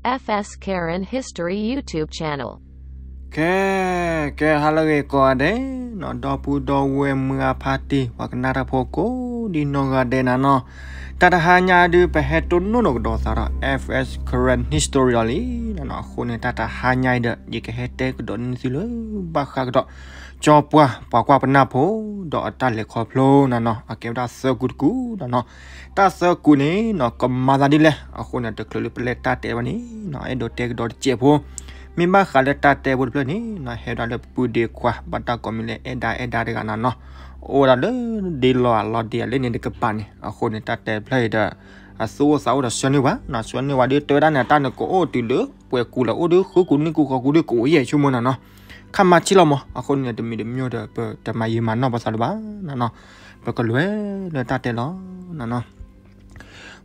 F S Karen History YouTube channel. ကဲ ကဲ ဟါလၢအဂ့ၤကိးဂၤဒဲးနီၤ ဒီပုၢ်ဒီဝဲၢ်မုၢ်အဖါတံၢ် ပှၤကနၣ်တၢ်ဖိကိးဒံနီၢ်ဂၤဒဲးနၤနီၤ, တၢ်တဟါညါဒုး ပဟဲတိၢ်နီၣ်နီၣ်ကဒီးသးဒီး F S Karen History ဒီးလံနၤနီၤ. အဃိန့ၣ် တၢ်တဟါညါအံၤဒီး ယကဟဲတဲကဒီးန့ၢ်သုလၢဘၣ်ဃးကဒီး ကၠီပှၢ် ပှၤကွၢ်ပနၢ်ဖိ ဒီးအတၢ်လဲၤခီဖျိနၤနီၤ, အကဲဝဲဒၣ်သၢကူတကူဒီးနီၤ. တၢ်သၢကူန့ၣ်နီၤ ကမၤသးဒ်လဲၣ်. အဃိန့ၣ် တချုးလၢပလဲၤတၢ်တဲဘၣ်န့ၣ်နီၤ အဲၣ်ဒိးတဲကဒီးတစဲးဖိ, မ့ၢ်ဘၣ်ဃးလၢတၢ်တဲဖိတဖျၢၣ်န့ၣ်နီၤ ဟဲဝဲဒၣ်လၢပပုၢ်ဒ့ခွါ ဘၣ်တၢ်ကိးမံၤလၢအဲၣ်ဒၣ်အဲၣ်ဒၣ်တဂၤနၤနီၤ, အိၣ်ဝဲဒၣ်လၢဒ့လီၤအလီၤဒ့အလၢန့ၣ်တကပၤန့ၣ်. အဃိန့ၣ် တၢ်တဲတဖျၢၣ်အံၤဒီး အသူၣ်အိၣ်သးအိၣ်ဒီးဆှၢန့ၢ်ဝဲနီၤ, ဆှၢန့ၢ်ဝဲဒုးတဲဝဲဒၣ်န့ၣ် တၢ်န့ၣ်ကအိၣ်တုၤလၢပှဲၤကူလၢအိၣ်ဒုး ဃုကူနွံကူဃိးကူဒုး ကအိၣ်ယဲၢ်ဆိကမိၣ်နၤနီၤ, ခါမၤဆံၣ်လီၤမး. အဃိန့ၣ် တမံၤတမံၤဒီး ပတမၤယံာ်မၤနီၢ်ပသးလၢၤဘၣ်နၤနီၤ, ပကလဲၤလၢတၢ်တဲလီၤနၤနီၤ.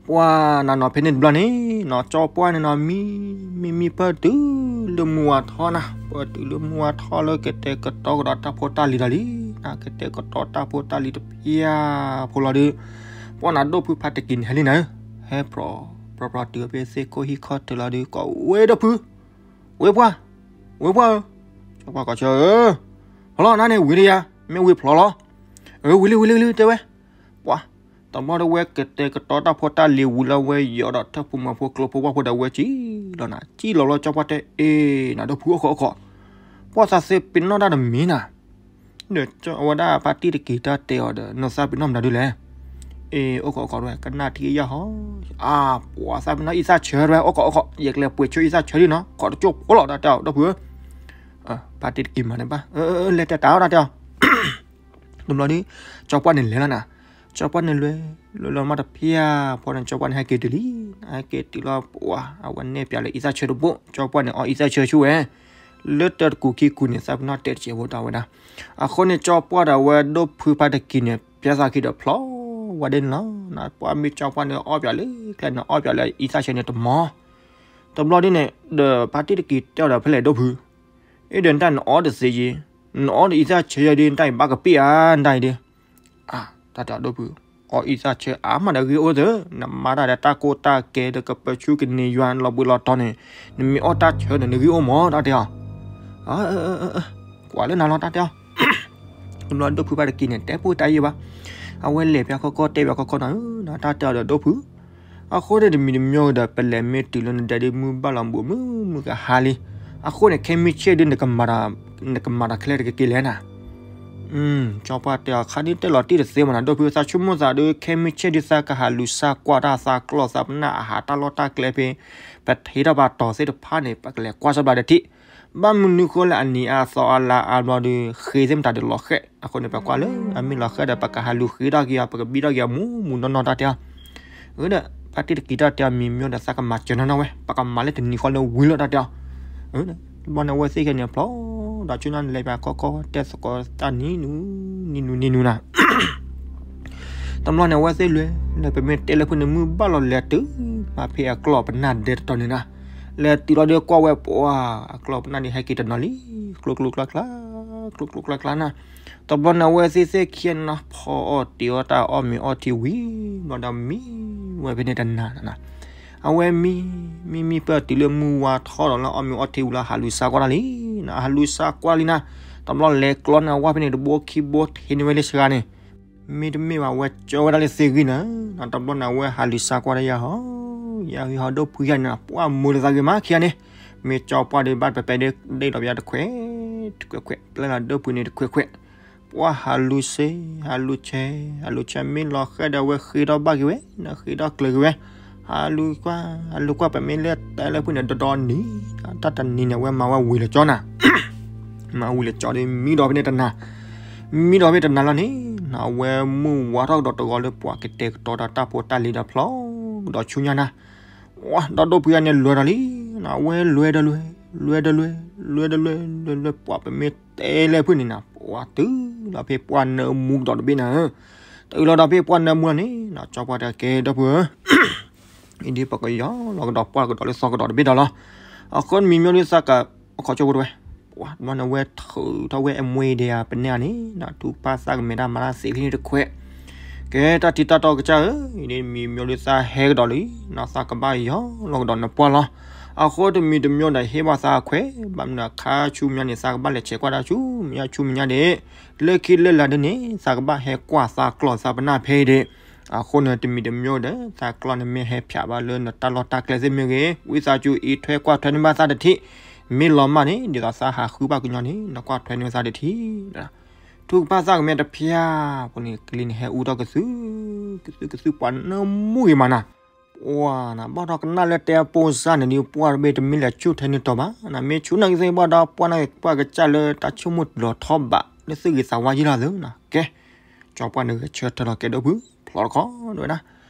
ပှၤနၤနီၤ ဖဲန့ၣ်တဘျီန့ၣ်နီၤ ကၠီပှၢ်န့ၣ်နီၤ မံ မံမံပၢၢ်တုၤလၢမုၢ်ဝါထီနၤ, ပၢၢ်တုၤလၢမုၢ်ဝါထီလၢကတဲာ်ကတီၤကဒီးတၢ်ဖိတၢ်လံၤဒီးလံနၤ, ကတဲာ်ကတီၤတၢ်ဖိတၢ်လံၤတဖၠၣ်ဖိလီၤဒုး ပှၤနၤ ဒီပုၢ်ဖါတကံၤန့ၣ် ဟဲလံနၤဧၢ, ဟဲဖြီ ဖြီဖြီတုၤဖဲသ့ၣ်ခိၣ်ဟံၣ်ခီၣ်ထံးလီၤဒုး ကိးဝဲဒီပုၢ်, ဝ့ၢ်ပှၢ်, ဝ့ၢ်ပှၢ်ဧၢ, ကၠီပှၢ်ကီးဆၢဧၢ, ဖျီလီၤနၤန့ၣ် ဝံၤလံယၤ, မ့ၢ်ဝံၤဖျီလီၤ, အၢ ဝံၤလံ ဝံၤလံ ဝံၤလံ တဲဝဲ, ပှၤ တဘျီဒီးဝဲကတဲာ်ကတီၤတၢ်ဖိတၢ်လံၤဝံၤလၢဝဲယီၤဒီးထၢၣ်ဖိမၤဖိကျိဖိပှၢ်ဖိဒီး ဝဲစံၣ်လီၤနၤ, စံၣ်လီၤလီၤ ကၠီပှၢ်တဲ အ့ၣ် နၤ ဒီပုၢ် အိၣ်ခိး အိၣ်ခိး, ပှၤသးသ့ပ့ၤနီၣ်တၢ်တမံၤနၤ, ဒီးဝဲဒၣ်ဖါတံၢ်တကံၤတၢ်တဲအီၤဒီး နသးပ့ၤနီၣ်မနုၤဒ်လဲၣ်, အ့ၣ် အိၣ်ခိး အိၣ်ခိး တဝဲ ကနၣ်ထံကယၢ်ဟီ, အါ ပှၤသးပ့ၤနီၣ်အံသၣ်ဆၢတဝဲ အိၣ်ခိး အိၣ်ခိး ယကလဲၤပှ့ၤဆိအံသၣ်ဆၢဒ်နီၤ ခိးတကၠိၢ်ဖိလီၤ တၢ်တဲအီၤ ဒီပုၢ်ဧၢ, ဖါတံၢ်တကံၤမၤန့ၣ်ဘၣ်, အၢ အၢ လဲၤတဲတၢ်အီၤ တၢ်တဲအီၤ တဘျီဒုး ကၠီပှၢ်န့ၣ်လဲၤလီၤနၤ, ကၠီပှၢ်န့ၣ်လဲၤ လဲၤလီၤမးတဖၠၣ်ဖိန့ၣ် ကၠီပှၢ်န့ၣ်ဟဲက့ၤတုၤလံ, ဟဲက့ၤတုၤလီၤ ပှၤ အဝဲနဲၣ်ပၠးလၢအံသၣ်ဆၢတဘိ, ကၠီပှၢ်န့ၣ် အီအံသၣ်ဆၢဆူၣ်ဝဲ, လၢတၢတကူာ်ခံကူာ်န့ၣ် သးပ့ၤနီၣ်တဲတစဲးဖိတၢ်ဝဲဒၣ်, အဃိန့ၣ် ကၠီပှၢ်ဒီးဝဲဒီပုၢ်ဖါတကံၤန့ၣ် ပၠါသးခံဒီးဖျီဝဲဒၣ်န့ၣ်လီၤ, ပှၤမ့ၢ်ကၠီပှၢ်န့ၣ် အီပၠးလၢကျဲန့ၣ် အီပၠးလၢအံသၣ်ဆၢန့ၣ်တမီၤ, တဘျီဒ်န့ၣ် ဒီးဖါတံၢ်တကံၤတဲအီၤဒီး ဖဲလဲၣ်ဒီပုၢ် အ့ၣ် ဒီးနတၢ်နအီတသ့ယံၤ, နအီဒီးအံသၣ်ဆၢယဲဒုး နတၢ်အံၤဘၣ်ကပ့ၢ်ဧါ နတၢ်အံၤဒုး, အါ တၢ်တဲအီၤဒီပုၢ်, အီအံသၣ်ဆၢအါမးဒီးဂ့ၢ်အိၣ်သၢ, နမၤတၢ်ဒီးတၢ်ကိၢ်တၢ်ကဲဒီး ကပၢဆူကန့ၢ်ယွၤလီၤဘှံးလီၤတီၤန့ၣ်, နမ့ၢ်အီတၢ်ဆၢန့ၣ် နဂ့ၢ်အိၣ်မး တၢ်တဲအီၤ, ကွၢ်လၢနၤလီၤ တၢ်တဲအီၤ တဘျီဒီပုၢ်ဖါတကံၤန့ၣ် တဲပိၢ်တၢ်ယံာ်ဘၣ်, အဝဲလဲၤဖဲအခိၣ်ကီၢ်တဲဖဲအခိၣ်ကီၢ်နီၤ, တၢ်တဲအီၤဒီးဒီပုၢ်, အဃိန့ၣ်တမံၤတမံၤဒီး ပလဲၤမ့ၢ်တုၤလၢနဒဲဒုး မုၢ်ဘၣ်လီၤဘူး မုၢ်မုၢ်ကဟါလံ, အဃိန့ၣ် ခဲမုၢ်ဆ့ၣ်ဒုး နကမၤတၢ်ခဲလၢာ်တက့ၢ်လဲၣ်နၤ, ကၠီပှၢ်တဲအီၤ ခါဒုးတဲလီၤတံၢ်တသ့မးနၤ ဒီပုၢ်, သးဆိကမိၣ်သးဒုး ခဲမုၢ်ဆ့ၣ်ဒုး သးကဟးလူၤဆါကွၢ်တၢ်သးကျီၢ်သးပနၢ်အဟးတၢ်လီၢ်တၢ်ကျဲဖဲ ပထံးထီၣ်ပတီၤသ့ၣ်တဖၣ်န့ၣ် ပကလဲၤကွၢ်စီၤပျၢ်ဒီးထံၣ်, ဘၣ်မနုၤဃိလၢအနံၤအါအသီအါလါအါဘျီဒုး ဃ့သ့ၣ်မတၤဒုးလီၤဃဲး, အဃိန့ၣ် ပကွၢ်လၢအမ့ၢ်လီၤဃဲးဒီး ပကဟးလူၤဃ့ထီၣ်က့ၤအီၤ ပကဘံၣ်ထီၣ်က့ၤအီၤမူမူနီၢ်နီၢ် တၢ်တဲအီၤ အၢ ဒီး ဖါတံၢ်တကံၤတၢ်တဲအီၤ မံၤမံၤဒီး သးကမၤစၢၤနီၢ်နီၢ်ဝဲ ပကမၤလၢတနံၤဃီလၢဝံၤလီၤ တၢ်တဲအီၤ, အၢ ဒီး ဘျီန့ၣ် အဝဲသ့ၣ်ခဲန့ၣ် ဖျီ ဒီးဆူညါန့ၣ် လဲၤပၠးကီၢ်ကီၢ် တဲသကိးတၢ်နံၤနူၤ နံၤနူၤနံၤနူၤနၤ တဘျီန့ၣ် အဝဲသ့ၣ်လဲၤ လဲၤ ပမ့ၢ်တဲလၢဖုန့ၣ် မုၢ်ဘၣ်လီၤလဲၤတုၤ မၤဖဲအကျီၢ်ပနၢ်ဒဲတတီၤန့ၣ်နၤ, လဲၤတုၤလီၤဒီးကွၢ်ဝဲ ပှၤ အကျီၢ်ပနၢ်န့ၣ် ဟဲက့ၤတနီၤလံ ကျိကျိကျါကျါ ကျိကျိကျါကျါနၤ, တဘျီန့ၣ် အဝဲသ့ၣ်သ့ၣ်ခံဂၤန့ၣ် ဖီအီၣ်တ့ၤအီၣ်တၢ်အီၣ်မ့ၤအီထံဝံၤ ဘျီဒီးမံဝဲဖဲန့ၣ်တနၤနၤ, အဝဲမံ မံမံပၢၢ်တုၤလၢမုၢ်ဝါထီၣ်ဒီးလၢအီၣ်မ့ၤအီထံဝံၤလၢဟးလူၤဆါကွၢ်တၢ်လံနၤ, ဟးလူၤဆါကွၢ်လံနၤ, တဘျီလဲၤကျီန့ၣ် အဝဲဖဲန့ၣ် တဘိခံဘိထံးန့ၢ်ဝဲလၢစှၤန့ၣ် မ့တမ့ၢ်ဘၣ် အဝဲကၠီဝဲဒၣ်လၢသ့ၣ်ဂံၢ်နၤ, တဘျီန့ၣ် အဝဲဟးလူၤဆါကွၢ်တၢ်ယါဟီ ယါဂံၢ်ဟီ ဒီပုၢ်ယါန့ၣ် ပှၤမိၢ်လၢသးဂ့ၤမးခံဂၤန့ၣ်, မ့ၢ်ကၠီပှၢ်ဒီး ဘၣ်ပပဲဒၣ်ဒိၣ်လီၤပယါတခွဲး တခွဲးခွဲး ပျဲလီၤဒီပုၢ်န့ၣ်တခွဲးခွဲး, ပှၤဟးလူၤဆါ ဟးလူၤဆါ ဟးလူၤဆါ မ့ၢ်လီၤဃဲဒီး အဝဲဃ့ထီၣ်ဘၣ်က့ၤဝဲ ဃ့ထီၣ်ကျၢၤက့ၤဝဲ, ဟးလူၤကွၢ် ဟးလူၤကွၢ် ပမ့ၢ်လဲၤတဲလၢဖုန့ၣ် ဒီဒီနံၤ တၢ်တနံၤန့ၣ် အဝဲမၤဝဲဝံၤလၢကၠီနၤ မၤဝံၤလၢကၠီဒီး မံဒီးဖဲန့ၣ်တနၤ, မံဒီးဖဲတနၤလီၤန့ၣ် အဝဲမုၢ်ဝါထီၣ်ကဒီးတဂီၤလၢပှၤကတဲာ်ကတီၤဒီးတၢ်ဖိတၢ်လံၤဒီးဖျီ ကဒီးဆူညါနၤ, ဒီးဒီပုၢ်ယါန့ၣ်လဲၤဒီးလံ, အဝဲလဲၤဒီးလဲၤ လဲၤဒီးလဲၤ လဲၤဒီးလဲၤ လဲၤလဲၤ ပှၤပမ့ၢ်တဲလၢဖုန့ၣ်နၤ ပှၤတုၤလီၤဖဲပှၢ်နၢမူကဒီးတဘ့ၣ်နၤ, တုၤလီၤဒီးဖဲပှၢ်နၢမူလီၤန့ၣ် ကၠီပှၢ်တဲကဲဒီပုၢ်ဧၢ အံၤဒ်ပကယီၤလီၤကဒီးပှၢ်ကဒီးလၢသီကဒီးတဘ့ၣ်ဒီးလီၤ, အဃိန့ၣ်မံၤမံၤဒ်သးက အိၣ်ခိးကၠိဖိတဝဲ, ပှၤတဘျီန့ၣ် အဝဲထုးထီၣ်ဝဲအမွေဒဲးဧါ ပနဲၣ်ဧါန့ၣ် တူၢ်ပၢ်သၣ်ကမဲာ်တၢ်မၤတၢ်သ့ချံန့ၣ်တခွဲး, ကဲ တၢ်ထံတၢ်တီကစၢ်ဧၢ, အံၤန့ၣ်မံၤမံၤဒ်သးဟဲကဒီးလံ, နီၢ်သးကဘၣ်ယီၤလီၤကဒီးနပှၢ်လီၤ. အဃိတမံၤတမံၤဒီးဟ့ၣ်ဘၣ်သးအခွဲး, ဘၣ်မနုၤအခါဆူညါန့ၣ် သးကဘၣ်လဲၤဆဲးကွၢ်တၢ်ဆူမဲာ်ညါဆူမဲာ်ညါဒၣ်, လၢခံလၢလာ်ဒ်န့ၣ် သးကဘၣ်ဟဲကွၢ်သးကျီၢ်သးပနၢ်ဖဲအံၤဒၣ်. အဃိန့ၣ်တမံၤတမံၤဒီး သးကျီၢ်န့ၣ်မ့ၢ်ဟဲဖၠးဘၣ်လၢနတၢ်လီၢ်တၢ်ကျဲသ့ၣ်မ့ၢ်ဂ့ၤ, ဝံသးစူၤအံးထွဲကွၢ်ထွဲန့ၢ်ဘၣ်သးတထံၣ်, မ့ၢ်လီၤမၢ်န့ၣ် ဒ်သိးသးဟးဃုဘၣ်ကညီန့ၣ် နကွၢ်ထွဲန့ၢ်သးတထံၣ် ထူကဖၣ်သၣ်ကမဲတဖၠၣ်, ပှၤန့ၣ်ကလံၤန့ၣ်ဟဲအူထီၣ်ကသု, ကသုကသုပှၤနၢမူဂ့ၤမးနၤ, ပှၤနၤ ဘၣ်ဒီးကနၣ်လၢတဲအပိၢ်စၢ်န့ၣ်ဒီး ပှၢ်တဘ့ၣ်တမ့ၢ်လဲၤဆူၣ်ထဲန့ၣ်တီၤဘၣ်, နမ့ၢ်ဆူၣ်နာ်က့သ့ၣ်ဘၣ်ဒီး ပှၢ်န့ၣ်ပှၢ်ကစၢ်လၢတၢ်ဆိကမိၣ်လီၤထီၣ်ဘး လၢသူၣ်ဂ့ၤသးဝါယံလီၤသၢနၤ, ကဲ, ကၠီပှၢ်န့ၣ်ဂဲၤဆၢထၢၣ်လီၤကဲဒိၣ်ဖု, ဖျီတခီဒၣ်ဝဲဒၣ်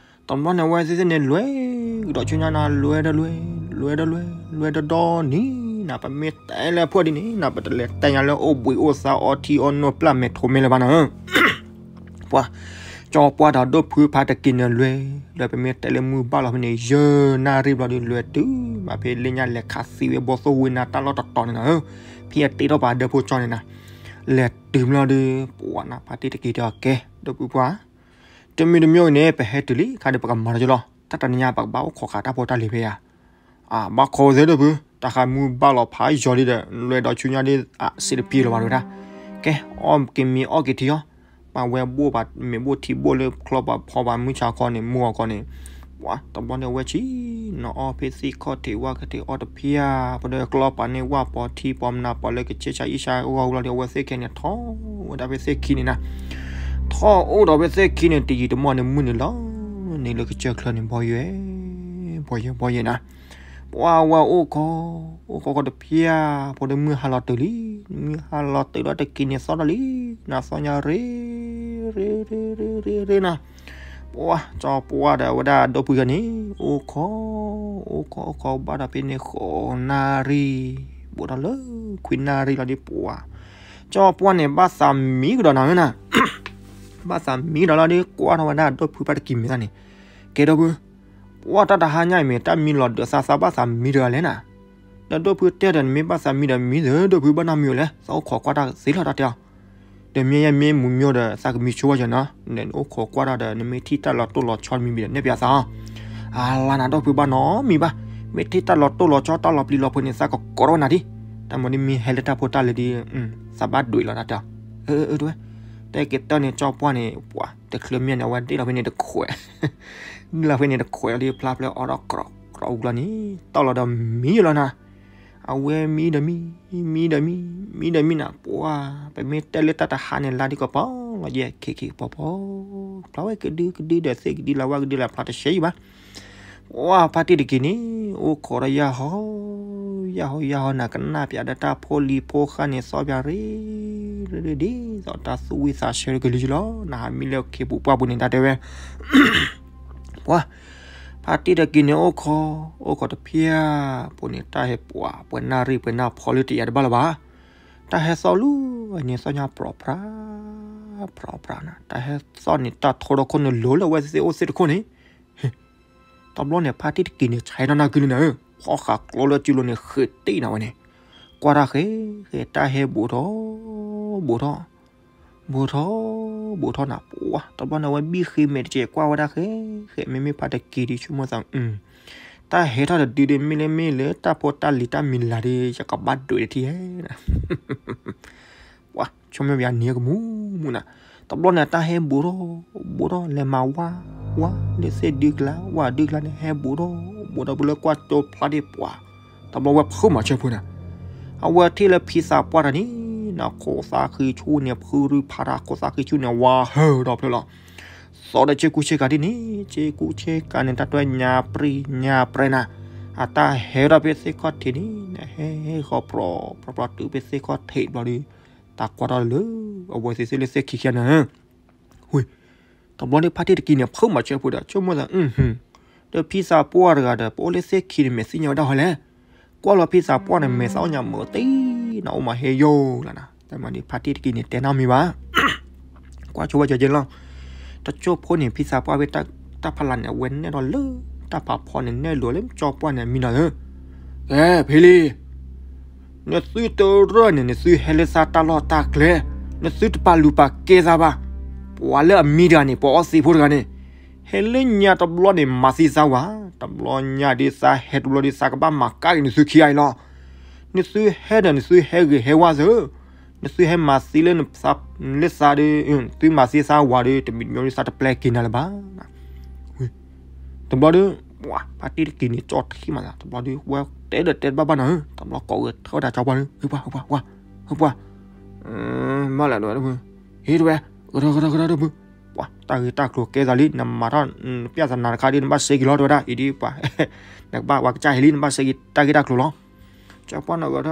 တဘျီန့ၣ်အဝဲသ့ၣ်သ့ၣ်န့ၣ်လွဲၢ်ကဒီးဆူညါနၤ, လွဲၢ်ဒီးလွဲၢ်, လွဲၢ်ဒီးလွဲၢ်, လွဲၢ်ဒီးဒီနံၤနၤ, ပမ့ၢ်တဲလၢဖှိၣ်ဒ်န့ၣ်နၤ ပတလဲၤတဲညါလၢအိၣ်ဘှံးအိၣ်သါအီထံအီနိၣ်ပျၢ်မဲာ်ထိးမဲာ်လၢၤဘၣ်နၤဧၢ, ပှၤ, ကၠီပှၢ်ဒီးဒိၣ်ဖုဖါတက့ၤန့ၣ်လွဲၢ်, လၢပမ့ၢ်တဲလၢမုၢ်ဘၣ်လီၤဖဲန့ၣ် ယဲၢ်နၣ်ရံၣ်ဘျီဒုးလွဲၢ်တုၤမးဖဲလၢညါလဲၤခးသံဝဲဘီသိၣ်ဝ့နၤတၢ်လီၢ်တတီၤန့ၣ်နၤဧၢ, ဖဲအတ့ထီၣ်ပှၤဒၢဖိကၠီန့ၣ်နၤ လဲၤတုၤဘျီဒုး ပှၤနၤ ဖါတံၢ်တက့ၤတဲအီၤကဲ ဒိၣ်ဖုပှၢ်, တမံၤတမံၤအံၤန့ၣ် ပဟဲတုၤလံ ခါဒီးပကမၤဒီးကလီၤ, တၢ်တနံၤညါ ပကဘၣ်အိၣ်ခိးဃာ်တၢ်ဖိတၢ်လံၤဖဲယၤ, အဘၣ်ခိးဝဲသ့ၣ်ဒိၣ်ဖု, တၢ်ဃးမုၢ်ဘၣ်လီၤဖးယီၤလံဒီး လွဲၢ်ဒီးဆူညါဒ်အစ့တပံၤလီၤဘၣ်ဒၣ်, ကဲ, အီၣ်က့ၤမံၤအီၣ်က့ၤထံအီၤ, ပှၤဝဲဘိၣ်ဘၣ်မ့ၢ်ဘိၣ်ထံဘိၣ်လၢချီပှၤဖီပှၤမုၢ်ဆါခီန့ၣ် မုၢ်အီခီန့ၣ် ပှၤတဘျီန့ၣ်ဝဲဆံး, နီၢ်အီၣ်ဖဲသ့ၣ်ခီၣ်ထံးဝၣ်ကထံးအီၣ်တဖၠၣ်, ပဒၢကျီပာ်န့ၢ်ဝၣ်ပီထံပီမနၤပီလၢကဆ့ဆါအံၣ်ဆါအဂီၢ်ဝံၤလီၤဒီး အဝဲသ့ၣ်ခဲန့ၣ် ထီၣ်ဝဲဒၣ်ဖဲသ့ၣ်ခံန့ၣ်နၤ, ထီၣ်အိၣ်ဒီးဖဲသ့ၣ်ခံန့ၣ် တယံာ်တမီၢ်န့ၣ် မုၢ်န့ၣ်လီၤ, န့ၣ်လၢကစၢၢ်ချၢန့ၣ် ဘီယွဲ, ဘီယွဲဘီယွဲနၤ, ပှၤဝဲအိၣ်ခီ, အိၣ်ခီခီတဖၠၣ်, ဖိဒီးမုၢ်ဟါလီၤတုၤလံ, မုၢ်ဟါလီၤတုၤဒီးတက့ၤန့ၣ်သီထီၣ်လံ, နၤသီညါရ့, ရ့ရ့ရ့ရ့နၤ ပှၤ, ကၠီပှၢ်ဒီးဝဲဒၣ်ဒိၣ်ဖုယၤန့ၣ် အိၣ်ခိး, အိၣ်ခိးအိၣ်ခိးဘၣ်ဒီးဖဲန့ၣ်ဃိးနၣ်ရံၣ်, ဘူးထီၣ်လၢခွံနၣ်ရံၣ်လီၤဒီးပှၤ, ကၠီပှၢ်န့ၣ် ဘၣ်သးမံကဒီးနၤဧၢနၤ, ဘၣ်သးမံကဒီးလီၤဒီး ကွၢ်ထီၣ်ဝဲဒၣ်ဒိၣ်ဖုဖါတက့ၤမဲာ်သၣ်န့ၣ်, ကဲဒိၣ်ဖု, ပှၤတၢ်တဟါညါအံၤမ့ၢ် တၢ်မံလီၤဒၢးသးသးဘၣ်သးမံတဂၤလဲၣ်နၤ, ဒီးဒိၣ်ဖုတဲဒီး နမ့ၢ်ဘၣ်သးမံဒီးမံသၢ ဒိၣ်ဖုဘၣ်နီတမံၤအိၣ်လဲၣ်, သးအိၣ်ခိးကွၢ်တၢ်သ့လီၤတၢ်တဲအီၤ ဒီးမ့ၢ်ယဲမ့ၢ်မူၤမၠိဒီး သးကမံဆိဝဲယၤနီၤ, နအိၣ်ခိးကွၢ်တၢ်ဒီး နမ့ၢ်ထံၣ်တၢ်လီၤတိၢ်လီၤဆီတမံၤမံၤဒီး နဲၣ်ပၠးသးအီၤ, အလါနၤဒိၣ်ဖုဘၣ်နီတမံၤဘၣ်, မ့ၢ်ထံၣ်တၢ်လီၤတိၢ်လီၤဆီတၢ်လီၤပျံၤလီၤဖုးန့ၣ် သးကကိးထီၣ်ဝဲနၤဒံး, တၢ်မၤဒ်မ့ၢ်ဟဲလၢတၢ်ဖိတၢ်လံၤဒ်, သးဘၣ်ဒွးလီၤတၢ်တဲအီၤ, အၢ အၢ တဲဝဲ, တဲက့ၤတၢ်န့ၣ် ကၠီပှၢ်န့ၣ် ပှၤ တချုးမ့ၢ်န့ၣ် အဝဲဒ့ၣ်လီၤဖဲန့ၣ်တခွဲး, ဒ့ၣ်လီၤဖဲန့ၣ်တခွဲးလီၤဒ် ဖျါဖျါအီထီၣ်ကြီကြီအူလီၤန့ၣ် တီၢ်လီၤဒီးမံလီၤနၤ, အဝဲမံဒီးမံ, မံဒီးမံ, မံဒီးမံနၤ ပှၤ, ပမ့ၢ်တဲလၢတၢ်တဟါန့ၣ် လါဒ်ကပီၤလီၤယဲၢ် ခံခံကပီၤပီၤ, ဖျါဝဲကဒုကဒုဒီးသ့ၣ်ကဒုလၢဝၣ်ကဒုလၢဖျါတဆဲးယံၤဘၣ် ပှၤဖါတံၢ်တက့ၤန့ၣ် အိၣ်ခိးဒီးယၢ်ဟီ, ယၢ်ဟီယၢ်ဟီနၤ ကနၣ်ပၠးဒီးတၢ်ဖိလံၤဖိဃၢ်န့ၣ် သီၣ်ပၠးရ့, ရ့ရ့ဒ်သိးတၢ်သူၣ်ဝံၣ်သးဆၢကလုၢ်လီၤ, နဟးမံလၢခ့ပူၤပှၢ်ပူၤန့ၣ် တၢ်တဲဝဲ, ပှၤ, ဖါတံၢ်တက့ၤန့ၣ်အိၣ်ခိး, အိၣ်ခိးတဖၠၣ်, ပှၤန့ၣ်တၢ်ဟဲပှၤ, ပှၤနၣ်ရံၣ်ပှၤနၢ်ဖီလၢတယာ်တဘၣ်လၢၤဘၣ်, တၢ်ဟဲသီၣ်လူၤန့ၣ်သီၣ်ညါပြီဖြါ, ပြီဖြါနၤ, တၢ်ဟဲသီၣ်န့ၣ် တၢ်ထိဒီခိၣ်န့ၣ် လိၤလၢအဝဲသ့ၣ်အိၣ်သ့ၣ်တခိၣ်န့ၣ် တဘျီန့ၣ် ဖါတံၢ်တက့ၤန့ၣ် ဆဲးထီၣ်နၢ်ကုလံနၤဧၢ, ဖီဃးကျိလၢစုလိၤန့ၣ် ဃ့တ့ၢ်နၤဝဲန့ၣ်, ကွၢ်တၢ်ဃဲ, ဃဲ တၢ်ဟဲဘူးထီၣ်, ဘူးထီၣ်, ဘူးထီၣ်, ဘူးထီၣ်နၤ ပှၤ, တဘျီန့ၣ် အဝဲဘံၣ်ဃ့မဲာ်တကဲး ကွၢ်ဝဲဒၣ်ဃဲ, ဃဲ မ့မ့ၢ်ဖါတံၢ်တက့ၤဒ်ဆိကမိၣ်သး, တၢ်ဟဲထီၣ်တဒုဒ်မ့ၢ်လၢမ့ၢ်လၢတၢ်ဖိတၢ်လံၤတၢ်မံၤလၤဒီး ယကဘၣ်ဒွးတထံၣ်ဧါ ပှၤ, ဆိကမိၣ်ပယၤန့ၣ်ကမူမူနၤ, တဘျီန့ၣ် တၢ်ဟဲဘူးထီၣ်, ဘူးထီၣ် လဲၤမၤဝါ, ဝါ လၢသ့ၣ်ဒုကလါ, ဝါဒုကလါန့ၣ် ဟဲဘူးထီၣ်, ဘူးထီၣ် ဘူးလၢကွၢ်ကၠိဖျါဒ်ပှၤ, တဘျီဝဲဖုးမၤဆၢဖိနၤ, အဝဲထံၣ်လၢဖံသးပှၢ်တၢ်န့ၣ်, နခိၣ်သးဃံဆူၣ်န့ၣ် ဖုရူၢ်ဖးတၢ် ခိၣ်သးဃံဆူၣ်န့ၣ် ဝါဟၢဒီးဖျၢၣ်လီၤ, သီဒီးစ့ကူစ့ကၤဒ်န့ၣ်, စ့ကူစ့ကၤန့ၣ် တၢ်တွဲညါပြံညါပြဲနၤ, အတၢ်ဟဲထီၣ်ဖဲသ့ၣ်ခီၣ်ထံးန့ၣ်, နဟဲဟဲဃီၤပြီၤပြီၤပြီၤတုၤဖဲသ့ၣ်ခီၣ်ထံးဘျီဒီး, တၢ်ကွၢ်ထီၣ်လၢ အဝဲသ့ၣ်သ့ၣ်လၢသ့ၣ်ခံခံနၤ, ဝ့ၢ်, တဘျီန့ၣ်ဖါတံၢ်တက့ၤန့ၣ် ဖုးမၤဆၢဖိဒီး ဆိကမိၣ်သး, ဒီးဖံသးပှၢ်တဂၤဒီး ပအိၣ်လၢသ့ၣ်ခံန့ၣ် မဲာ်သ့ၣ်ညါဝဲဒၣ်ဟီလဲၣ်, ကွၢ်လီၤဖံသးပှၢ်န့ၣ် မဲာ်သးအိၣ်ညါမုာ်တ့ၢ်နၤ အိၣ်မးဟဲယိာ်လီၤနၤ, တမၤဒ်ဖါတံၢ်တက့ၤန့ၣ် တဲနီတမံၤဘၣ် ကွၢ်ဆိဝဲကဲကဲလီၤ, တကၠိဖိန့ၣ် ဖံသးပှၢ်ဖဲတၢ်ဖးလၢ်န့ၣ် အဝဲနဲၣ်ထီၣ်လၢ တၢ်ဖးဖီန့ၣ် နဲၣ်လိၤလၢကၠီပှၢ်န့ၣ် အမံၤနၤဧၢ, ကဲ ဖဲလံ, နသုတရၢၢ်န့ၣ် နသုဟဲလၢသးတၢ်လီၢ်တၢ်ကျဲ, နသုတပာ်လုၢ်ပာ်ကဲသးဘၣ်, ပ ပှၤလၢအမံတဂၤန့ၣ် ပှၤအီသံးဖိတဂၤန့ၣ် ဟဲလၢညါတဘျီန့ၣ် မၤသံသးဝၤ, တဘျီညါဒ်သးဟဲတဘျီဒ်သးကဘၣ်မၤကၣ်က့ၤနသုခံဂၤအံၤလီၤ. နသုဟဲဒီးနသုဟဲဂ့ၤဟဲဝါသၢ, နသုဟဲမၤသံလၢနသး, လၢသးဒီး, သုမၤသံသးဝၤဒီး တမံၤတမံၤဒ်သးတပျဲက့ၤနၤလၢၤဘၣ်. တဘျီဒီး ပှၤဖါတံၢ်တက့ၤန့ၣ် ကၠီထံၣ်မးသး, တဘျီဒီး ဝဲတဲဒီးတဲတဘၣ်ဘၣ်နီၤ, တဘျီကိးဝဲထၢဝဲဒၣ်ကၠီပှၢ်ဒီး ဟ့ၣ်ပှၤ, ဟ့ၣ်ပှၤ, ဟ့ၣ်ပှၤ, မၤလဲၣ်ဒီး, ဟ့ၣ်တဝဲ, ကထၢကထၢကထၢတပူၤ, ပှၤတၢ်ဂ့ၢ်တၢ်ကျိၤကဲသးလံ, နမၤထီၣ် ပျၢ်သနာ်တခါဒီး နဘၣ်စဲက့ၤလီၤ တဲဝဲဒၣ်, အံၤဒ်ပှၤ နကဘၣ်ပှၤကစၢ်ဟ့လံ နဘၣ်စဲက့ၤတၢ်ဂ့ၢ်တၢ်ကျိၤလီၤ. ကၠီပှၢ်န့ၣ်ကထၢ,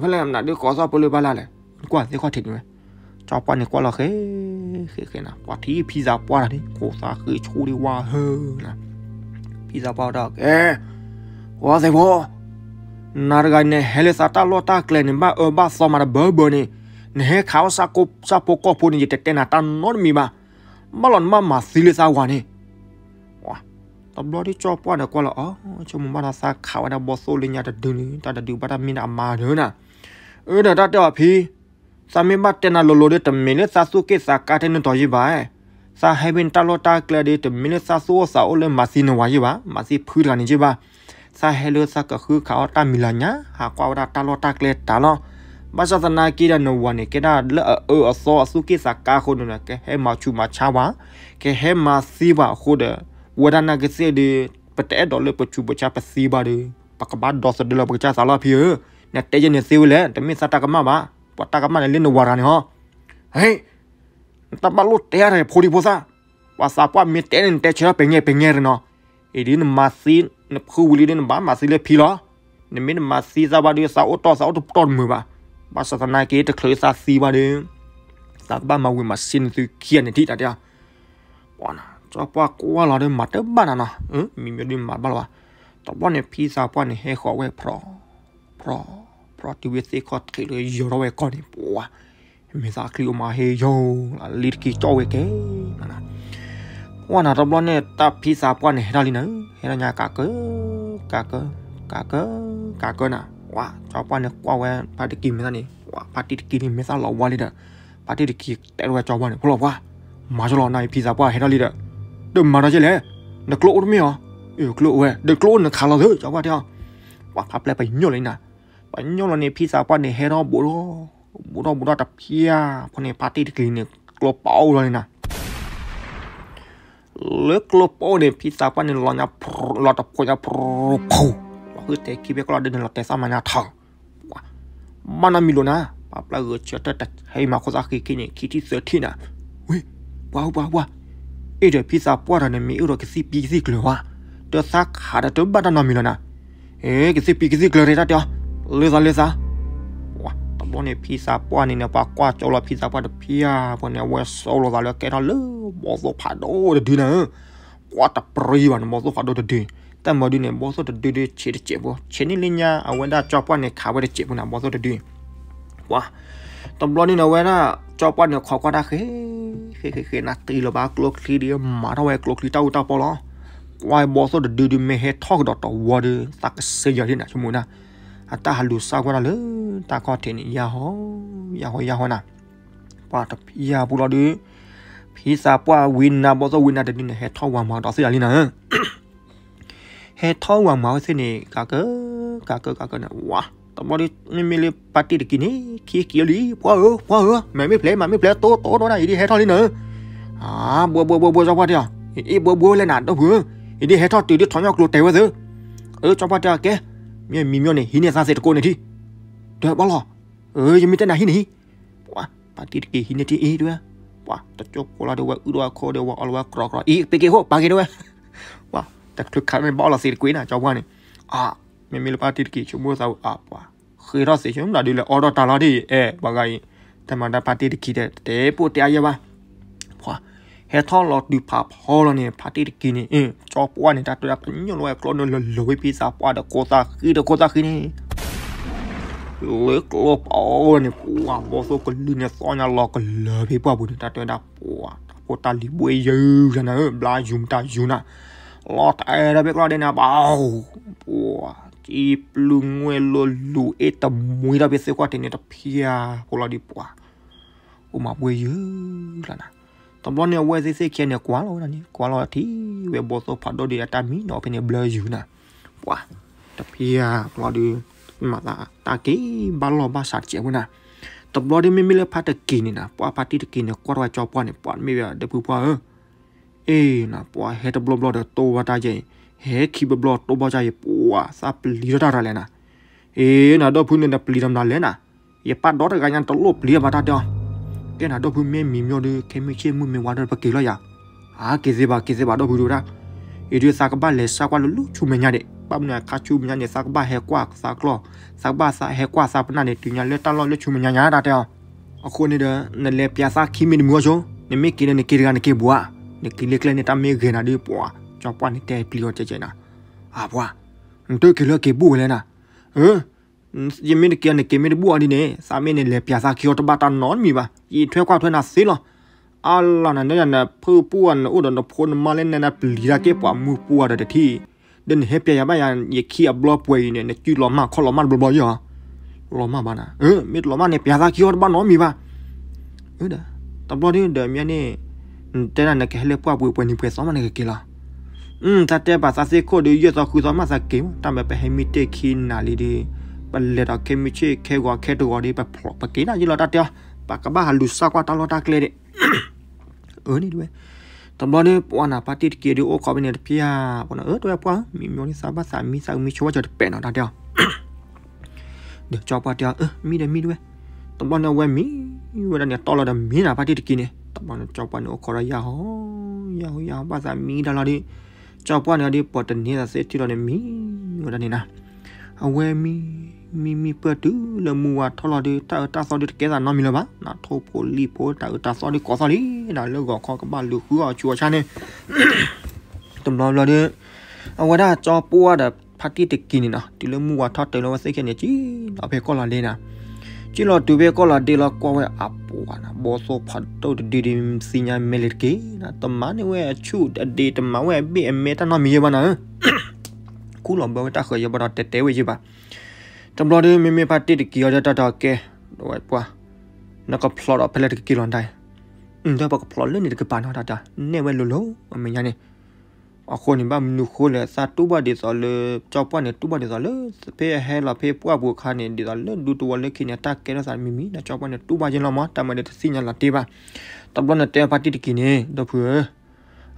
ဖဲလဲၣ်မနုၤဒ်ကိးသီၣ်ပလၢဘၣ်လၢ်လဲၣ်, ကွၢ်သ့ၣ်ခီၣ်ထံးန့ၣ်ဝဲ, ကၠီပှၢ်န့ၣ်ကွၢ်လီၤဃဲ, ဃဲဃဲနၤ, ပှၤထံၣ်ဖံသးပှၢ်တၢ်န့ၣ် ကိးသးဃ့ဆိဒ်ဝါဟၢနၤ, ဖံသးပှၢ်ဒီး ကဲ, ဝဲသ့ၣ်ဖိ နၤတဂၤန့ၣ် ဟဲလၢသးတၢ်လီၢ်တၢ်ကျဲန့ၣ် ဘၣ်အၢဘၣ်သီမးတဘၢဘၢန့ၣ်, နဟဲခးအီၣ်ဆၣ်ဖိကီၢ်ဖိန့ၣ် ယတတဲနၤတၢ်နီတမံၤဘၣ်. ဘၣ်လီၤနဘၣ်မၤသံလၢသးဝၤန့ၣ်. တဘျီဒ်ကၠီပှၢ်န့ၣ်ကွၢ်လီၤ, အီ, ဆိကမိၣ်ဘၣ်ဒီးသးခးဝဲဒၣ်ဘီသိၣ်လၢညါတဒုန့ၣ် တၢ်တဒုဘၣ်တၢ်မ့ၢ်ဒၣ်အမါဒၢနၤ. အၢ ဒီးတၢ်တဲအီၤဖံ သးမ့ၢ်ဘၣ်တဲနၤလိၤလိၤဒီး တမ့ၢ်လၢသးသူၣ်က့ၣ်သးကါထဲနတီၤယ့ၢ်ဘၣ်. သးဟဲဖဲနတၢ်လီၢ်တၢ်ကျဲဒီး တမ့ၢ်လၢသးသူၣ်အိၣ်သးအိၣ်လၢမၤသံနဝၤယ့ၢ်ဘၣ်, မၤသံဖုတဂၤန့ၣ်ယ့ၢ်ဘၣ်. သးဟဲလၢသးကဃုခးအီၣ်တၢ်မံၤလၤညါ ဟးကွၢ်ဝဲဒၣ်တၢ်လီၢ်တၢ်ကျဲတၢ်လီၤ. ဘၣ်ဆၣ်သနာ်က့ဒီး နဝၤန့ၣ် ကဲဒၣ်လၢအအၢအသီအသူၣ်က့ၣ်သးကါအဃိန့ၣ်ဒီး ကဟဲမၤဆူးမၤဆါဝဲ, ကဟဲမၤသံဝဲအဃိဒီး ဝဲဒၣ်နာ်က့သ့ၣ်ဒီး ပတအဲၣ်ဒိးလၢပဆူးပဆါပသံဘၣ်ဒီး ပကဘၣ်ဒီသဒၢလီၤပကစၢ်သးလီၤဖံဧၢ. နတဲယဲန့ၣ်သ့ဝဲလဲၣ်, တမ့ၢ်သးတၢ်ကမၣ်ဘၣ်, ပှၤတၢ်ကမၣ်န့ၣ်လၢနဝၤတဂၤန့ၣ်ဟီ. ဟဲ, နတၢ်ဘၣ်လိၣ်တဲတၢ်န့ၣ် ဖိဒံဖိသၣ်, ပှၤသးပှၢ်မ့ၢ်တဲန့ၣ် နတဲဆၢထၢၣ်ပညဲပညဲရနီၤ. အံၤဒ်နမၤသံ, နဖုဝံၤလံဒီး နဘၣ်မၤသံလၢဖံလီၤ. နမ့ၢ်နမၤသံသးဘၣ်ဒီး သးအိၣ်တီၢ်သးအိၣ်တပတီၢ်တမုာ်ဘၣ်. ဘၣ်ဆၣ်သနာ်က့ တချုးသးသံဘၣ်ဒီး သးကဘၣ်မၤဝံၤမၤစ့နသုခံဂၤန့ၣ်ထံၣ်တၢ်တဲ. ပှၤနီၤ ကၠီပှၢ်ကွၢ်လီၤဒီး မၤတဘၣ်နၤနီၤ, မံၤမံၤဒုးမၤဘၣ်လီၤဘၣ်. တဘျီန့ၣ် ဖံသးပှၢ်န့ၣ် ဟဲဃီၤဝဲဖြီ, ဖြီ, ဖြီတုၤဝဲသ့ၣ်ခီၣ်ထံးလၢယီၤထီၣ်ဝဲကီၢ်န့ၣ် ပှၤ မ့ၢ်သးချံအိၣ်မးဟ့ယီၤ, လံတက့ၤကၠီဝဲကဲ. ပှၤနီၤ တဘျီန့ၣ် တၢ်ဖံသးပှၢ်န့ၣ် ဟဲထီၣ်လံနၤ, ဟဲထီၣ်ညါကးကၢ, ကးကၢ, ကးကၢ, ကးကၢနၤ. ပှၤ ကၠီပှၢ်န့ၣ်ကွၢ်ဝဲဖါတံၢ်တက့ၤမ့ၢ်သးန့ၣ်, ပှၤဖါတံၢ်တက့ၤန့ၣ် မ့ၢ်သးလီၤဝါလံဒီး ဖါတံၢ်တက့ၤတဲထီၣ်ဝဲကၠီပှၢ်န့ၣ်, ဖိလီၤပှၤ, မၤကၠီလီၤနၤအံၤ ဖံသးပှၢ်ဟဲထီၣ်လံဒီး, ဒီးမၤဒီးကဲလဲၣ်, နကျိအိၣ်တမ့ၢ်အီၤ, အ့ၣ် ကျိအိၣ်ဝဲ, ဒီးကျိအိၣ်နခးလီၤသု ကၠီပှၢ်တဲအီၤ. ပှၤဖါပျဲၢ်ပညိၣ်လီၤနၤ, ပညိၣ်လီၤန့ၣ် ဖံသးပှၢ်န့ၣ် ဟဲထီၣ်ဘူးထီၣ်, ဘူးထီၣ်ဘူးထီၣ်တဖျၢၣ်ဖိန့ၣ် ဖါတံၢ်တက့ၤန့ၣ် ကျိပိလီၤန့ၣ်နၤ. လၢကျိပိန့ၣ် ဖံသးပှၢ်န့ၣ် လီၤညါ, လီၤတဖိညါ, ဖူ, လီၤဃုတဲာ်ခံဖဲကျီၢ်ဒ်န့ၣ် လီၤတဲာ်သၣ်မၤညါထီၣ်. ပှၤ ဘၣ်နီတမံၤလိာ်နၤ, ပှၤပျဲၢ်ဂဲၤဆၢထၢၣ်တဟဲမၤခိၣ်သၣ်ဃံခံန့ၣ် ခံထံၣ်သၢထံၣ်နၤ. ဝ့ၢ်, ပှၤဧၢ ပှၤ ပှၤ, အ့ၣ်ဒီးဖံသးပှၢ်တဂၤန့ၣ် မ့ၢ်အ့ၣ်ဒီးကသံၣ်ပံကသံၣ်ကျၢၤဝဲ, ဒီးသးခးဒီးတဘၣ်တၢ်နီတမံၤလီၤနၤ. အ့ၣ် ကသံၣ်ပံကသံၣ်ကျၢၤတၢ်တဲအီၤ, လၢသးလၢသး. ပှၤ တဘျီန့ၣ် ဖံသးပှၢ်န့ၣ်န့ၣ် ပှၤကွၢ်ကၠီလီၤဖံသးပှၢ်တဖျၢၣ်ဖိန့ၣ် အဝဲဆိးလိာ်သးလၢကဲထီၣ်လၢဘီသိၣ်ဖးဒိၣ်တဒုနၤ. ကွၢ်တပြံဘၣ်န့ၣ် ဘီသိၣ်ဖးဒိၣ်တဒု, တၢ်မၤဒုန့ၣ် ဘီသိၣ်တဒုဒု ဆံးတစဲးဖိ, ဆံးန့ၢ်လၢညါ အဝဲဒၣ်ကၠီပှၢ်န့ၣ် ခးဝဲတစဲးဖိနၤ ဘီသိၣ်တဒု. ပှၤ တဘျီန့ၣ်န့ၣ် အဝဲဒၣ်ကၠီပှၢ်န့ၣ် ခိးကွၢ်တၢ်ဃဲ, ဃဲ ဃဲ ဃဲ နၤတ့ၢ်လၢၤဘၣ်ကျိချံဒီး မၤထီၣ်ဝဲကျိချံတၢ်အူတၢ်ပီလီၤ. ကွၢ်ဘီသိၣ်တဒုဒု မ့ၢ်ဟဲထီၣ်ကဒီးတဝီဒီး သးကစၢ်ယွၤဒ်နၤ ဆိကမိၣ်နၤ, အတၢ်ဟးလူၤစၢ်ကွၢ်တၢ်လၢ တၢ်ခီၣ်ထံးန့ၣ် ယါဟီ, ယါဟီ ယါဟီနၤ. ပှၤတဖျၢၣ်ဖိလီၤဒုး, ဖံသးပှၢ်ဝံနၤ ဘီသိၣ်ဝံနၤတဒုန့ၣ် ဟဲထီၣ်ဝၤမၤဒီးသ့ၣ်လီၤလံနၤ. ဟဲထီၣ်ဝၤမၤဝဲသ့ၣ်န့ၣ် ကးကၢ, ကးကၢ ကးကၢန့ၣ် ဝၤ တဘျီဒုး မ့မ့ၢ်လၢဖါတံၢ်တက့ၤန့ၣ် ခံက့ၤလံ, ပှၤဧၢ ပှၤဧၢ, မၤမ့ၢ်ဖျဲး မၤမ့ၢ်ဖျဲး တိတိတိနၤ အံၤဒ်ဟဲထီၣ်လံနၤ. အါ ဘှီဘှီဘှီဘှီ ကၠီပှၢ်တဲအီၤ, အ့ၣ် ဘှီဘှီဝဲလဲၣ်နၤ ဒီပုၢ်ဧၢ, အံၤဒ်ဟဲထီၣ်တုၤဒ်ထီၣ်ညီကျိၤတဲာ်ဝဲသု. အၢ ကၠီပှၢ်တဲအီၤ ကဲ, မ့ၢ်မံၤမၠီန့ၣ် ဟံးန့ၢ်သးသ့ၣ်တကိးန့ၣ်ထံၣ်, ဒီးဘၣ်လီၤ. အၢ ယမ့ၢ်တဲနၤဟံးန့ၢ်ဟံး, ပှၤ ဖါတံၢ်တက့ၤဟံးန့ၢ်ထံၣ်အံၤတဲဝဲ, ပှၤ တကၠိဖိလီၤဒီးဝဲအုၣ်ဒီးဝဲခိၣ်ဒီးဝဲအီလီၤဝဲကြီကြီ အံၤ ပက့ၤဃိ ပာ်က့ၤတဲဝဲ, ပှၤ တချုးခးန့ၣ်ဘၣ်အီလီၤသ့ၣ်တကွံနၤ ကၠီပှၢ်န့ၣ်, အါ မ့မ့ၢ်လၢဖါတံၢ်တက့ၤ ဆိကမိၣ်သးဝဲ အါ ပှၤ ဃ့ထီၣ်သ့ၣ်ဆိမနုၤဒုးလဲၤအီထီၣ်တၢ်လီၤဒ်အံၤ အဲ ပှၤဂၤအံၤ တမၤတၢ်ဖါတံၢ်တက့ၤဒီး တတဲပိာ်တဲအါယဲဘၣ်. ပှၤ ဟဲထီၣ်လီၤတုၤဖးဖီလီၤန့ၣ် ဖါတံၢ်တက့ၤန့ၣ် ကၠီပှၢ်န့ၣ် တၢ်တဲဒၣ်ပညိၣ်လီၤဝဲကျိန့ၣ် လၢလီၤဝဲဖံသးပှၢ်ဒီးခိၣ်သၣ်ဃံဒီးခိၣ်သၣ်ဃံန့ၣ် လၢကျိပီန့ၣ် ပှၤဘီသိၣ်ကလုၢ်န့ၣ် သီၣ်ညါလီၤကလၢာ်ဖဲပှၢ်ပူၤန့ၣ် တၢ်တဲဝဲဒၣ်ပှၤ တၢ်ဖိတၢ်လံၤဘှ့ယုၢ်လီၤနၤဧၢ ဘျါယုၢ်မတၤယုၢ်နၤ လီၤတၢ်အဲၣ်ဒၣ်ဖဲကျီၢ်ဒဲးနၤ ဘၣ် ပှၤ ကံပျုၢ်ငွဲၣ်လိၤလူၤအ့ၣ်တမှံထီၣ်ဖဲသ့ၣ်ခီၣ်ထံးန့ၣ်တဖၠၣ်ဖိလီၤဒ်ပှၤ အိၣ်မးဘှ့ယုၢ်လီၤနၤ. တဘျီန့ၣ် အဝဲသ့ၣ်သ့ၣ်ခံဂၤန့ၣ် ကွၢ်လီၤဝဲဒၣ်န့ၣ် ကွၢ်လီၤထံၣ်ဝဲဘီၣ်သိၣ်ဖးဒိၣ်ဒံးအတၢ်မံနီၤဖဲန့ၣ်ဘျၢယုၤနၤ, ပှၤ တဖံယၤဘျီဒီး မၤသးတၢ်က့ၤဘၣ်လီၢ်ဘၣ်စးတစဲးဝဲနၤ. တဘျီဒီးမ့မ့ၢ်လၢဖါတက့ၤန့ၣ်နၤ ပှၤဖါတံၢ်တက့ၤန့ၣ် ကွၢ်ထီၣ်ဝဲကၠီပှၢ်န့ၣ် ပှၤမ့ၢ်ဝဲဒီပုၢ်ပှၢ်ဧၢ အ့နၤ ပှၤဟဲတဘျီဘျီဒီးတိၢ်ဘၣ်တၢ်ယဲၢ်အံၤ, ဟဲခံဘျီဘျီတိၢ်ဘၣ်တၢ်ယဲၢ် ပှၤသးပျံၤထီၣ်တၢ်တၢ်လဲၣ်နၤ. အ့နၤ ဒီပုၢ်န့ၣ်နပျံၤတမနုၤလဲၣ်နၤ, ယပၢ်ဒီတဂၤညါတလိၣ်ပျံၤဘၣ်တၢ်တဲအီၤ. ကဲနၤ ဒီပုၢ်မ့ၢ်မံၤမၠိဒီး ခဲမုၢ်ဆ့ၣ်မုၢ်မ့ၢ်ဝါဒီးပက့ၤလီၤယၤ. အါ က့ၤသ့ဘၣ် က့ၤသ့ဘၣ် ဒီပုၢ်တဲဝဲဒၣ်. အံၤဒုးသးကဘၣ်လဲၤစၢ်ကွၢ်လၢလူၤဆူမဲာ်ညါဒံး, ဘၣ်မနုၤအခါဆူမဲာ်ညါန့ၣ် သးကဘၣ်ဟဲကွၢ်သးကျီၢ်, သးကဘၣ်ဟဲကွၢ်သးပနၢ်န့ၣ် တုၤညါလၢတၢ်လီၢ်လၢဆူမဲာ်ညါညါတၢ်တဲအီၤ. အဃိန့ၣ်ဒီး နလဲၤပျးသးခံမံၤတမုာ်အီၤဆိ, နမ့ၢ်က့ၤဒီးနက့ၤတဂၤနက့ၤဘူးဧါ, နက့ၤလၢကျဲန့ၣ် တၢ်မ့ၢ်ဂ့ၤနၤဒီး ပှၤကၠီပှၢ်န့ၣ်တဲပျံၤအီၤကဲကဲနၤ. အပှၤ နတက့ၤလၢက့ၤဘူးဝဲလဲၣ်နၤ. အၢ ယမ့ၢ်တက့ၤအီၤ နက့ၤမ့ၢ်တဘူးအီၤဒ်န့ၣ် သးမ့ၢ်န့ၣ်လဲၤပျးသးခံအီၤတဘၣ်တၢ်နီတမံၤဘၣ်, ယထွဲကွၢ်ထွဲနၤသ့လီၤ. အလီၤနၤ နဖုပူၤအီၤ နအိၣ်ဒီးနဖိနမါလၢနနပျံၤတၢ်က့ၤပှၤမုၢ်ပူၤအီၤဒီးတထံၣ်, ဒီးနဟဲပျးယၤဘၣ်ယၤ ယခံအဘျီပှဲၤအံၤန့ၣ် နစုလီၤမၢ်ခီၣ်လီၤမၢ်တဘျီဘျီယီၤ. လီၤမၢ်ဘၣ်နၤ, မ့ၢ်တလီၤမၢ်န့ၣ် ပျးသးခံအီၤတဘၣ်နီတမံၤဘၣ်. အၢ ဒီး တဘျီဒီး ဒီးမ့ၢ်န့ၣ် နတဲဒၣ်နကဟဲလၢပှၢ်ပူၤပှဲၤနံၤပှဲၤသီမးနကက့ၤလီၤ. တၢ်တဲပာ်သးသ့ၣ်ခိၣ်ဒီး ယဲၢ်သီဃုသီမးသးက့ၤမး, တၢ်မ့ၢ်ပဟဲမံတ့ၢ်ခံနၤလံဒီး ပလဲၤဒီးခဲမုၢ်ဆ့ၣ်ခဲဂီၤခဲတဂီၤဒီး ပက့ၤနၤယ့ၢ်လီၤတၢ်တဲအီၤ, ပကဘၣ်ဟးလူၤစၢ်ကွၢ်တၢ်လီၢ်တၢ်ကျဲဒံး. အၢ န့ၣ်တဝဲ တဘျီဒီး ပှၤနၤ ဖါတံၢ်တက့ၤဒီးအိၣ်ခိးဖဲန့ၣ်တဖျၢၣ်, ပှၤနၤ အၢ တဝဲပှၢ် မံမၠိဒ်သးဘၣ်သးမံသးကမံဆိဝဲကၠီတပဲာ်နီၤတၢ်တဲအီၤ. ဒီးကၠီပှၢ်တဲအီၤ အၢ မံဒီးမံတဝဲ. တဘျီန့ၣ်အဝဲမံဝဲဒၣ်န့ၣ် တီၢ်လီၤဒီးမံနၤ ဖါတံၢ်တက့ၤန့ၣ်, တဘျီန့ၣ်ကၠီပှၢ်န့ၣ်အိၣ်ခိးဒီးယၢ်ဟီ ယၢ်ဟီ ယၢ်ဟီ ဘၣ်သးမံတၢ်လီၤဒီး ကၠီပှၢ်န့ၣ်ဒီး ပှၤတန့ၤသးသ့ၣ်ထံၣ်လီၤဒီးမံဝဲဒၣ်န့ၣ်နၤ. အဝဲမံ မံမံပၢၢ်တုၤလၢမုၢ်ဝါထီၣ်လီၤဒီး တၢ်အၢတၢ်သီဒီးတကဲသးနီတမံၤလၢၤဘၣ်, နထိၣ်ဖိလံၣ်ဖိ တၢ်အၢတၢ်သီဒီးကိးသီၣ်လံ, နၤလၢဂီၤခီကဘၣ်လူၤဃုအီၣ်ဆူအီၣ်ဆါန့ၣ် တဘျီဘျီဒီး အဝဲဒၣ်ကၠီပှၢ်ဒီးဖါတံၢ်တက့ၤန့ၣ်နီၤ တုၤလၢမုၢ်ဝါထီၣ်တုၤလၢအဝဲသ့ၣ်ခံဂၤန့ၣ် ကံၣ်လီၤဖဲကီၢ်လီၤဒ့နၤ, ကံၣ်လီၤတုၤဖဲကီၢ်လီၤဒ့လီၤ ကွၢ်ဝဲအပှၤနၤ ဘီၣ်သိၣ်ဖးဒိၣ်တဒုဒုး သ့ၣ်ညါမဲာ်လံၤတက့ၢ်နၤ, တမၤန့ၢ်ဝဲအဆူၣ်အဒ့ တမၤဝဲအဘ့ၣ်အမဲတၢ်နီတမံၤယဲဘၣ်နၤဧၢ, ခူၣ်လီၤဘၢဝဲတၢ်ဃၢၤယဲဘၣ်ဒီး တဲတဲဝဲယဲဘၣ်. တဘျီဒီး မ့မ့ၢ်ဖါတံၢ်တက့ၤအီၤဒီး တၢ်တဲအီၤကဲ ဒီးဝဲပှၤ နကဖျိးဒီးဖဲလဲၣ်တက့ၤလီၤဒၣ်အံၤ, ဒီးပကဖျိးလၢန့ၣ်တကပၤနီၤ တၢ်တဲအီၤ နဲၣ်ဝဲလိၤလိၤ အမဲာ်ညါန့ၣ် အဃိန့ၣ် ဘၣ်မနုၤဃိလဲၣ် သးတူၢ်ဘၣ်ဒ်သိးလၢ ကၠီပှၢ်န့ၣ် တူၢ်ဘၣ်ဒ်သိးလၢ ဖဲအဟဲလီၤဖဲပှၢ်ပူၤအခါန့ၣ် ဒ်သိးလၢဒူတဝီလၢခံန့ၣ် တၢ်ကဲထီၣ်သးမံၤမံၤ ဒီးကၠီပှၢ်န့ၣ် တူၢ်ဘၣ်ယဲလီၤမး တၢ်မၤဒီးတသ့ၣ်ညါလီၤတ့ၢ်ဘၣ်. တဘျီန့ၣ်တဲဖါတံၢ်တက့ၤန့ၣ် ဒီပုၢ်ဧၢ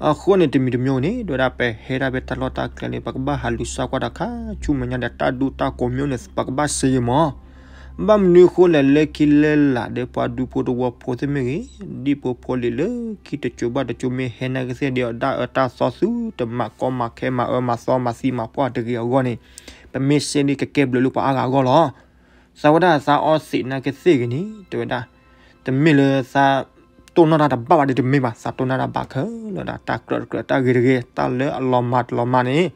အဃိန့ၣ် တမံၤတမံၤန့ၣ် ဒ်ဝဲဒၣ်ပဟဲဒၣ်ဖဲတၢ်လီၢ်တၢ်ကျဲန့ၣ် ပကဘၣ်ဟးလူၤစၢ်ကွၢ်တခါ ဆူမဲာ်ညါဒီးတၢ်ဒူတၢ်ကိးမံၤန့ၣ် ပကဘၣ်စ့ယဲမး ဘၣ်မနုၤဃိလဲၣ် လၢခံလၢလာ်ဒီးပှၤဒူဖိတဝီဖိသ့ၣ်မ့ၢ်ဂ့ၤ, ဒံၣ်ဖိဖိလံၤလၢခံတစိၤဘၣ်တစိၤမ့ၢ်ဟဲနာ်က့ၤသ့ၣ်ဒီး တၢ်အၢတၢ်သီဆူတမၤကီမၤခဲမၤအၢမၤသီမၤသံမၤပှၢ်တဂ့ၤအဂီၢ်န့ၣ်, ပမ့ၢ်စ့ဒီးကကဲဘျုးလၢပှၤအါဂၤအဂီၢ်လီၤ. သးဝဲဒၣ်သးအီသံးနာ်က့ၤသ့ၣ်ဂ့ၤန့ၣ် တဲဝဲဒၣ်, တမ့ၢ်လၢသးတိၢ်နီၣ်တၢ်တဘၣ်ဘၣ်ဒီးတမ့ၢ်ဘၣ်, သးတိၢ်နီၣ်တၢ်ဘၣ်ခဲလၢာ်ဒၣ် တၢ်ကြၢးတကြၢး တၢ်ဂ့ၤတဂ့ၤ တၢ်လၢအလီၤမၢ်တလီၤမၢ်န့ၣ်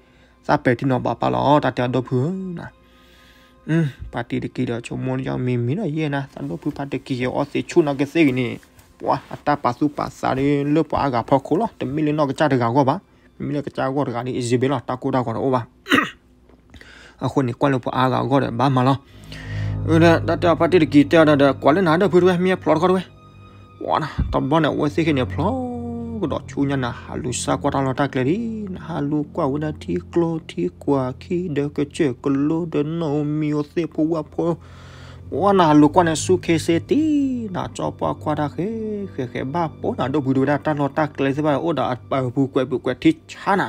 သးပဲာ်ထံနီၤဖးပာ်လီၤ တၢ်တဲအီၤဒီပုၢ်ဧၢ ဖါတံၢ်တက့ၤဒီးဆိကမိၣ်လၢယမံၤမံၤဒီးယဲၢ်နၤ သးဒီပုၢ်ဖါတံၢ်တက့ၤအီသံးဆူၣ်နာ်က့ၤသ့ၣ်ဂ့ၤန့ၣ်, ပှၤအတၢ်ပာ်သူၣ်ပာ်သးဒီးလၢပှၤအါဂၤဖီခိၣ်လီၤ. တမ့ၢ်လၢနီၢ်ကစၢ်တဂၤအဂီၢ်ဘၣ်. မ့မ့ၢ်လၢကစၢ်အဂီၢ်တဂၤဒီး အံၤစဘ့လီၤ တၢ်ကိၢ်တၢ်ဂီၤတအိၣ်ဘၣ်. အဃိန့ၣ် ကွၢ်လၢပှၤအါဂၤအဂီၢ်ဒီးဘၣ်မၤလီၤ. တၢ်တဲအီၤဖါတံၢ်တက့ၤတဲအီၤဒီး ကွၢ်လၢနၤဒီပုၢ်တဝဲ မ့ၢ်ဖျိးတခီတဝဲ ပှၤနၤ တဘျီန့ၣ် အဝဲသ့ၣ်ခံန့ၣ် ဖျိကဒီးဆူညါနၤ ဟးလူၤစၢ်ကွၢ်တၢ်လီၢ်တၢ်ကျဲဒံး နဟးလူၤကွၢ်ဝဲဒၣ်ထံကျိထံကွၢ်ခံဒီးကစၢၢ်ကလိဒီးနီၢ်မံၤအိၣ်သ့ၣ်ဖိဝၣ်ဖိ, ပှၤနၤ ဟးလူၤကွၢ်န့ၣ်ဆူခ့စ့တံၢ်နၤ ကၠီပှၢ်ကွၢ်တၢ်ဃဲဃဲဃဲ ဘၣ်ပိာ်နၤဒီပုၢ်တဝဲဒၣ် တၢ်လီၢ်တၢ်ကျဲသ့ၣ်တဖၣ် အိၣ်ဒီးအပူၤကွဲးပူၤကွဲးထံဆါနၤ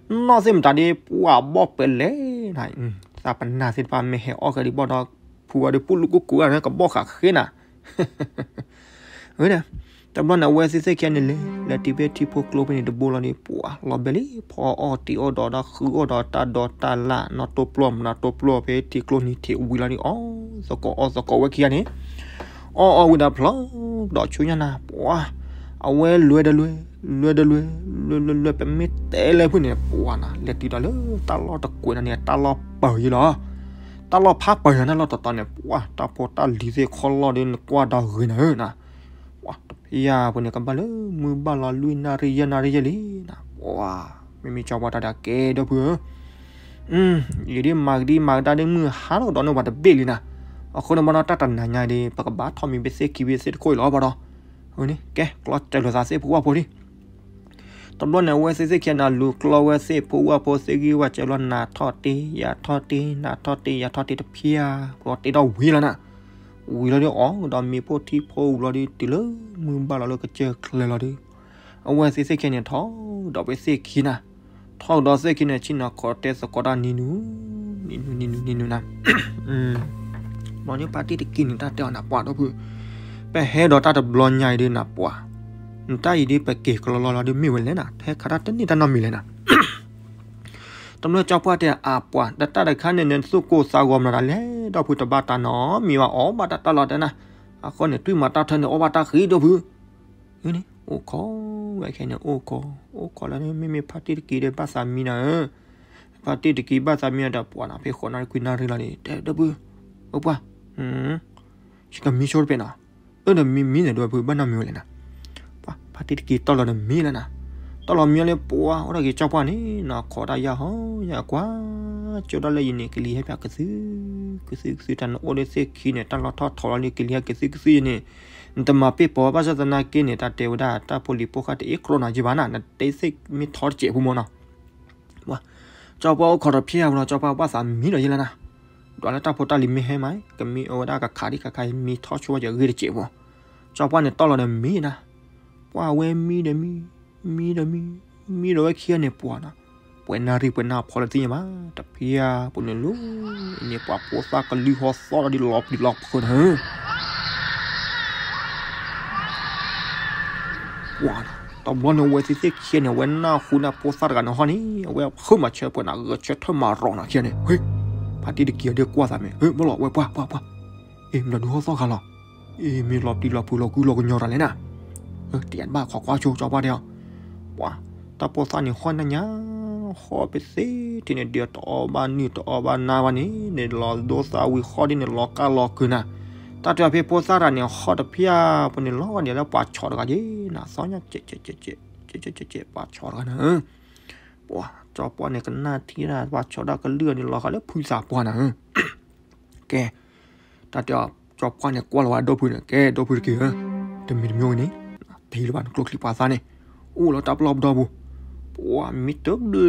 နီၢ်သ့ၣ်မတၤဒ် ပှၤဘီၣ်ပဲလဲၣ်နၤ, သးပနၢ်သ့ၣ်တဖၣ်မ့ၢ်ဟဲအီၣ်ကဲဒံးဘီၣ်ဒီး ဖုဝဲဒီးပူၤလူၤကူကူန့ၣ် ကဘီၣ်ဃးဃ့နၤ တဘျီန့ၣ် အဝဲသ့ၣ်သ့ၣ်ခံဂၤန့ၣ်လဲၤ လဲၤတုၤဖဲထံဖိကျိဖဲန့ၣ်တဘိလီၤဒီး ပှၤလီၤဘဲလံ ဖီအီၣ်တံၤအီၣ်ဒီးတၢ်ဃုအီၣ်ဒီးတၢ်ဒိးတၢ်လၢ် နီၢ်တိၢ်ပျီၢ်မနုၤတိၢ်ပျီၢ်ဖဲထံကျိနံၤထံးဝံၤလီၤဒီး အီၣ်သကိးအီၣ်သကိးဝဲခံဂၤန့ၣ် အီၣ်အီၣ်ဝံၤဒီးဖျီကဒီးဆူညါနၤ ပှၤ အဝဲလွဲဒီးလွဲ လွဲဒီးလွဲ လွဲလွဲလွဲ ပမ့ၢ်တဲလၢဖုၣ်န့ၣ် ပှၤနၤ လဲၤတုၤဒီးလၢတၢ်လီၢ်တကွဲးနၤန့ၣ် တၢ်လီၢ်ပၢၤယဲလီၤ တၢ်လီၢ်ဖးပၢၤယဲနၤ လီၢ်တတီၤန့ၣ် ပှၤ တၢ်ဖိတၢ်လံၤသ့ၣ်ခီလီၢ်ဒီး နကွၢ်ဒီးဂ့ၤနၤဧၢနၤ ပှၤတဖျၢၣ်ဖိန့ၣ် ကဘၣ်လၢမုၢ်ဘၣ်လီၤလွံၢ်နၣ်ရံၣ်ယဲၢ်နၣ်ရံၣ်ယဲၢ်လံနၤ ပှၤ မ့မ့ၢ်ကၠီပှၢ်တၢ်ဒၣ်ကဲဒီပုၢ်ဧၢ ယဒ်မၤကဒံမၤကဒါဒ်မုၢ်ဟါလီၤကဒီးန့ၣ် ပှၤတဘ့ၣ်လံနၤ အဃိန့ၣ်ဘၣ်ဒီး တၢ်တနၤညါဒီး ပကဘၣ်ထီၣ်မံၤဘ့ၣ်သ့ၣ်ခံဘ့ၣ်သ့ၣ်တခိၣ်အံၤလီၤဘၣ်ဒီး ကဲ ကျီစၢၤလိာ်သးသ့ၣ်ဖိဝၣ်ဖိလံ. တဘျီန့ၣ် အဝဲသ့ၣ်သ့ၣ်ခံဂၤန့ၣ် လူၤကျီဝဲသ့ၣ်ဖိဝၣ်ဖိသ့ၣ်ဂံၢ်ဝဲစဲးလီၤ နၤထီၣ်တ့ ယၤထီၣ်တ့ နၤထီၣ်တ့ ယၤထီၣ်တ့တဖၣ် ပျီတ့ထီၣ်ဝံၤလီၤနၤ. ဝံၤလီၤဒီးအီၣ်ဒီးမ့ၤဖိထံဖိဝံၤလီၤဒီး တုၤလၢမုၢ်ဘၣ်လီၤလၢကစၢၢ်ချၢလီၤဒီး အဝဲသ့ၣ်သ့ၣ်ခံဂၤန့ၣ် ထီၣ်ဒီးဝဲသ့ၣ်ခံနၤ ထီၣ်ဒီးသ့ၣ်ခံန့ၣ် ဆ့ၣ်နီၤခိးတဲသကိးတၢ်နံၤနုၤ, နံၤနုၤ နံၤနုၤ နံၤနုၤနၤ. ဘျီန့ၣ်ဖါတံၢ်တက့ၢ်န့ၣ် တၢ်တဲအီၤနၤပှၢ်ဒီပုၢ်, ပဟဲဒီးတၢ်တဘျီညါအံၤဒ်နၤပှၢ်, နတၢ်အံၤဒ်ပက့ၤကလီလီလီၤဒ်မ့ၢ်ဝဲလဲၣ်နၤ, ဟဲခးတၢ်တန့ၢ်တၢ်နီတမံၤလဲၣ်နၤ. တဘျီကၠီပှၢ်တဲအပှၢ် တၢ်တခါန့ၣ် နသူၣ်ကိၢ်သးဂီၤမနုၤဒၣ်လဲၣ် ဒီပုၢ် တဘၣ်တၢ်နီတမံၤဘၣ် အီၣ်ဘၣ်တၢ်တၢ်လီၤတဲနၤ, အဃိန့ၣ် တွံၢ်မၤတၢ်ထၢန့ၣ် အီၣ်ဘၣ်တၢ်ဃံဒီပုၢ် န့ၣ် အိၣ်ခိးဝဲခဲန့ၣ် အိၣ်ခိး အိၣ်ခိးလၢန့ၣ် မ့မ့ၢ်ဖါတံၢ်တက့ၢ်ဒီးဘၣ်သးမံနၤဧၢ, ဖါတံၢ်တက့ၢ်ဘၣ်သးမံဒီးပှၢ်နၤ ဖဲဃိးနၣ်ရံၣ်ခွံနၣ်ရံၣ်လီၤန့ၣ် တဲဒီပုၢ်, အိၣ်ပှၢ်, ယကမံဆိတပဲနၤ, အၢ ဒီးမံမံန့ၣ် ဒီပုၢ် ဘၣ်နီတမံၤဝဲလဲၣ်နၤ. ပှၢ် ဖါတံၢ်တက့ၢ်တီၢ်လီၤဒီးမံလၢနၤ, တီၢ်လီၤမံလၢပှၢ် အိၣ်ဒီးက့ၤကၠီပှၢ်န့ၣ် နၤခိးတၢ်ယၢ်ဟီ ယၢ်ကွၢ် ကၠိဒၣ်လၢယန့ၣ် ကလံၤဟဲပၠးကသု ကသု ကသု တၢ်နအိၣ်ဒီးသ့ၣ်ခံန့ၣ် တၢ်လီၢ်ထီၣ်ထီလီၤလၢကလံၤဟဲကသုကသုယန့ၣ် နတမၤပ့ၢ်ပိာ်ဘၣ် ဘၣ်ဆၣ်သနာ်က့န့ၣ် တၢ်တဲဝဲဒၣ် တၢ်ဖိလံၤဖိဃၢ်တအ့ၣ်ကျိနၤယဘၣ်နၤ နတဲသ့ၣ်မ့ၢ်ထီတစဲးဖိမ့ၢ်နီၤ. ကၠီပှၢ်အိၣ်ခိးဒီးဖျဲၣ်အပူၤနီၤ ကၠီပှၢ်ဘၣ်သးမံဒီးယဲလၢနၤ, ဒွးလၢတၢ်ဖိတၢ်လံၤမ့ၢ်ဟဲမး ကမံအဝဲဒၣ်ကခးဒံးခါခါ မံထီၣ်ဆိဝဲယဂ့ၢ်တစဲးဖိ, ကၠီပှၢ်န့ၣ်တီၢ်လီၤဒီးမံနၤ, ပှၢ်ဝဲမံဒီးမံ မံဒီးမံ မံဒီးဝဲခံဂၤန့ၣ်ပှၢ်နၤ, ပှဲၤနၣ်ရံၣ်ပှဲၤနၣ်ဖီလၢသ့ၣ်ညါဘၣ် တဖျဲၣ်အပူၤန့ၣ်လီၤ, အန့ၣ်ပှၤဖိသၣ်ကလုၢ်ဟီသီၣ်ဒီးလီၤပျံၤလီၤဖုးနၤ ပှၢ်နၤ, တဘျီန့ၣ် အဝဲသ့ၣ်သ့ၣ်ခံဂၤန့ၣ် အဝဲနၢ်ဟူနၢ်ဖိသၣ်တဂၤန့ၣ်ဟီန့ၣ် အဝဲဃုမၤဆၢပှဲၤနၤ ဂဲၤဆၢထၢၣ်မၤရီၤနၤခံဂၤန့ၣ်, ဟ့ၣ်, ဖါတံၢ်တက့ၢ်အီၤဒ်ကွၢ်သးမ့ၢ် ဟ့ၣ် မ့ၢ်လီၤဝဲပှၢ်ပှၢ်ပှၢ်, အ့ မ့ၢ်လီၤဒုးဟီသီၣ်ဂၤလီၤ, အ့ မ့ၢ်လီၤပျံၤလီၤဖုးလီၤကုလီၤကညီတၢ်လဲၣ်နၤ, တယၤတဘၣ်ခိးကွၢ်ဆိကၠီပှၢ်တဲအီၤ, ပှၢ်, တၢ်ဖိသၣ်န့ၣ်ဟီၣ်နၢ်ညါ ဟီၣ်ပသ့ထံန့ၣ် ဒ်တအီၣ်ဘၣ်နုၢ်တအီၣ်ဘၣ်နါဘၣ်န့ၣ် န့ၣ်လီၤဒိသၣ်ဝံၤဃီဒ်န့ၣ် လီၤကၢ်လီၤကုၤနၤ, တၢ်တဲအီၤဖဲဖိသၣ်တဂၤန့ၣ် ဟီၣ်တဖျၢၣ်ပူၤန့ၣ် လီၤဒ်လၢပှၤဆီတဂၤက့ၤနၤ သီၣ်ညါ ကဲး ကဲး ကဲး ကဲး ပှၤဆီတဂၤနၤ, ပှၢ် ကၠီပှၢ်န့ၣ် ကနၣ်ထံၣ်ဒၣ်ပှၤဆီဒၣ်ကလုၢ်အီၤန့ၣ် လီၤဃီလၢဖုသးပှၢ်နၤဧၢ, ကဲ တၢ်တဲအီၤ ကၠီပှၢ်န့ၣ်ကွၢ်လီၤဝဲဒိၣ်ဖုန့ၣ် ကဲဒိၣ်ဖုတက့ၢ်ဧၢ, တမံၤတမံၤဝဲန့ၣ် ထံၣ်လၢၤဘၣ်နကျိချံပှၤသးန့ၣ် အိၣ်လီၤတၢ်ပလီၢ်ပဒီပူၤ, ပှၢ် မံတဘျဲ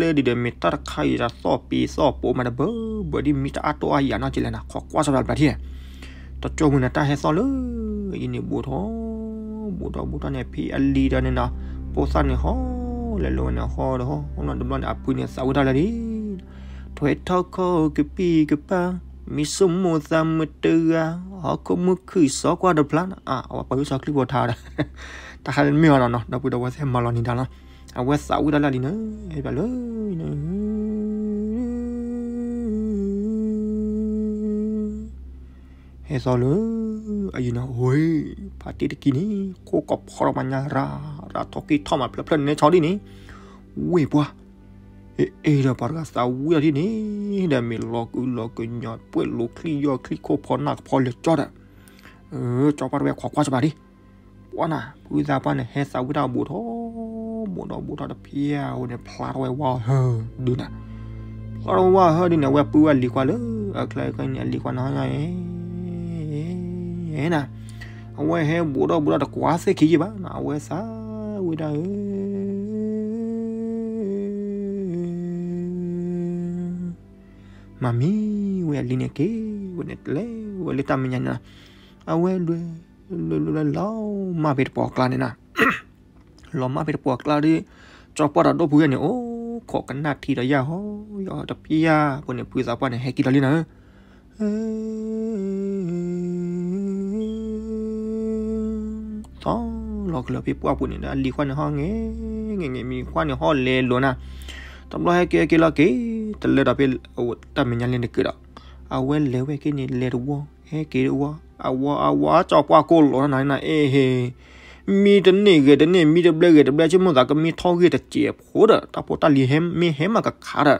ဒ်ဒီး မ့ၢ်တၢ်တခါအံၤ တၢ်သီၣ်ပ့ၤသီၣ်ပိာ်မးတဘၢဘၢဒ် မံတၢ်အါတိၢ်အါယၤနီၢ်ကလဲၣ်နၤ ခိးကွၢ်စၢ်ဘျါဘျါထံၣ် တကၠိမုၢ်နၤ တၢ်ဟဲသီၣ်လၢ အံၤန့ၣ် ဘူးထီၣ် ဘူးထီၣ် ဘူးထီၣ်န့ၣ် ဖံအလံၤဒီးန့ၣ်နီၤ ဖိသၣ်န့ၣ်ဟီၣ် လဲၤလိၤဝဲန့ၣ် ဟီၣ်ဒီးဟီၣ် ဟီၣ်လီၤတဘျီန့ၣ် အဖုန့ၣ်သးဝံၣ်တၢ်လၢလံ ထွဲထီၣ်ခီၣ်ကပံာ်ကပၤ မံဆိကမိၣ်သးမုာ်တဂၤ ဟီၣ်ခိၣ်မုၣ်ခုၣ်စီကွၢ်တဖျါ အဝဲပှၤဂုၢ်စီၤချံဖိထါဒီး တၢ်ခါန့ၣ်မ့ၢ်အီၤနီၤနီၤ ဒီပုၢ်ဒီဝဲၢ်သ့ၣ်မၤလီၤနံၤတၢ်လီၤ အဝဲသးဝံၣ်တၢ်လၢလံန့ၣ် ဟဲဘျါလၢ ဟဲသီၣ်လၢ အယံၤနီၤ ဝဲ ဖါတံၢ်တကံၢ်န့ၣ် ခိၣ်ကီၢ်ဖီထီၣ်မးညါရၤ ရၤထီၣ်ကံၢ်ထီၣ်မးဖျၢၣ်ဖျၢၣ်န့ၣ် ဆီဒ်န့ၣ် ဝ့ၢ်ပှၢ် အ့ၣ်ဒီးပှၤတဂၤသးဝံၣ်အီၤဒ်န့ၣ် ဒီးမ့ၢ်လီၤကုလီၤကညီ ပှဲၤလိာ်ချံယီၢ်ချံခိၣ်ဖီနၢ်ကဖီလၢာ်ကၠီဒီး ကၠီပှၢ်တဝဲခိးကွၢ်စၢ်ဘၣ်ဒံး ပှၢ်နၤ ဖုသးပှၢ်န့ၣ် ဟဲသးဝံၣ်တၢ်ဘူးထီၣ် ဘူးထီၣ်ဘူးထီၣ်တဖျၢၣ်ဝဲန့ၣ် ဖျါထီၣ်ဝဲဝါဟၢဒုးနၤ ဖျါထီၣ်ဝဲဝါဟၢဒုးန့ၣ် အဝဲပုၢ်ဝဲၢ်လံၤခွါလၢ အချၢကန့ၣ် အလံၤခွါန့ၣ်ဟီၣ်ညါ နၤ အဝဲဟဲဘူးထီၣ်ဘူးထီၣ်တကွၢ်သ့ၣ်ခံယံာ်ဘၣ်နၤ အဝဲသးဝံၣ်တၢ်ဧၢ မၤမံဝဲအလံၤန့ၣ်က့ၤဝဲန့ၣ် လဲၤဝဲလၢတၢ်မဲာ်ညါန့ၣ်လီၤ အဝဲလွဲ လွဲလွဲလီၤမၢ်ဖဲတပှီၢ်ကျါန့ၣ်နၤ လီၤမၢ်ဖဲတပှီၢ်ကျါဒီး ကၠီပှၢ်ဒီးဒိၣ်ဖုယဲၢ်န့ၣ် အိၣ်ခိးကနၣ်ထံဒီးယၢ်ဟီၣ်ယၢ်ဟီၣ်တဖျၢၣ်ဖိန့ၣ် ဖုသးပှၢ်န့ၣ် ဟဲက့ၤလီၤလံနၤဧၢ သီၣ်လီၤကလၢၤဖဲပှၢ်ပူၤန့ၣ်ဒီး အလံၤခွါန့ၣ်ဟီၣ်ငဲၤ ငဲၤ ငဲၤ မံၤခွါန့ၣ်ဟီၣ်လဲၤလိာ်နၤ တဘျီဟဲက့ၤဟဲက့ၤလီၤက့ၤ တလၢဒီးဖဲ တၢ်မဲာ်ညါလၢနက့ၤဒီး အဝဲလဲၤဝဲက့ၤန့ၣ် လဲၤတဝီ ဟဲက့ၤတဝီ အဝီအဝီ ကၠီပှၢ်ကိးလီၤနၤနၤ အ့ၣ်ဟ့ၣ် မံတန့ၢ်ဂဲၤတန့ၢ် မံတဘျဲဂဲၤတဘျဲ ဆိကမိၣ်သးကမံထီၣ်ဂ့ၢ်တစဲးဖိဒီး တၢ်ဖိတၢ်လံၤဟဲမ့ၢ်ဟဲမးကခးဒီး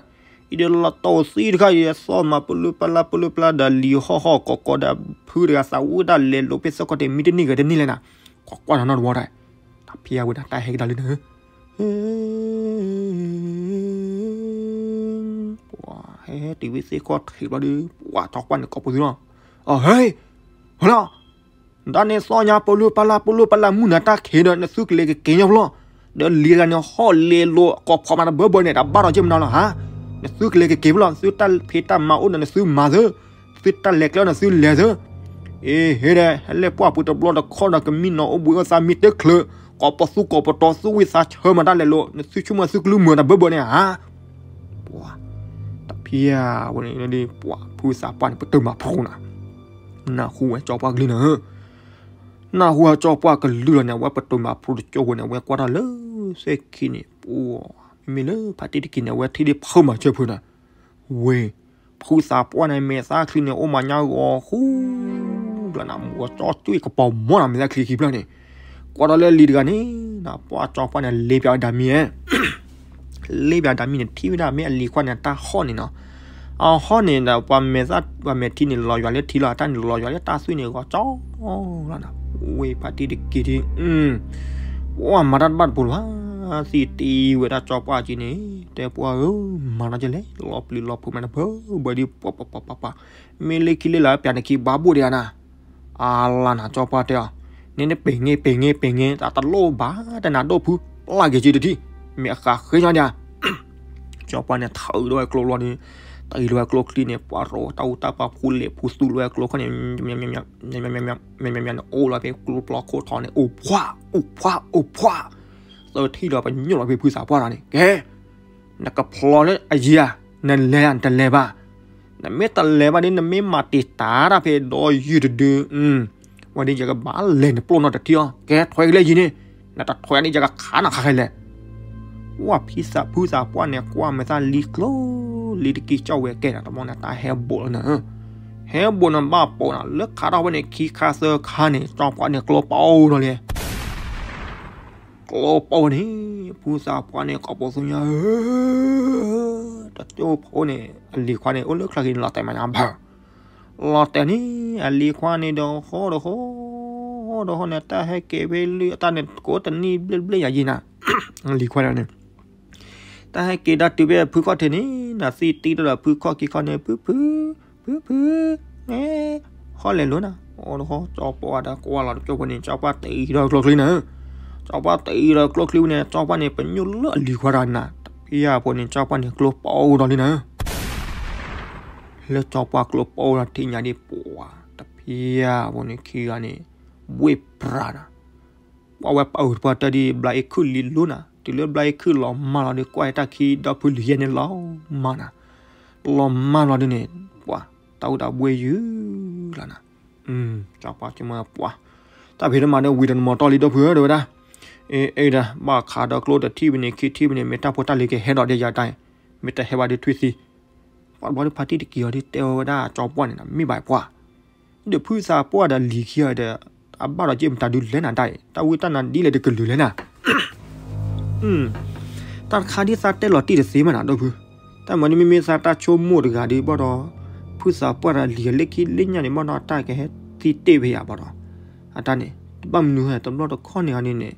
အံၤဒီးလီၤတိၢ်သံတခါအံၤ သီၣ်မးပလူပလါပလူပလါဒီး လံၤဟီၣ်ဟီၣ်ကီးကီးဒီး ဖုတဂၤသးဝံၣ်တၢ်လဲၤလိာ်ဖဲသၢခီၣ်ထံး မံတန့ၢ်ဂဲၤတန့ၢ်လဲၣ်နၤ ခိးကွၢ်နၤနီတဝီတၢ် တၢ်ဖံးအဝဲဒၣ်တၢ်ဟဲကဒါလံနၤ ပှၤဟဲဟဲတုၤဝဲသ့ၣ်ခီၣ်ထံးဘျီဒီး ပှၤထီၣ်ကွၢ်န့ၣ်ကိးပသူလီၤ အဟဲ ဟဲလီၤ ဒ်န့ၣ်သီညါ ပလူပလၢ် ပလူပလၢ် မုၢ်နၤတၢ်ခံးဒီး နသုကလဲၤကက့ၤညီဖျီ, ဒီးလံၤတဂၤန့ၣ် ဟီၣ်လဲၤလိာ်ကိးဖီမးတဘၢဘၢန့ၣ် တဘၣ်ဒီးက့ၤမနုၤလီၤဧါ. နသုကလဲၤကက့ၤဖျီ သုတၢ်ဖံးတၢ်မၤအိၣ်ဒီးနသုမၤသၢ, သုတၢ်လဲၤကျဲအိၣ်နသုလဲၤသၢ. အ့ ဟ့ဒီး ဟဲလၢပှၢ်ပူၤတဘျီတခီဒီး ကမံနီၤအိၣ်ဘှံးအိၣ်သး မံတချုး, ကိးပသူကိးပတီၤ သူၣ်ဝံၣ်သးဆၢမးတၢ်လဲၤလိာ် နသုဆိကမိၣ်သုကလုၢ်မုာ်တဘၢဘၢန့ၣ်ဧါ. ပှၤ တဖံးဧါ, ဝဲန့ၣ် ပှၤဖုသးပှၢ်န့ၣ် ပတုာ်မၤဖှိၣ်နၤ, နၢ်ဟူဝဲကၠီပှၢ်ကလုၢ်နၤ, နၢ်ဟူဝဲကၠီပှၢ်ကလုၢ်လီၤန့ၣ် အဝဲပတုာ်မၤဖှိၣ်တကၠိဃိန့ၣ် အဝဲကွၢ်ထီၣ်လၢသ့ၣ်ခံန့ၣ် ပှၤ မ့မ့ၢ်လၢဖါတံၢ်တက့ၤန့ၣ် အဝဲထံၣ်ဒ်ဖုမၤစၢၤဖုနၤ, ဝ့ၢ် ဖုသးပှၢ်န့ၣ် မဲာ်သၣ်ချံန့ၣ် အိၣ်မးညါဂီၤဃူ ဘျီနၤ မူကီၢ်ကၠီကၠူၣ်ကပီၤမီၢ်နၤ မဲာ်သၣ်ချံခံဖျၢၣ်န့ၣ်, ကွၢ်ထီၣ်လၢလံၤတဂၤန့ၣ် နၢ်ပှၢ်ကၠီပှၢ်န့ၣ် လ့ပၠးဝဲဒၣ်မံၤဧဲ လ့ပၠးဒၣ်မံၤန့ၣ် ထံၣ်ဝဲဒၣ်မ့ၢ်အလံၤခွါန့ၣ် တၢ်ဟီၣ်န့ၣ်နီၤ, အဟီၣ်န့ၣ်ဒီး ပှၤမဲာ်သၣ် ပှၤမဲာ်ထံန့ၣ် လီၤယွၤလၢထံလီၤ အတၢ်န့ၣ်လီၤယွၤလၢတၢ်သွံၣ်န့ၣ် ဂီၤကၠီလီၤနၤ, ဝ့ၢ်ဖါတံၢ်တက့ၤဒ် ပှၤမၤတၢ်တဘၣ်တပူၤလၢၤဘၣ်, သံတံၢ်ဝဲဒၣ်ကၠီပှၢ်က့ၤန့ၣ် တဲပှၤဧၢ မၤနီၤကလဲၣ် လီၤပျံၤလီၤဖုးမးတဘၢဘၢဒ် ပှၤပှၤပှၤပှၤပှၤ, မ့ၢ်လၢခံလၢလၢပၠးနခံဘၣ်ဘိၣ်ဒံးဧါနၤ အလါနၤ ကၠီပှၢ်တဲအီၤ, န့ၣ်နပ့ၤင့ၤပ့ၤင့ၤပ့ၤင့ၤ တၢ်တလိၣ်ဘၣ် တနၤဒိၣ်ဖု ပျၢ်က့ၤက့ၤတထံၣ်, မ့ၢ်အဃးဃ့ညီဒံးဧါ, ကၠီပှၢ်န့ၣ် ထၢအုးဒီးဝဲကျိလီၤန့ၣ်, တၢ်အံၤလီၤဝဲကျိချံန့ၣ် ပှၤရိးတၢ်အူတၢ်ပာ်ဖှူလဲၤဖှူသူလီၤဝဲကျိခီန့ၣ်, မ့မ့ၢ်န့ၣ် အိၣ်လီၤဖဲကျိပျီခိၣ်ထီန့ၣ် အိၣ်ဖှၣ် အိၣ်ဖှၣ် အိၣ်ဖှၣ်, သၢထံၣ်ဒီးပညိၣ်လီၤဖဲဖုသးပှၢ်ဒီးန့ၣ် ကဲ နကဖျီလၢအယံၤဧါ, နလဲၤဧါ နတလဲၤဘၣ်, နမ့ၢ်တလဲၤဘၣ်ဒီး နမ့ၢ်မၤတံာ်တာ်တၢ်ဖဲဒီးယုၢ်တဒု, ဝဲဒ်ယကဘၣ်လဲၤနပျိၢ်နီတထံၣ်အီၤ, ကဲထွဲက့ၤလၢယံၤန့ၣ်, နတထွဲဒ်ယကခးနၤခါခဲလဲၣ်. ဝဲဖုသးပှၢ်န့ၣ် ကွၢ်မဲာ်သၣ်လံကျိ လံတက့ၢ်ကၠီၣ်ဝဲကဲနၤ တဘျီန့ၣ် တၢ်ဟဲဘူးလီၤနၤ, ဟဲဘူးနၤဘၣ်ပိာ်နၤ လၢခးထီၣ်ဝဲန့ၣ်ခံခါသၢခါန့ၣ် ကၠီပှၢ်န့ၣ်ကျိပအိၣ်ဒီးလံ ကျိပအိၣ်န့ၣ် ဖုသးပှၢ်န့ၣ် ကိးပသူညါဧၢ, တကၠိဖိန့ၣ် အလံၤခွါန့ၣ် အိၣ်လၢချၢက့ၤန့ၣ် လီၤတဲာ်မးညါဘၣ်, လီၤတဲာ်န့ၣ် အလံၤခွါန့ၣ်ဒီးဃီဒီးဃီ, ဒီးဃီန့ၣ် တၢ်ဟဲက့ၤဖဲလၢအတၢ်န့ၣ် ကိးတနံၣ်ဘျ့ဘျ့ယၤယံၤနၤ, အလံၤခွါန့ၣ် တၢ်ဟဲက့ၤဒၣ်တုၤဖဲဖုခီၣ်ထံးန့ၣ် နသံတံၢ်တၢ်ဒီးဖုခီၣ်ခံခီန့ၣ် ဖုဖု ဖုဖု ဟီၣ်လဲၤလိၤနၤ, အီၤတဃီကၠီပှၢ်ဒီးကွၢ်လီၤတကၠိဖိန့ၣ် ကၠီပှၢ်တအံၤဒီးကျိချံနၤ, ကၠီပှၢ်တအံၤဒီးကျိချံဝဲန့ၣ် ကၠီပှၢ်န့ၣ် ပညိၣ်လၢအလံၤခွါဒီးနၤ, တဖံးယၤဖိန့ၣ် ကၠီပှၢ်န့ၣ် ကျိပအိၣ်ဒီးလံနၤ, လၢကၠီပှၢ်ကျိပအိၣ်ဒီးထံၣ်ညါဒ်ပှၤ တဖံးယၤဖိန့ၣ် ခံဂၤန့ၣ် ဝ့ၢ်ပြၤနၤ ပှၤဝဲပအုးတပှၢ်တၢ်ဒ်ဘျါအ့ခုၣ်လံလိနၤ, တုၤလၢဘျါအ့ခုၣ်လီၤမၢ်လီၤဒီး ကွၢ်တၢ်ခံဒီဖုလံၤယဲန့ၣ်လီၤမၢ်နၤ, လီၤမၢ်လီၤဒ်န့ၣ် ပှၤတၢ်အိၣ်တၢ်ဘှ့ယုၢ်လီၤနၤ, ကၠီပှၢ်ဆိကမိၣ်ပှၤ တၢ်ဖံးတမၤဒီးဝံၤဒီးနမီၤတီၢ်လံဒီဖုဧၢ တဲဝဲဒၣ်, အ့ အ့ဒၣ် ဘၣ်ခးဒီးကျိတထံၣ်ဝဲန့ၣ် ခံထံၣ်ဝဲန့ၣ် မ့ၢ်တၢ်ဖိတၢ်လံၤကဟဲဒီးဒ်ယၤတၢ်, မ့ၢ်တဟဲဘၣ်ဒီးထွံၣ်သံ ပှၤတဘျီဒီးဖါတံၢ်တက့ၢ်အီၤဒ်တဲဝဲဒၣ်ကၠီပှၢ်န့ၣ် မ့ၢ်ဘၣ်ပှၤ, ဒီးဖုသးပှၢ်ဒီးလံၤခံဂၤဒီး အဘၣ်ဒီးက့ၤမတၤဒုလဲၣ်နၤတၢ်အံၤ တၢ်ဝံတၢ်နါဒ်လဲၣ်တကလုာ်လဲၣ်နၤ, တၢ်တခါဒ်သးတဲလီၤတံၢ်တသ့မးနၤ ဒီဖု, တၢ်မၤဒ်မ့မ့ၢ်သးတၢ်ဆိကမိၣ်တဂၤဒီးဘၣ်ဒီး, ဖုသးပှၢ်ဒီးလံၤလၢခံလၢညါန့ၣ်ဘၣ်ဒီး တၢ်ကဟဲသံတ့ၢ်ဖဲယၤဘၣ်ဒီး, အတၢ်န့ၣ် တဘၣ်မနုၤဟဲတဘျီတခီၣ်န့ၣ်အီၤန့ၣ်န့ၣ်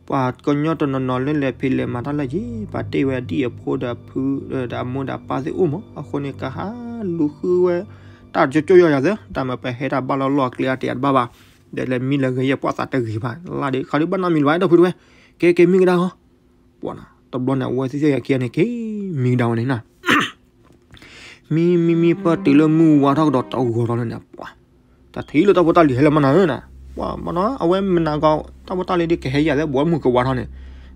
ပှၤကညီတနီၤနီၤလၢလဲၤဖံးလဲၤမၤတၢ်လၢယံၤ ပှၤတ့ၢ်ဝဲဒ်အဖိဒီးဖု ဒီးအမိၢ်ဒီးပၢ်သ့ၣ်အိၣ်မး အဃိန့ၣ်ကဟးလူၤဃုဝဲ တၢ်ကၠိကၠိယီၤယၤသၢ တၢ်မ့ၢ်ပဟဲတၢ်ဘၣ်လီၤလီၢ်အကျဲအတယၤတဘၣ်ဘၣ်, ဒီးလဲၤမံလၢဂ့ၤယဲၢ်ပှၢ်သးတဂ့ၤဘၣ် လါဒီးခါဒုးဘၣ်နီတမံၤလၢၤဘၣ် အဲၣ်ဒိးဖုတဝဲ, ကဲကဲမံကဒါဂီၤ, ပှၤနီၤ တဘျီန့ၣ် အဝဲသ့ၣ်သ့ၣ်ယၤခံဂၤန့ၣ်က့ၤ မံကဒါဝဲန့ၣ်နၤ မံမံမံပၢၢ်တုၤလၢမုၢ်ဝါထီၣ်ကဒီးတဂီၤထီၣ်လၢန့ၣ် ပှၤ တၢ်ထံၣ်လၢတၢ်ဖိတၢ်လံၤဟဲလၢမနၤဧၢနၤ, ပှၤမနီၤ အဝဲမနၤဂီၤ တၢ်ဖိတၢ်လံၤဒ်ကဟဲယၤလၢဘီမုၢ်ကဝါထီၣ်န့ၣ်,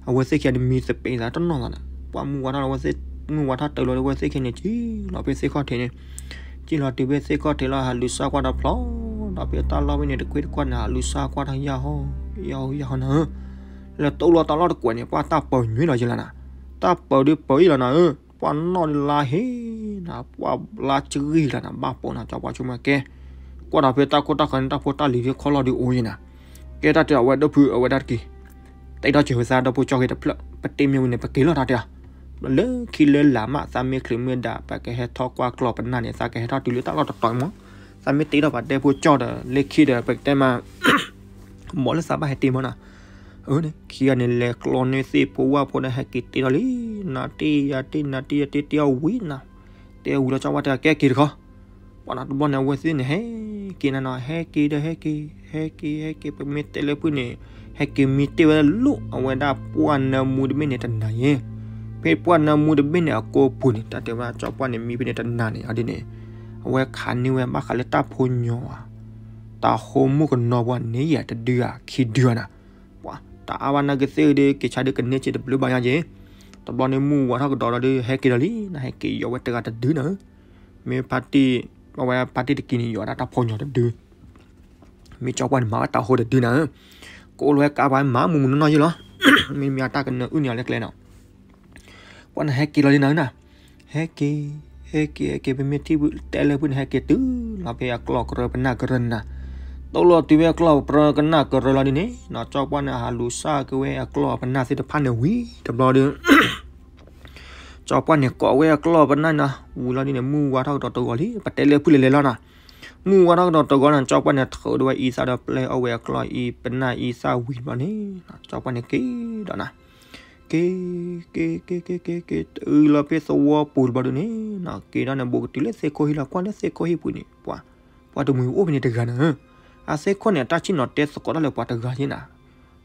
အဝဲသ့ၣ်ခံဂၤန့ၣ်မံသပ့ၤသးတနီၤသးနၤ, ပှၤမုၢ်ဝါထီၣ်လၢအဝဲသ့ၣ် မုၢ်ဝါထီၣ်တုၤလီၤဒီးအဝဲသ့ၣ်ခံဂၤန့ၣ် က့ၤလီၤဖဲသ့ၣ်ခီၣ်ထံးန့ၣ်, က့ၤလီၤတုၤဖဲသ့ၣ်ခီၣ်ထံးလီၤ ဟးလူၤစၢ်ကွၢ်တဖျီ, ဒီးဖဲတၢ်လီၢ်ဖဲန့ၣ်တကွ့ၢ်တကွၢ်န့ၣ် ဟးလူၤစၢ်ကွၢ်တၢ်ယၢ်ဟီ, ယၢ်ဟီယၢ်ဟီနၤဧၢ, လၢတအိၣ်လီၤတၢ်လီၢ်တကွဲးန့ၣ် ပှၤတၢ်ပၢၤညွံးလီၤယံၤလီၤနၤ, တၢ်ပၢၤဒုးပၢၤအံၤလီၤနၤဧၢ, ပှၤနီၣ်ဒုးလါဟ့နၤ, ပှၤလါစဂံၢ်လီၤနၤ, ဘၣ်ပိာ်နၤ ကၠီပှၢ်ဆိကမိၣ်ကဲ, ကွၢ်ဒီးဖဲတၢ်ခိၣ်တၢ်ဃၢၤန့ၣ် တၢ်ဖိတၢ်လံၤဒုးခီလီၤဒုးအိၣ်ယံၤနၤ, ကဲတၢ်တဲအဝဲဒီပုၢ်အဝဲဒၣ်တက့ၢ်, တဲထီၣ်စၢၤဝဲသးဒီပုၢ်ကၠီၣ်ဂ့ၤတဖျၢၣ် ပတ့မ့ၢ်ဝံၤန့ၣ် ပက့ၤလီၤတၢ်တဲ, လၢခံလၢလာ်မး သးမ့ၢ်ချုးမ့ၢ်ဒၣ် ပကဟဲထီၣ်ကွၢ်ကျီၢ်ပနၢ်န့ၣ် သးကဟဲထီၣ်တုၤလၢတၢ်လီၢ်တတီၤမး, သးမ့ၢ်တ့ထီၣ်ပှၤတဲဖိကၠီၣ်ဒီး လၢခံဒီး ပကတဲမး ဘီလၢသးဘၣ်ဟဲတ့မးနၤ, အန့ၣ် ခံဂၤန့ၣ် လဲၤကျီန့ၢ်သ့ၣ်ဖိဝၣ်ဖိဒီး ဟဲက့ၤတ့ထီၣ်လံ, နၤတ့ယၤတ့ နၤတ့ယၤတ့ တ့အီၤဝံၤနၤ, တ့အီၤဝံၤလီၤ ကၠီပှၢ်တဲ ကဲက့ၤတခီ, ပှၤနၤတဘျီန့ၣ် အဝဲသ့ၣ်န့ၣ် ဟဲ ဟဲက့ၤနၤနီၤ, ဟဲက့ၤဒီးဟဲက့ၤ, ဟဲက့ၤ ဟဲက့ၤ ပမ့ၢ်တဲလၢဖုၣ်န့ၣ်, ဟဲက့ၤမံတ့ၢ်ဝဲလၢအဝဲဒၣ်ပှၢ်နၢမူတဘ့ၣ်န့ၣ်တနၤယဲ, ဖဲပှၢ်နၢမူတဘ့ၣ်န့ၣ်အကိပူၤန့ၣ် တၢ်တဲဝဲဒၣ်ကၠီပှၢ်န့ၣ် မံဖဲန့ၣ်တနၤန့ၣ်အီၤဒ်န့ၣ်, အဝဲခးန့ၢ်ဝဲဘၣ်ဃးလၢတၢ်ဖိညီဧါ, တၢ်ဟိမုၣ်ကနီၤပှၤန့ၣ်ယဲတဒုဧါ, ခံဒုဧါနၤ, ပှၤတၢ်အါဘၣ်နၢ်က့ၤသ့ၣ်ဒုး က့ၤဆါဒုးကန့ၢ်စ့တဘျုးဘၣ်ညါယဲ, တဘျီန့ၣ်မုၢ်ဝါထီၣ်ကဒီးဒီးဒုး ဟဲက့ၤဒီးလံ, နဟဲက့ၤယီၤဝဲတဂၤတဒုနၤ, မ့ၢ်ဖါတံၢ်, အဝဲဖါတံၢ်တကံၤန့ၣ် ယီၤဒၣ်တၢ်ဖိညီတဒု, မ့ၢ်ကၠီပှၢ်န့ၣ် မၤဝဲတၢ်ဟိတဒုနၤ, ကအိၣ်လီၤဝဲကါပှၤမၤမူးမူးနီၢ်နီၢ်ယဲလီၤ, မ့မ့ၢ်အတၢ်ကနၢအုၣ်န့ၣ်အီၤလၢကျဲနီၤ, ပှၤန့ၣ်ဟဲက့ၤလီၤလံနၤနၤ, ဟဲက့ၤ, ဟဲက့ၤ ဟဲက့ၤ ပမ့ၢ်ထံၣ်တဲလၢဖုၣ်န့ၣ် ဟဲက့ၤတုၤလီၤဖဲအကျီၢ်ကရၢပနၢ်ကရၢနၤ, တိၢ်လီၤတုၤဖဲအကျီၢ်ကရၢကနၢ်ကရၢလီၤဒ်န့ၣ်နီၤ, ကၠီပှၢ်န့ၣ်ဟးလူၤစၢ်က့ၤဝဲအကျီၢ်ပနၢ်သ့ၣ်တဖၣ်န့ၣ်ဝံၤတဘျီဒီး ကၠီပှၢ်န့ၣ်ကိးဝဲအကျီၢ်ပနၢ်နီၤ, ဝံၤလီၤဒ်န့ၣ် မုၢ်ဝါထီၣ်ကဒီးတဂီၤလံ, ပတဲလၢဖုၣ်လဲၤလဲၤလီၤနီၤ, မုၢ်ဝါထီၣ်ကဒီးတဂီၤန့ၣ် ကၠီပှၢ်န့ၣ်ထုးဒိဝဲအံသၣ်ဒီးပျဲအီၣ်ဝဲအကျီၢ်အံပနၢ်အံသၣ်ဝံၤတဘျီန့ၣ်, ကၠီပှၢ်န့ၣ်က့ၤဒီးနၤ, က့ၤ, က့ၤ က့ၤ က့ၤ က့ၤ က့ၤ တုၤလီၤဖဲသဝီပူၤတဘျီဒ်န့ၣ်နီၤ, က့ၤဒီးန့ၣ် ဘူးကတုၤလၢသ့ၣ်ခိၣ်ဟံၣ်လီၤ, ကွၢ်လၢသ့ၣ်ခိၣ်ဟံၣ်ပူၤန့ၣ် ပှၤ, ပှၤတမှံၤအိၣ်ဖဲန့ၣ်တဂၤနၤ, အသ့ၣ်ခိၣ်န့ၣ် အတၢ်ဆ့ၣ်နီၤတဲသကိးတၢ်လၢပှၤတဂၤယဲနၤ,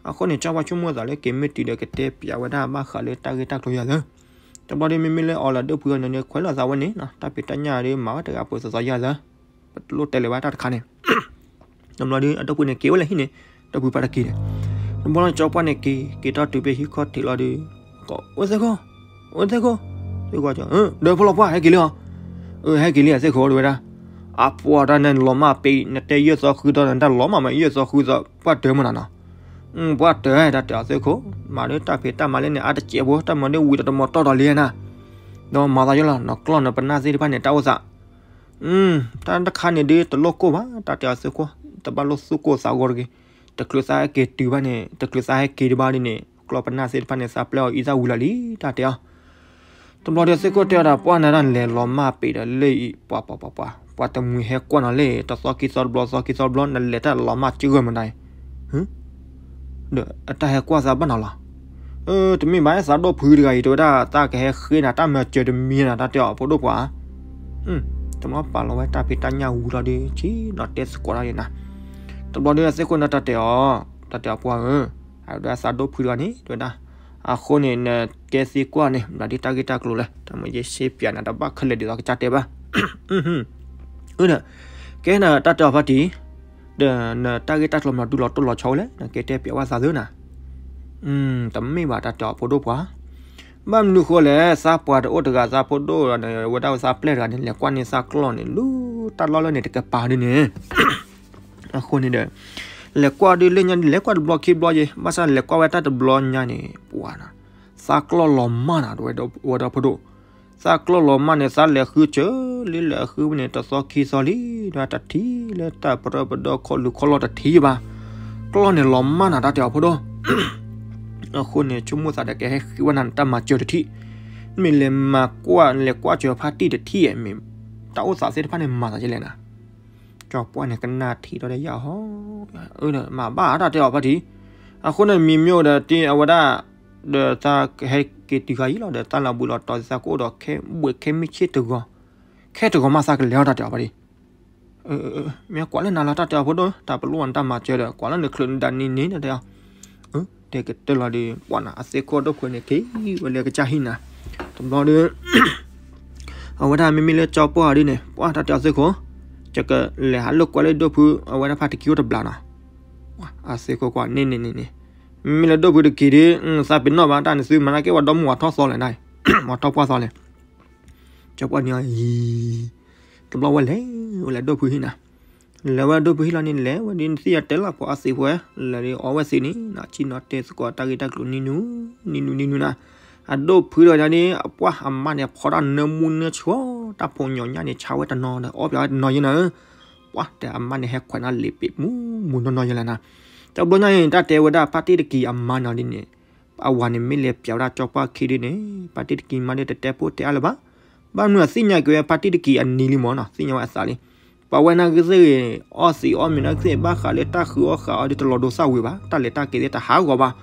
အဃိန့ၣ် ကၠီပှၢ်ဆိကမိၣ်သးလၢက့ၤမ့ၢ်တုၤဒီးကတဲပျးဝဲဒၣ်ဘၣ်ဃးလၢတၢ်ဂ့ၢ်တၢ်ကျိၤယၤသၢ, တဘျီဒ်မ့မ့ၢ်လၢအီၤလၢဒိၣ်ဖုအီၤန့ၣ် ခွဲးလိာ်သးဝဲန့ၣ်နီၤ, တၢ်ဖံးတၢ်ညၣ်ဒ်မၤဝဲတဂၤပှဲၤသီသီယၤသၢ, ပတလိၣ်တဲလၢၤဘၣ်တၢ်တခါန့ၣ် တဘျီဒီး အဒိၣ်ဖုန့ၣ်က့ၤဝဲလၢဟံၣ်န့ၣ်, ဒိၣ်ဖုပၢ်တက့ၤန့ၣ်, တဘျီလီၤကၠီပှၢ်န့ၣ်က့ၤ, က့ၤထီၣ်တုၤဖဲဟံၣ်ခီၣ်ထံးလီၤဒီး, အိၣ်သ့ၣ်ခိၣ်, အိၣ်သ့ၣ်ခိၣ်, သ့ၣ်ခိၣ်ကီ, ဒီးဖိလီၤပှၢ် ဟဲက့ၤလံဟီ, အၢ ဟဲက့ၤလံသ့ၣ်ခိၣ်တဲဝဲဒၣ်, အပှၢ်တၢ်န့ၣ်လီၤမၢ်ပ့ၤ နတဲယဲၢ်သီဃုသီန့ၣ် တၢ်လီၤမၢ်မး ယဲၢ်သီဃုသီ ပှၢ်တၢၢ်မးနၤနီၤ, ပှၢ်တၢၢ်တၢ်တဲအီၤသ့ၣ်ခိၣ်, မၤဒီးတၢ်ဖံးတၢ်မၤလၢန့ၣ် အါတစဲးဖိ တၢ်မၤဒ်ဝံၤဒီးတမီၤတီၢ်ဒီးလံနၤ, ဒီးမၤသးယဲလီၤ နကျီၢ်နပနၢ်သ့ၣ်တဖၣ်န့ၣ် တၢ်အိၣ်သး တၢ်တခါန့ၣ်ဒုး တလိၣ်ကိၢ်ဘၣ် တၢ်တဲအီၤသ့ၣ်ခိၣ်, တဘၣ်လိၣ်သူၣ်ကိၢ်သးဂီၤတဂ့ၤ, တချုးသးဟဲက့ၤတုၤဘၣ်န့ၣ် တချုးသးဟဲက့ၤတဘၣ်ဒ်န့ၣ် ကျီၢ်ပနၢ်သ့ၣ်တဖၣ်န့ၣ် သးပျဲအီၤအံသၣ်ဝံၤလီၤလံ တၢ်တဲအီၤ. တဘျီဒီးသ့ၣ်ခိၣ်တဲအီၤဒီး ပှၢ်နၤတၢ်လဲၤလီၤမၢ်ပ့ၤဒီးလၢအံၤ ပှၤ ပှၤ ပှၤ ပှၤ ပှၤတမှံၤဟဲကွၢ်နီၤလံ တသီခံသီတဘျီ သီခံသီတဘျီ နလဲၤတၢ်လီၤမၢ်ကၢၢ်မနုၤအံၤ ဒီးအတၢ်ဟဲကွၢ်သးဘၣ်နီၤလီၤ. တမ့ၢ်ဘၣ် သးဒိၣ်ဖုတဂၤအံၤ တဲဝဲဒၣ် သးကဟဲဃ့နၤတၢ်မၤစၢၤတမံၤနၤ တၢ်တဲအီၤဖိဒိၣ်ပှၤ. တဘျီပာ်လီၤဝဲတၢ်ဖံးတၢ်ညၣ်ဝံၤလီၤဒီး ဆ့ၣ်နီၤတဲသကိးတၢ်န့ၣ်နၤ. တဘျီဒီးသ့ၣ်ခိၣ်န့ၣ်တၢ်တဲအီၤ, တၢ်တဲအီၤပှၤဧၢ, အဝဲဒၣ်သးဒိၣ်ဖုတဂၤန့ၣ် တဲဝဲဒၣ်, အဃိန့ၣ် နကဲသံကွၢ်န့ၣ် ဘျးဒ်တၢ်ဂ့ၢ်တၢ်ကျိၤလဲၣ်, တၢ်မ့ၢ်ယဲၢ်ရှဲပၠးနၤတဘၣ်ခဲလၢာ်ဒ်သိးကစၢ်တဲဘၣ်. အၢ ဒီး ကဲနတၢ်တဲအီၤဖါတံၢ်, ဒီးနတၢ်ဂ့ၢ်တၢ်ကျိၤမၤဒုးလီၤတိၢ်လီၤဆီဝဲလဲၣ် နကဲတဲပၠးဝဲသးသ့နၤ. တမ့ၢ်ဘၣ် တၢ်တဲအီၤဖိဒိၣ်ပှၤ. ဘၣ်မနုၤဃိလဲၣ် သးပှၤတအိၣ်တဂၤ သးဖိဒိၣ်ဒီး ဝဲဒၣ်သးပျဲၢ်တဂၤန့ၣ် လဲၤကွၢ်န့ၢ်သးကျီၢ်န့ၣ် လၢတၢ်လီၢ်လၢန့ၣ်တကပၤဒ်န့ၣ် အဃိန့ၣ်ဒီး လဲၤကွၢ်ဒုးလၢညါန့ၣ် လဲၤကွၢ်တဘျီခံဘျီယဲၢ် ဘၣ်ဆၣ်လဲၤကွၢ်ဝဲတၢ်တဘျီညါန့ၣ် ပှၤနၤ, သးကျီၢ်လီၤမၢ်နၤ ဝဲဒီးဖိဒိၣ်, သးကျီၢ်လီၤမၢ်န့ၣ် သးလဲၤဃုစၢၤလံ လဲၤဃုန့ၣ် တသီခံသီလံ ဒီးတထံၣ်လၢတၢ်ပရၢပဒီခီၣ်လူၤခီၣ်လီၢ်တထံၣ်ဘၣ်. ကျီၢ်န့ၣ်လီၤမၢ်နၤ တၢ်တဲအီၤဖိဒိၣ်. အဃိန့ၣ် ဆိကမိၣ်သးဒီးကဟဲဃ့ဝဲနၤ နတၢ်မၤစၢၤတထံၣ်, မ့ၢ်လဲၤမၤကွၢ် လဲၤကွၢ်စၢၤဖါတံၢ်တထံၣ် မ့ၢ်တၢ်အိၣ်သးသ့ၣ်တဖၣ်န့ၣ် မၤသးဒ်လဲၣ်နၤ. ကၠီပှၢ်န့ၣ် ကနၣ်ထံၣ်ထီၣ်ဒီးယၤဟီ, မၤဘၣ်တၢ်တဲအီၤဖါတံၢ်. အဃိန့ၣ် မံၤမ့ၢ်အိၣ်ဒီးတ့ၢ်အဝဲဒၣ်, ဒီးသးကဟဲက့ၤတုၤဃီအံၤလီၤ ဒီးသးလီၤဘှံးလီၤတီၤ သးကအိၣ်ဒီးခဲဘှံးခဲမုၢ်ဆ့ၣ်တဂီၤ, ခဲတဂီၤမးသးကလဲၤအီၤ တၢ်တဲအီၤဖါတံၢ်. မ့ၢ်ကွၢ်လၢနၤလီၤ တၢ်တဲအီၤဖိဒိၣ်, တၢ်ပလိၣ်နတၢ်မၤစၢၤဒီး ကွၢ်လၢနချုးနဒါနံၤန့ၣ် တၢ်တဲအီၤ. တဲကတၢၢ်လီၤဒီး ပှၤနၤ အသ့ၣ်ခိၣ်ဒိၣ်ဖုန့ၣ် ထံၣ်ဝဲလၢကစၢ်ဟံၣ်နၤ. တဘျီဒီး အဝဲဒၣ်မ့မ့ၢ်လၢကၠီပှၢ်ဒ်န့ၣ် ပှၤတၢ်တဲအီၤသ့ၣ်ခိၣ်, ယကလဲၤဟးလိာ်ကွဲလၢဒိၣ်ဖု အဝဲဒၣ်ဖါတံၢ်က့ၤအိၣ်တဘျီနီၤ. အသ့ၣ်ခိၣ်ကွၢ်န့ၣ်န့ၣ်န့ၣ်န့ၣ်, မ့မ့ၢ်လၢဒိၣ်ဖုတက့ၤဒီး သးပ့ၤနီၣ်ဘၣ် တၢ်န့ၣ်သုမၤနာ်က့ ပှၤဒီမါဝၤထီၣ်သီလဲၣ်, ဝၤထီၣ်ပှၢ်သီလဲၣ်. ကၠီပှၢ်န့ၣ်အံၤ တဘျီဝဲလဲၤဝဲလၢဒိၣ်ဖုဟံၣ်နၤ. လဲၤဝဲဒိၣ်ဖုဟံၣ်လီၤန့ၣ် လဲၤဝဲဒ်နသ့ၣ်ညါတဲလီၤ ပှၤအသံၣ်ပှဲၤ လဲၤဒီးအီဝဲသ့ၣ်န့ၣ် ဆ့ၣ်နီၤတဲသကိးတၢ်ဂ့ၢ်တၢ်ကျိၤနံၤနူနံၤနူနံၤနူနၤ. အဒိၣ်ဖုဒီးန့ၣ် အပှၢ်အမါန့ၣ် ဖီတၢ်နၢမူနၢဆှီ, တၢ်ဖိညီညၣ်န့ၣ် ဆါဝဲတနီၤဒီး အီပၠးဝဲတနီၤယဲနၤဧၢ. ပှၤတဲအမါန့ၣ် ဟဲခွဲးနၤလံာ်ပ့းမူးမူးနီၢ်နီၢ်ယဲလဲၣ်နၤ. တဘျီညါအံၤ တၢ်တဲဝဲဒၣ်ဖါတံၢ်တကံၤအမါန့ၣ်ဒ်န့ၣ် အဝၤန့ၣ်မ့ၢ်လဲၤပၠးဝဲဒၣ်ကၠီပှၢ်ခံဒ်န့ၣ် ဖါတံၢ်တကံၤမါဒ်တတဲဖိတဲအါလၢၤဘၣ်. ဘၣ်မနုၤသ့ၣ်ညါက့ၤဝဲဖါတံၢ်တကံၤအနံၤလံမၢ်နီၤ သ့ၣ်ညါဝဲအသးလံ. ပှၤဝဲနာ်က့သ့ၣ်ဂ့ၤ အီၣ်သံးအီၣ်မ့ၤနာ်က့သ့ၣ် ဘၣ်ဃးလၢတၢ်ဃုအီၣ်ဃာ်အီၤဒ်တလီၤဒိသၣ်ဝံၤဘၣ် တၢ်လဲၤတၢ်က့ၤသ့ၣ်တဟးဂီၤဘၣ်.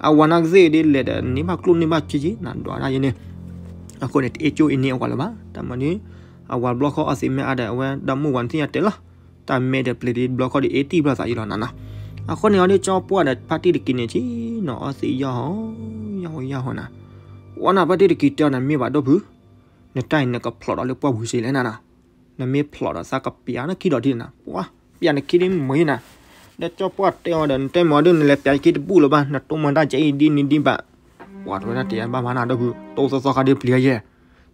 အဝၤနာ်က့သ့ၣ်ဒ်လဲၣ်ဒီးန့ၢ်ဘၣ်ကျိၣ်န့ၢ်ဘၣ်စ့စ့ နဒွးဒၣ်ယဲန့ၣ် အဃိန့ၣ် တအ့ၣ်ကၠိအ့န့ၢ်အဝၤလၢၤဘၣ်. တၢ်မၤဒ် အဝၤဘျီဃီအီၣ်သံးမ့ၢ်အါဒီး အဝဲဒီမါဝၤန့ၣ်သ့ၣ်ညါတဲလီၤ. တၢ်မဲဒီးပျ့ၤဒ်ဘျီခီဒီး အ့တံၢ်ဘျီသးယံၤလီၤနၤနီၤ. အဃိန့ၣ်အီၤဒ်ကၠီပှၢ်ဒီးဖါတံၢ်တက့ၤန့ၣ် ဆ့ၣ်နီၤအီသံးယၢ်ဟီၣ် ယၢ်ဟီၣ်ယၢ်ဟီၣ်နၤ. ပှၤနၤဖါတံၢ်တက့ၤတဲအီၤ နမ့ၢ်ဘၣ်ဒိၣ်ဖု နတၢ်အံၤနကဖျိးဒီးလၢပှၢ်ပူၤစ့လဲၣ်နၤနီၤ. နမ့ၢ်ဖျိးဒီးသးကပျးနခံဒီးဒ်နၤ ပှၤပျးနခံဒ်မ့ၢ်နၤ. ဒီးကၠီပှၢ်တဲအီၤဒီး နတဲမ့ၢ်အီၤဒ် နလဲၤပျးခံတဘူၣ်လၢၤဘၣ် နတိၢ်မၤတၢ်ကဲအံၤဒ်န့ၣ်ဒ်ဘၣ်. ပှၤတဝဲဒၣ်တဲဘၣ်မၤနၤဒိၣ်ဖု တိၢ်သီသီခါဒ်ပျံၤယဲၢ်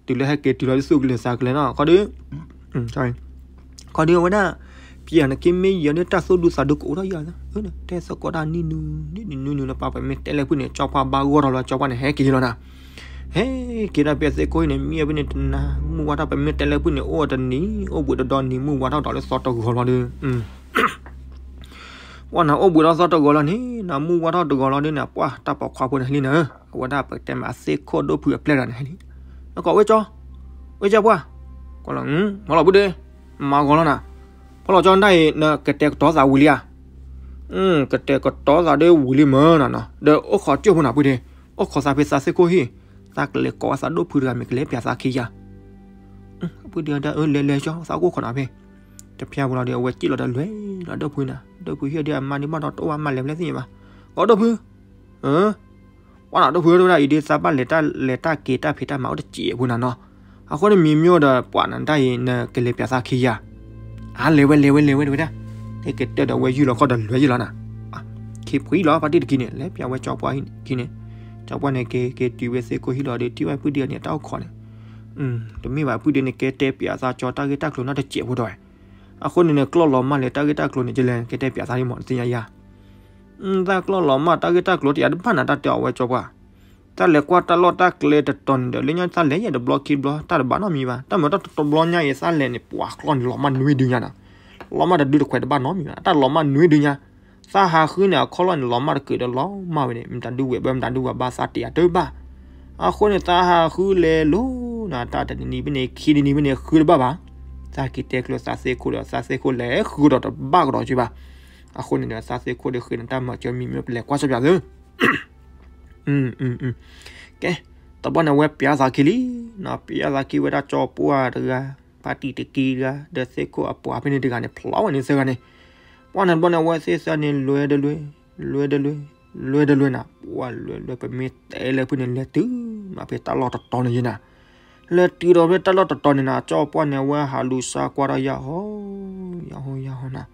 တုၤလၢဟဲက့ၤတုၤလီၤဒ်သူၣ်ကလဲၤသးကလဲၤနီၤ ခီဒ် ခီဒ်အဝဲဒၣ် ပျးနခံမ့ၢ်ယၤဒ်တၢ်သူၣ်ဒူသးဒူကအိၣ်ထီၣ်ယၤလီၤ. တဲသကိးတၢ်နံၣ်နုၤ နံၣ်နုၤနံၣ်နုၤလၢပှၤပမ့ၢ်တဲလၢဖုန့ၣ် ကၠီပှၢ်ဘၣ်ဂီၢ်ထီၣ်လီၤ ကၠီပှၢ်န့ၣ် ဟဲက့ၤလီၤနၤ. ဟဲက့ၤဒီးပျးသ့ၣ်ခိၣ်အံၤန့ၣ် မ့ၢ်အဖုန့ၣ်တနၤ မုၢ်ဝါထီၣ် ပမ့ၢ်တဲလၢဖုန့ၣ် အိၣ်တနံၤ အိၣ်ဘှံးတဒီနံၤ မုၢ်ဝါထီၣ်ဒီးလၢသီတဂီၤလီၤဒီး ပှၤနၤအိၣ်ဘှံးထီၣ်သီတဂီၤလီၤန့ၣ် နမုၢ်ဝါထီၣ်တဂီၤလီၤဒ်န့ၣ် ပှၤတၢ်ပိာ်ခွါဖိန့ၣ်ဟဲလံနၤ. အဝဲဒၣ်ပကတဲမးအသ့ၣ်ခိၣ်ဒိၣ်ဖုအပျဲၢ်ဒီးန့ၣ်ဟဲလံ. နကီးဝဲကၠီ ဝဲကၠီပှၢ် ကီးလီၤ မၤလီၤဖုဒ့ မၤဂီၤလီၤနၤ. ဖီလီၤကၠီဒၣ်အံၤ နကတဲာ်ကတီၤသးဝံၤလံဧါ. ကတဲာ်ကတီၤသးဒ်ဝံၤလံမၢ်နၤနီၤ ဒီးအိၣ်ခိးကၠိၣ်ဖိနၤဖုဒ့ အိၣ်ခိးသးဖဲသးသ့ၣ်ခိၣ်ဟံၣ် သးကလဲၤကိးဝဲသးဒိၣ်ဖုတဂၤမ့ၢ်ကလဲၤပျးသးခံယၤ. ဖုဒ့ဒီး လဲၤလဲၤကၠီ သးကအိၣ်ခိးနၤဖဲ တဖျါပူၤလီၤဒီး အဝဲစံၣ်လီၤဒီးလွဲၤလီၤဒိၣ်ဖုနၤ ဒိၣ်ဖုဟံၣ်ဒီးအမါဒ်ဘၣ်ဒီးတအိၣ်ဘၣ်မၤလဲၤဖဲသ့ၣ်ညါဘၣ်. ကီးဒိၣ်ဖု ပှၤနၤဒိၣ်ဖုတဝဲဒၣ်အံၤဒ်သးဘၣ်လဲၤတၢ်လဲၤတၢ်က့ၤတၢ်ဖံးတၢ်မၤအိၣ်တစဲးဖိနၤနီၤ. အဃိန့ၣ်မံၤမ့ၢ်ဒီးပှၤနၤတၢ်အံၤ နကလဲၤပျးသးခံယၤ. အါလဲၤဝဲလဲၤဝဲလဲၤဝဲတဝဲဒၣ် ဟဲက့ၤတၢၢ်ဒီးဝဲယုၢ်လီၤခီၣ်ဒီးလွဲၤယုၢ်လီၤနၤ. ခံဖှံလီၤ ဖါတံၢ်တက့ၤန့ၣ် လဲၤပျးဝဲကၠီပှၢ်ခံန့ၣ် ကၠီပှၢ်န့ၣ်က့ၤက့ၤတုၤဝဲသ့ၣ်ခိၣ်ဟံၣ်လီၤဒီး ထံၣ်ဝဲဖုဒ့န့ၣ်တၢ်အိၣ်ခိးန့ၣ် တမ့ၢ်ဘၣ်ဖုဒ့န့ၣ် ကဲတဲပျးသးကၠီတၢ်ဂ့ၢ်တၢ်ကျိၤနီတစဲးဖိဒီးဝဲ. အဃိန့ၣ်န့ၣ် ကျီၢ်လီၤမၢ်လဲၤတၢ်ဂ့ၢ်တၢ်ကျိၤန့ၣ် ကလဲၤကဲတဲပျးသးဒ်မး တသ့ၣ်ညါယၤ သးကျီၢ်လီၤမၢ်တၢ်ဂ့ၢ်တၢ်ကျိၤတယၤတဘၣ်နၤတၢ်တဲအီၤဝဲကၠီပှၢ်. သးလဲၤကွၢ်တၢ်လီၢ်တၢ်ကျဲတတီၤန့ၣ်ဒီး လၢညါသးလဲၤယဲၢ်တဘျီခံဘျီ တၢ်တဘၣ်နီတမံၤဘၣ်. တၢ်မၤတၢ်တဘျီညါအံၤသးလဲၤန့ၣ် ပှၤကျီၢ်န့ၣ်လီၤမၢ်နွံဒုညါနီၤ. လီၤမၢ်တဒုတခွဲးတဘၣ်နီတမံၤဘၣ်. တၢ်လီၤမၢ်နွံဒုညါ သးဟးဃုန့ၣ် အခီၣ်လီၢ်န့ၣ် လီၤမၢ်တကုာ်ဒီးလီၤမၢ်ဝဲန့ၣ် မတၤဒုဝဲၢ်ဘၢ မတၤဒုဝဲၢ်ဘါသးတယၤတဘၣ်. အဃိန့ၣ် သးဟးဃုလဲၤလိၤနၤ တၢ်တနံၤဖဲန့ၣ် ခံနံၤဖဲန့ၣ် ဃုတဘၣ်ဘၣ်. သးက့ၤတဲကျၢၤသးသ့ၣ်ခိၣ်ဒီး သးသ့ၣ်ခိၣ်လဲၤဃုဒီးတဘၣ်ကဒီးက့ဘၣ်. အဃိန့ၣ်ဒီး သးသ့ၣ်ခိၣ်ဒီးဃ့န့ၣ် တၢ်မၤစၢၤမံၤမ့ၢ် ပလဲၤကွၢ်စီပျးသု ကဲ, တဘျီန့ၣ် အဝဲပျးသးခံလံ, ပျးသးခံဝဲဒၣ်ကၠီပှၢ်တဂၤ, ဖါတံၢ်တက့ၤတဂၤ, ဒီးသ့ၣ်ခိၣ်အပှၤဖဲန့ၣ်တဂၤန့ၣ် ဖျီဝဲန့ၣ်သၢဂၤန့ၣ်, ပှၢ်န့ၣ်တဘျီန့ၣ် အဝဲသ့ၣ်သၢန့ၣ် လွဲတလွဲ, လွဲတလွဲ, လွဲတလွဲနၤ, ပှၢ်လွဲလွဲ ပမ့ၢ်တဲလၢဖုန့ၣ် လဲၤတုၤမးဖဲတၢ်လီၢ်တတီၤန့ၣ်ယဲနၤ, လဲၤတုၤဒီးဖဲတၢ်လီၢ်တတီၤန့ၣ်နၤ, ကၠီပှၢ်န့ၣ် အဝဲဟးလူၤစၢ်ကွၢ်ဒီးယၤဟီ, ယၤဟီ, ယၤဟီနၤ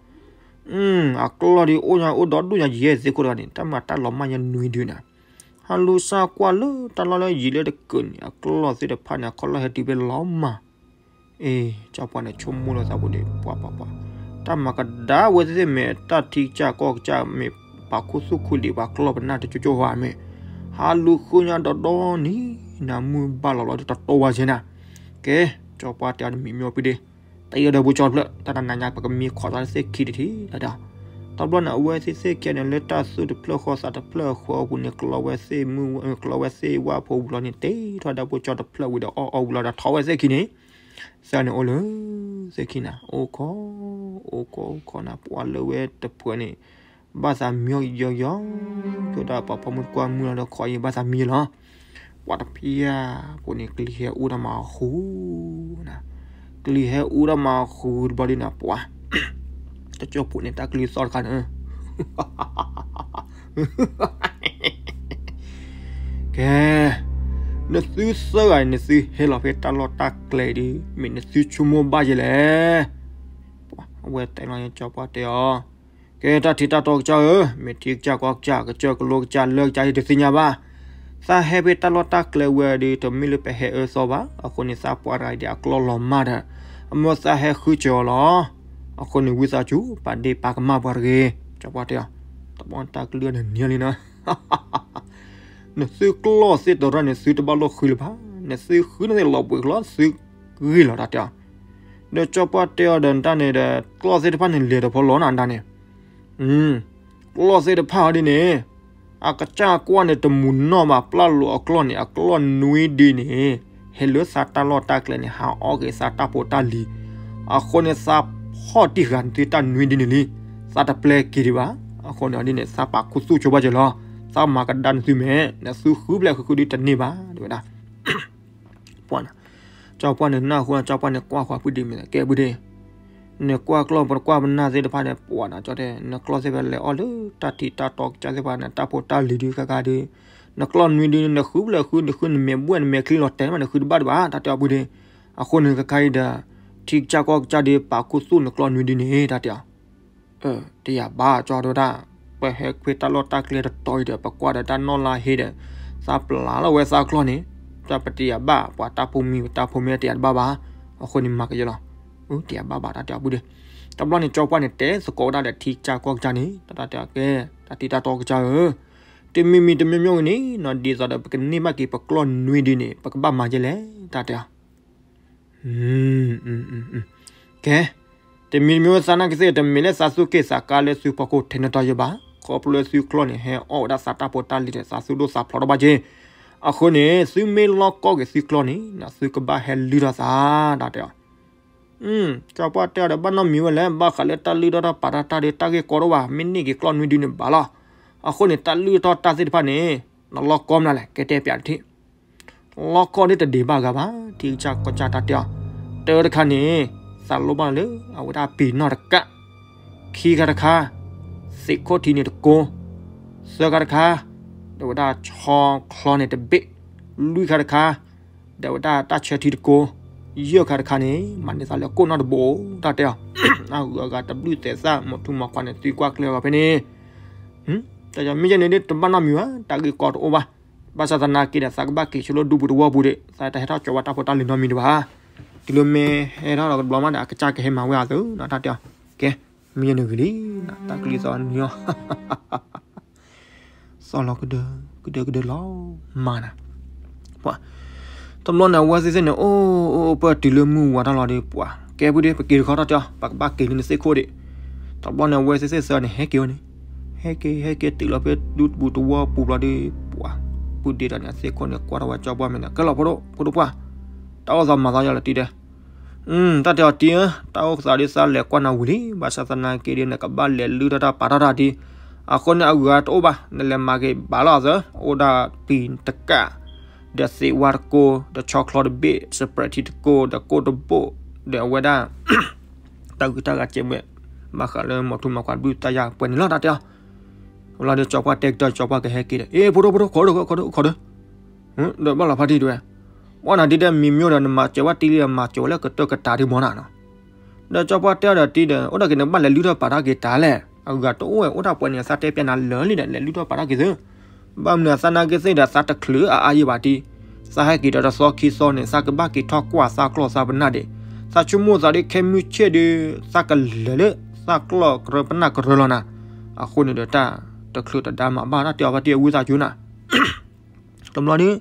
အကျီၢ်ဒ်အိၣ်ညါအိၣ်ဒီဒူၣ်ညါယဲၢ်သ့ၣ်ခိၣ်တဂၤန့ၣ် တၢ်မၤတၢ်လီၤမၢ်ညါနွံဒုနၤ, ဟးလူၤစၢ်ကွၢ်လၢတၢ်လီၢ်လၢယံၤလၢတကုာ်န့ၣ် အကျီၢ်သ့ၣ်တဖၣ်န့ၣ် အခီၣ်လီၢ်ဟဲတုၤဖဲလီၤမၢ်, အ့ ကၠီပှၢ်န့ၣ် ဆိကမိၣ်လီၤသးပူၤဒီး ပှၤပှၤပှၤ, တၢ်မၤကဒါဝဲသ့ၣ်သ့ၣ်မ့ၢ် တၢ်ထံကစၢ်ကီၢ်ကစၢ်မ့ၢ် ပှၤခူသူၣ်ခူလံၤ ပှၤကျီၢ်ပနၢ်တကၠိကၠိဝဲမ့ၢ်, ဟးလူၤဃုညါဒီဒီနံၤ နမုၢ်ဘၣ်လီၤလီၤတတီၤဝဲက့နၤ, ကဲ, ကၠီပှၢ်တဲအီၤတမံၤမ့ၢ်အီၤဖုဒ့ တၢ်အံၤဒီးဖိကၠီတဖျၢၣ် တၢ်တနၤညါပကမံခီၣ်သးလၢသ့ၣ်ခံတထံၣ်လီၤဒီး, တဘျီန့ၣ် အဝဲသ့ၣ်သ့ၣ်ခံန့ၣ် လၢတၢ်သူၣ်တဖျၢၣ်ဃီသးတဖျၢၣ်အဃီအပူၤန့ၣ် ကျီဝဲသ့ၣ်မုၢ် ကျီဝဲသ့ၣ်ဝၣ်ဖိဝံၤလီၤန့ၣ် တ့ထီၣ်ဒၣ်ဖိကၠီတဖျၢၣ်ဝံၤဒီး အီၣ်အီဝံၤလီၤဒီးထီၣ်ဝဲသ့ၣ်ခံန့ၣ်, သၢန့ၣ်အိၣ်လၢသ့ၣ်ခံနၤ အိၣ်ခိး, အိၣ်ခိး အိၣ်ခိးနၤ ပှၤလၢဝဲတဖုန့ၣ် ဘၣ်သးမံယီၤယီၤ, ကၠီဒၣ်ပှၤဖီမုၢ်တကွၢ်မုၢ်လီၤဒီးခီအံၤဘၣ်သးမံလီၤ, ပှၤတဖျၢၣ်ဖိန့ၣ် ကလံၤဟဲအူတၢ်မၤဃူနၤ, ကလံၤဟဲအူတၢ်မၤဃူတဘျီဒ်နၤ ပှၤ တကၠိဖိန့ၣ် တၢ်ကလုၢ်သီၣ်တခါန့ၣ် ကဲ, နသုသၢဂၤ နသုဟဲလီၤဖဲတၢ်လီၢ်တၢ်ကျဲဒ် မ့ၢ်နသုဆိကမိၣ်ဘၣ်ယဲလဲၣ်, အဝဲတဲလီၤကၠီပှၢ်တဲအီၤ, ကဲတၢ်ထံတၢ်တီကစၢ်ဧၢ, မ့ၢ်ထံကစၢ်ကီၢ်ကစၢ် ကစၢၢ်ကလိကစၢ်လၢကစၢ်ယတသ့ၣ်ညါဘၣ်, သးဟဲဖဲတၢ်လီၢ်တၢ်ကျဲဝဲဒီး တမ့ၢ်လၢပဟဲအၢသီဘၣ်, အဃိန့ၣ်သးပှၢ်တဂၤအံၤဒီးအကျီၢ်လီၤမၢ်ဒီး, အမၢသးဟဲဃုစၢၤအီၤလီၤ, အဃိန့ၣ်ဝံသးစူၤ ပာ်ဒ့ၣ်ပာ်ကမၣ်ပှၤတဂ့ၤ, ကၠီပှၢ်တဲအီၤ, တဘျီတၢ်ကလုၢ်န့ၣ်နံၤလံနီၤ နသုကျီၢ်သ့ၣ်တရၢၣ်န့ၣ် သုတဘၣ်လိၣ်ဃုလၢၤဘၣ်, နသုဃုန့ၣ်သ့ၣ်လီၤဘှံးကျီၢ်သုဂ့ၤလီၤတၢ်တဲအီၤ, ဒီးကၠီပှၢ်တဲအီၤဒီးတၢ်န့ၣ်ဒီး ကျီၢ်သ့ၣ်တဖၣ်န့ၣ်လဲၤတဖီလီၤနၤဒၣ်န့ၣ်, ကျီၢ်သ့ၣ်တဖၣ်အီၤဒ်န့ၣ်, အကစၢ်ကွၢ်န့ၣ်တမူၤနီၢ်ဘၣ် ပျၢ်လိာ်အကျီၢ်န့ၣ် အကျီၢ်နွံဒ်န့ၣ်, ဟဲလၢသးတၢ်လီၢ်တၢ်ကျဲန့ၣ် ဟးအီၣ်က့ၤသးတၢ်ဖိတၢ်လံၤ, အဃိန့ၣ်သးဖီၣ်တံၢ်ဃာ်နသုတၢ်နွံဒ်န့ၣ်လံ, သးတပျဲက့ၤဒံးဘၣ်, အဃိန့ၣ်အီၤဒ်န့ၣ် သးပာ်ခူသူၣ်ဆိဘၣ်က့ၤလီၤ, သးမၤကဒါနသုမဲာ်, နသုဃုဘျဲၣ်ဃုဃုဒ်တန့ၢ်ဘၣ် တဲဝဲဒၣ် ပှၢ်န့ၣ်, ကၠီပှၢ်န့ၣ်နၢ်ဟူ ကၠီပှၢ်န့ၣ်ကွၢ်ဃီၤဖုဒ့ၣ်မ့ၢ် ကဲဖုဒ့ၣ်, နကွၢ်ကျီၢ်ပကွၢ်ပနၢ်သ့ၣ်တဖၣ်န့ၣ် ပှၤနီၤကၠီတဲ နကျီၢ်သ့ၣ်ဖဲလဲၤအီၣ်လၢတၢ်ထံတၢ်တီကစၢ်သ့ၣ်တဖၣ်န့ၣ် တၢ်ဖိတၢ်လံၤဒုးခါခါဒုး နကျီၢ်နွံဒုး နဃုဖျၢၣ်ဃု နဃု နမဲာ်ချံလီၤတဲာ်မး နဃုတဘၣ်ဒံးဘၣ် တၢ်တဲအီၤပူၤဒုး အဃိန့ၣ် ခါခါအံၤဒီး ထံကစၢ်ကီၢ်ကစၢ်ဒုး ပာ်ခူသူၣ်နကျီၢ်နွံဒုးန့ၣ် တၢ်တဲအီၤ တယၤဘၣ်ကၠီဒိၣ်ဒၣ် ပဟဲခွ့တၢ်လီၢ်တၢ်ကျဲတတီၤအံၤဒီး ပကွၢ်ဒီးတၢ်နီၢ်လါဟ့ဒီး သးပျၢ်လီၤဝဲသးကျီၢ်န့ၣ် တၢ်ပတယၤဘၣ် ပှၤတၢ်ဖိမံၤပတၢ်ဖိမ့ၢ်တယၤတဘၣ်ဘၣ် အဃိန့ၣ်မၤကယဲလီၤ တယၤဘၣ်ဘၣ်တၢ်တဲအီၤပူၤဒုး တဘျီန့ၣ် ကၠီပှၢ်န့ၣ် တဲသကိးဝဲဒၣ်ဒီးထံကစၢ်ကီၢ်ကစၢ်န့ၣ် တၢ်တဲအီၤကဲ တၢ်ထံတၢ်တီကစၢ်ဧၢ တမံၤမံၤတမံၤမံၤဝဲန့ၣ်နီၤ ဒ်သိးဒီးပကန့ၢ်ဘၣ်က့ၤပကျီၢ်နွံဒုးန့ၣ် ပကဘၣ်မၤကဲလဲၣ် တၢ်တဲအီၤ ကဲ, တမံၤမံၤသးနာ်က့သ့ၣ် တမ့ၢ်လၢသးစူၢ်က့ၤသးကါလၢသုဖီခိၣ်ထဲနတီယဲဘၣ်, ခီဖျိလၢသုကျီၢ်န့ၣ် ဟဲအီၣ်ဝဲဒၣ်သးတၢ်ဖိတၢ်လံၤဒီး သးသူၣ်ဒိၣ်သးဖျိးထီၣ်ဘၣ်က့ၤ, အဃိန့ၣ် သုမ့ၢ်လီၢ်ကီၢ်က့ၤသုကျီၢ်န့ၣ် သုကဘၣ်ဟဲလုၢ်ထီၣ်သး တၢ်တဲအီၤ. ကၠီပှၢ်တဲအီၤဒီး ဘၣ်နီတမံၤဝဲလဲၣ်, ဘၣ်ဃးလၢတၢ်လုၢ်ထီၣ်တၢ်ပာ်ထီၣ်တၢ်ဒီး တၢ်ဂ့ၢ်ကီတအိၣ်ဘၣ်, မ့ၢ်န့ၢ်က့ၤကျီၢ်နွံဒုန့ၣ်ဘၣ်လီၤ. အဃိန့ၣ် တၢ်လုၢ်ထီၣ်တၢ်သ့ၣ်တဖၣ်န့ၣ် နလီၢ်ကီၢ်မနုၤလဲၣ် ကဲတဲပျးတထံၣ် လီၢ်ကီၢ်ဒ်တဒ့ၣ်ဘၣ်ဂၤဘၣ်, ထံကစၢ်ကီၢ်ကစၢ်တၢ်တဲအီၤ, တၢတခါန့ၣ် သးလိၣ်ဘၣ်လၢအဝဲဒၣ်ပ့ၤနီၣ်တကး, ခံခါတခါ သ့ၣ်ခိၣ်ထံန့ၣ်တကိ, သၢခါတခါ ဒီးဝဲဒၣ်ဆီချီန့ၣ်တဘ့ၣ်, လွံၢ်ခါတခါ ဒီးဝဲဒၣ်တၢ်ဆၢထံတကိ, ယဲၢ်ခါတခါန့ၣ် မၤန့ၢ်သးလၢကိၣ်နီၣ်တဘိ, တၢ်တဲအီၤ, အဂုၤအဂၤတဘျုးသဲးသၣ် မိၢ်ထူမိၢ်ခွါန့ၣ် သံကွၢ်ကျဲအီၤဖဲန့ၣ် တၢ်မ့ၢ်ယဲန့ၣ်ဒ်တဘၣ်နီတမံၤဘၣ်, တၢ်ဂ့ၢ်ကီတအိၣ်ဘၣ်, ဘၣ်ဆၣ်သနာ်က့ဒီး သးကဘၣ်က့ၤဆိလၢဒူပူၤတဝီပူၤဒံး, သးတဟဲထီၣ်ကၠီဝဲတၢ်ဖိတၢ်လံၤနီတမံၤဒံးဘၣ်, တုၤလၢမ့ၢ်ဟဲထီၣ်ဒီးတဘျီမးဒီး အကစၢ်ကဟဲမၤဝဲအသိးနီၤ, တၢ်တဲအီၤ, ကဲ, မ့ၢ်ယဲန့ၣ်ဂ့ၤလံ, တၢ်ကလုၢ်သီနံၤအီၤ သီၣ်လီၤကဒၢ, ကဒၢကဒၢလီၤ, မၤနၤ, ပှၤ, တဘျီန့ၣ် အဝဲသ့ၣ်သ့ၣ်န့ၣ် အိၣ်အိၣ်အိၣ်ပၢၢ်တုၤလၢမုၢ်ဝါထီၣ်လီၤဒီး ပှၤ, ကဲဖုဒ့ ပက့ၤတခီထီၣ်ကၠီ, ပကဘၣ်က့ၤလၢနသ့ၣ်ခိၣ်ဒံး, တဘျီန့ၣ် အဝဲသ့ၣ်သ့ၣ်သၢန့ၣ် ဟဲက့ၤဝဲန့ၣ်, ဟဲက့ၤ ဟဲက့ၤတုၤလီၤဖဲဒူပူၤတဝီပူၤလီၤဒီး ပှၤ, ဖုဒ့ဒီးန့ၣ် အသ့ၣ်ခိၣ်န့ၣ် ကွၢ်ထီၣ်ဝဲကၠီပှၢ်မဲာ်ဒီး ကဲလီၤဖိဒိၣ်, ဖိဒိၣ်ပှၢ်, တၢ်အိၣ်သးမၤသးယီၤလီၤတံၢ်ဒဲး တၢ်တဲအီၤတံၢ်ဧၢ, တၢ်အိၣ်သးဒ်သးလဲၤကွၢ်နၤဝံၤလံ, ဘၣ်ဆၣ်သနာ်က့ဒီး နကဘၣ်လဲၤလုၢ်ထီၣ်တၢ်ပာ်ထီၣ်တၢ်ဒံး, အဃိန့ၣ် အဂုၤအဂၤတအိၣ်ဘၣ်, နလဲၤမၤက့ၤဘၣ်လီၤအသး, အိၣ်ဒၣ်ပံၤတကး, ဒီးသ့ၣ်ဝါတကိ, ဒီးဆီချီတဘ့ၣ်, စပြဲးထံတကိ, ဒီးကိၣ်တဘိၣ်, ဒီးအဝဲဒၣ် တၢ်ဂုၤတၢ်ဂၤစဲးဝဲ, ဘၣ်ဃးလၢမိၢ်ထူမိၢ်ခွါဘုၣ်တၢ်ယၢ်ပှဲၤန့ၣ်လီၤ တၢ်တဲအီၤ, လီၤဒီးကၠီပှၢ်တဲကတီၢ် ကၠီပှၢ်ကဟဲက့ၤဒီး အ့ ဖိဒိၣ်ဖိဒိၣ် ခိးဒိၣ်ခိးဒိၣ်ခိးဒိၣ် ဒီးဘၣ်လီၤဖါတံၢ်တဝဲ, ပှၤနၤဒ်တဲမံၤမံၤဒီး နမၤစၢၤဝဲတံၢ်လံဒီး မၤစၢၤဝဲလၢကတၢၢ်ကတၢၢ်ဒံးမီၢ်နၤနီၤ, ဒီးကၠီပှၢ်တဲအီၤဒီးတံၢ်ဒီး အိၣ်ဒၣ်က့ၤနဘၣ်လဲၤလုၢ်ထီၣ်ပာ်ထီၣ်က့ၤတၢ်လဲၣ်, အဂၤတအိၣ်ဝဲ အိၣ်ဒၣ်ပှဲၤန့ၣ် သးတဲပျဲနၤလၢာ်လံဒီး လဲၤလုၢ်ထီၣ်ပာ်ထီၣ်က့ၤသု, ဘၣ်မနုၤသးနာ်က့သ့ၣ်ဒီး သးတချုးအါအါယံာ်ဘၣ်တံၢ်, သးဟဲက့ၤဒီးတသီခံသီန့ၣ် သးကဘၣ်က့ၤထီၣ်ကွၢ်သးကျီၢ်သးပနၢ်ဒံး, သးဆိကမိၣ်သးဒ်ခဲမုၢ်ဆ့ၣ်ဒီး သးကလဲၤလၢ သးကျီၢ်ကရၢပနၢ်ကရၢလီၤနၤ, အဃိန့ၣ်ဒီးတၢ်တချုးတဒါမၤဘၣ် တၢ်တဲအီၤဖါတံၢ်အဝံသးစူၤနၤ တဘျီဒီး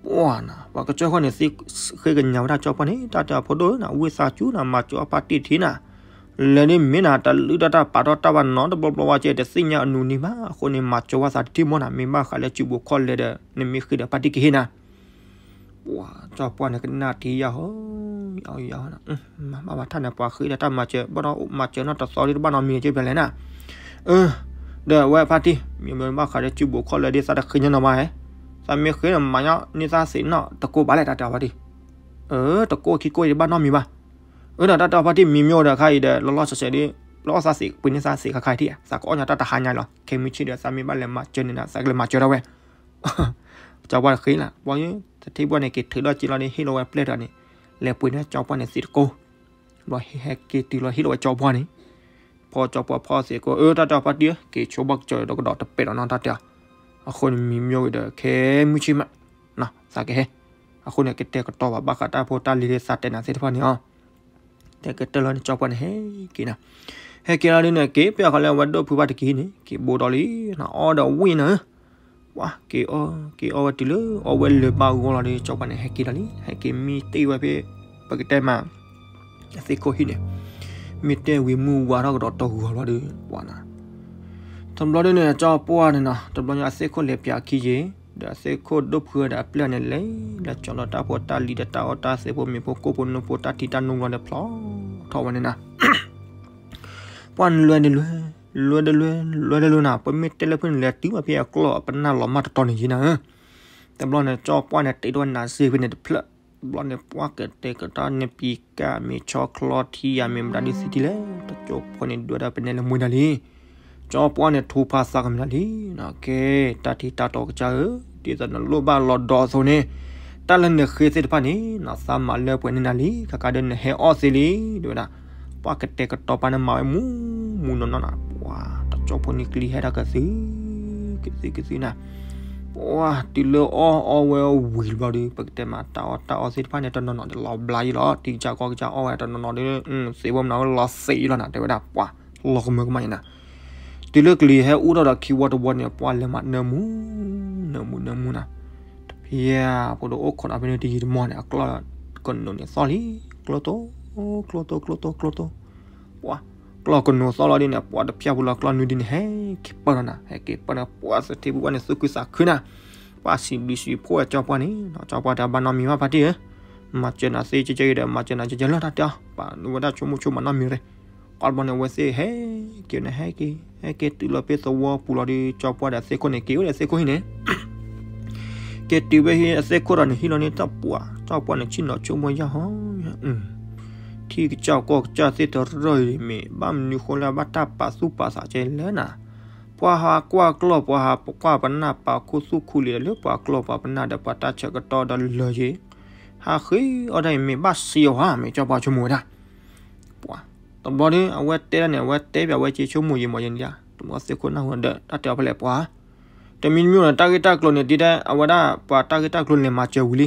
ပှၤနၤ ပှၤကစၢၢ်ဃီန့ၣ် သ့ဃ့ကညးဝဲဒၣ်ကၠီပှၢ်န့ၣ် တၢ်တဲအီၤဖိဒိၣ်ဧၢနၤ ဝံသးစူၤနၤ မၤစၢၤအီၤဖါတံၢ်ထံနၤ, လဲၤဒ်မ့ၢ်နၤ တလုၢ်ထီၣ်တၢ်ပာ်ထီၣ်တၢ်ဘၣ်နီတဘျီဘျီဝဲကဲ တသ့ၣ်ညါအနူနံဘၣ်, အဃိန့ၣ် မၤစၢၤဝဲသးတထံၣ်မီၢ်နၤ, မ့ၢ်ဘၣ်ဃးလၢစုပူၤခီၣ်လဲၤဒီး နမ့ၢ်ဃ့ဒီးဖါတံၢ်ကဟ့ၣ်နၤ ပှၤကၠီပှၢ်န့ၣ် ကနၣ်ထံယါဟီ, ယါဟီ, မၤဘၣ်မၤထါန့ၣ် ပှၤဃ့ဒီးတၢ်မၤစၢၤ ဘၣ်ဒီးမၤစၢၤနီၢ်တသီဒ်တဘၣ်နီတမံၤကဲပျဲလဲၣ်နၤ, အၢ, ဒီးအဝဲဖါတံၢ် မ့ၢ်မ့ၢ်ဘၣ်ဃးဒီးစုပူၤခီၣ်လဲၤဒ်သးတဃ့ညါနီၤမးဧါ, သးမ့ၢ်ဃ့ဒီးမၤညီနုၢ်သးသ့ၣ်နီၢ်တကိးဘၣ်လဲၣ် တၢ်တဲအီၤဖါတံၢ်, အၢ, တကိးခံကိးအံၤတဘၣ်နီတမံၤဘၣ်, အၢ ဒီးတၢ်တဲအီၤဖါတံၢ်မံၤမ့ၢ်ဒီးခါအံၤဒီး လီၤလီၤဆဲးဆဲးဒီး လၢအီၣ်သးသ့ၣ် ပှ့ၤန့ၢ်သးသ့ၣ်ခါခါအံၤထံၣ်ဧါ, သးကအီၣ်ညါတၢ်တဟါညါလီၤ, ခဲမုၢ်ဆ့ၣ်ဒီးသးမ့ၢ်ဘၣ်လဲၤမၤစၢၤန့ၣ်ဒီး သးကလဲၤမၤစၢၤဒၣ်ဝဲ ကၠီပှၢ်တဃ့လၢၤ, ဘီယတထံၣ်ဘီန့ၣ် က့ၤထုးဒီးက့လီၤဒီး ဟ့ၣ်လီၤဝဲပျဲၢ်တဂၤန့ၣ်, လဲၤပှ့ၤန့ၢ်ကၠီပှၢ်န့ၣ်သ့ၣ်တကိး, ဘျီဟဲက့ၤတုၤလီၤဟ့ၣ်လီၤဝဲကၠီပှၢ်န့ၣ်, ဖီကၠီပှၢ်ဖီသ့ၣ်တကိး, အၢ တၢ်တဲအီၤဖါတံၢ်ဧၢ, က့ၤဆိဘၣ်ကစၢၤဒီးကဒီးတပဲာ်ဒီးနီတၢ်တဲအီၤ, အဃိန့ၣ်မံၤမ့ၢ်ဝံၤဒီး ခဲမုၢ်ဆ့ၣ်မး, သးကဟဲ, အဃိန့ၣ် ကတဲာ်ကတီၤဘၣ်ဘၣ်ဃးတၢ်ဖိတၢ်လံၤလၢသးတဲနၤသ့ၣ်တဖၣ်န့ၣ်အီၤ တဲကတၢၢ်လီၤန့ၣ် ကၠီပှၢ်န့ၣ် ဟဲက့ၤနၤ, ဟဲက့ၤလီၤဒ်န့ၣ် က့ၤပျဲၢ်ဃီလၢအဝဲဒိၣ်ဖုဘၣ်တက့ၢ်န့ၣ် က့ၤဘိးဒီးလံ, နအီၣ်ဒီးဝံၣ်နၤ, ပှၤက့ၤအီၣ် က့ၤအီၣ်ဝဲတုၤလၢအီၣ်ဝဲလၢၤဘၣ်ဂီၢ်လီၤဒီး ကၠီပှၢ်န့ၣ် ဟဲက့ၤလီၤလံ, ဟဲက့ၤမံတ့ၢ်ဝဲဖဲ ပကတဲမး အသ့ၣ်ခိၣ်ဟံၣ်န့ၣ်, မံတ့ၢ်ဝံၤမုၢ်ဝါထီၣ်ကဒီးတဂီၤလီၤဒီး ပှၤနၤ တဘျီဒ်န့ၣ် ကၠီပှၢ်န့ၣ်နီၤ တဘျီညါအသ့ၣ်ခိၣ်လဲၤပၠးခံယ့ၣ်, ဒီးအသ့ၣ်ခိၣ်ဒိၣ်ဖုဒီးအပျဲၢ်န့ၣ်လဲၤ, လဲၤကၠီလီၤတၢ်ဖိတၢ်လံၤဒီးတၢ်အီၣ်တၢ်သဲဖိမ့ၤဖိကိၣ်ဖိနိဖိတၢ်ထံတၢ်နိဘျီဒီးဖျီထီၣ်ဝဲန့ၣ်နၤ, ပှၤနလွဲဒလွဲ, လွဲဒလွဲ, လွဲဒလွဲ, လွဲဒလွဲနၤ ပမ့ၢ်တဲလၢဖုန့ၣ် လဲၤတုၤဘၣ်ဖဲအကျီၢ်အပနၢ်လီၤမၢ်တတီၤန့ၣ်ယံၤနၤဧၢ, တဘျီန့ၣ် ကၠီပှၢ်န့ၣ် တ့ထီၣ်ဝဲနၤစ့ဖဲန့ၣ်တဖျၢၣ် တဘျီန့ၣ် ပှၢ်ကတဲာ်ကတီၤနပံၤကၣ် မ့ၢ်ဆီချီထံယၤ မ့ၢ်မတၤဒုးသံထံလဲၣ်, တကၠိဖိန့ၣ်ဒွဲဒၣ်ပနဲလၢမွေးဒၣ်လံ. ကၠီပှၢ်န့ၣ် ထူဖးသးကမုာ်ဒၣ်လံ. ကဲ, တၢ်ထံတၢ်တီကစၢ်ဧၢ, ဒ်သိးနလိၣ်ဘၣ်လီၤဒီးအသိးန့ၣ်, တၢ်လၢနဃ့သ့ၣ်တဖၣ်န့ၣ် နသးမၤလၢပှဲၤန့ၢ်နၤလံ, ခဲကါဒ်နဟဲအီၣ်သ့လံ, တဲဝဲဒၣ်. ပှၢ်ကတဲာ်ကတီၤပာ်န့ၣ် မၤဝဲမူမူနီၢ်နီၢ်နၤ, ပှၢ်တကၠိဖိန့ၣ် ကျံၤဟဲဒၣ်ကသု, ကသုကသုနၤ. ပှၢ်တုၤလၢအီၣ်အီဝဲဝံၤတဘျီဒီး ပကတဲမးတၢ်အီၣ်တၢ်အီသ့ၣ်တဖၣ်န့ၣ် တနီၤနီၤဒီးလီၤဘျါယံလီၤ, ထံကစၢ်ကီၢ်ကစၢ်အီၣ်ဝဲတနီၤနီၤဒီး သ့ဝဲမနုၤဝဲလီၤသ့ယံလီၤနၤ, တဲဝဲဒၣ်ပှၢ်, လီၤကမၢကမၣ်ယံနၤ. တုၤလၢကျံၤဟဲအူထီၣ်ဒီးခံဝီတဝီန့ၣ် ပှၢ်လဲၤမးနၢမူ, နၢမူနၢမူနၤ. တဖၣ်ဖိဒီးအိၣ်ခိးဒီးဖဲန့ၣ်တယံာ်တမီၢ်န့ၣ် အကျီၢ်ကနိးန့ၣ်သီၣ်လံ, ကျိတိ, ကျိတိ, ကျိတိ, ကျိတိ. ပှၢ်ကျီၢ်ကနိးသီၣ်လီၤဒ်န့ၣ် ပှၢ်တဖၣ်ဖိလီၤကျီၢ်နွံဒ်န့ၣ် ဟဲက့ၤပၢၢ်လီၤနၤ, ဟဲက့ၤပၢၢ်န့ၣ် ပှၢ်သထ့ဖုပှၢ်န့ၣ် သူၣ်ခုသးခုနၤ. ပှၢ်စံးဘျုးစံးဖှိၣ်ဝဲကၠီပှၢ်န့ၣ်, ကၠီပှၢ်တဲဘၣ်နီတမံၤဘၣ်ဖါတံၢ်ဧၢ, မၤစၢၤနၤသ့ကဲကဲအံၤဒီး မၤစၢၤနၤကဲကဲလၢတၢ်တဲအီၤ, ပာ်နဝဲဒၣ်ဆိကမိၣ်ဆိကမးနီတမံၤရ့ၣ်. ပှၢ်တဘျီန့ၣ် အဝဲသ့ၣ်ဟဲက့ၤန့ၣ် ဟဲက့ၤ, ဟဲက့ၤတုၤလီၤဖဲသဝီပူၤလီၤဒီး ကၠီပှၢ်ဒီးအသ့ၣ်ခိၣ်န့ၣ် က့ၤဝဲဒီးအသ့ၣ်ခိၣ်ဟံၣ်န့ၣ် က့ၤတုၤဖဲဟံၣ်အသ့ၣ်ခိၣ်ဒီးန့ၣ် ဟံၣ်လီၤန့ၣ်တၢ်ပှၢ်, ကၠီပှၢ်န့ၣ် ဆ့ၣ်နီၤဆိကမိၣ်ယၢ်ဟီ, ထံကစၢ်ကီၢ်ကစၢ်သ့ၣ်တရၢၢ်အံၤမ့ၢ် ဘၣ်မနုၤဃိလၢအဘၣ်တၢ်ပာ်သူၣ်ပာ်သးကဲလဲၣ်နၤ. ပှၤဟးကွၢ်ကျီၢ် ပှၤဟးကွၢ်ပနၢ် ပာ်ခူသူၣ်ခူလံာ်ဒီးလၢပှၤကျီၢ်ပှၤပနၢ်ဒီး ပှၤတၢ်ဆၢကတီၢ်ဒီးလၢာ်ယံၤ, ဟးဃ့အီၣ်တၢ်အံၤမ့ၢ်ဘၣ်စံးအီၤဧါ မ့ၢ်ကၠီပှၢ်ဆိကမိၣ်ဝဲဒၣ်. ပှၤတဘျီဒီး အဝဲတဲဒၣ်န့ၣ် အဝဲတဲပၠးဝဲက့ၤဆိကမိၣ်ယံၤမးယဲန့ၣ်ဧါ, တဘျီသ့ၣ်ခိၣ်နၢ်ဟူဒီး တၢ်တဲအီၤဖဲလဲၣ်ပှၤ, တမံၤတမံၤန့ၣ် တၢ်ဂ့ၢ်တၢ်ကျိၤန့ၣ် ဒ်တဲအဝဲဒၣ် ပှၤတၢ်ဂ့ၢ်တၢ်ကျိၤလဲၤမၤစၢၤဝံၤလံ,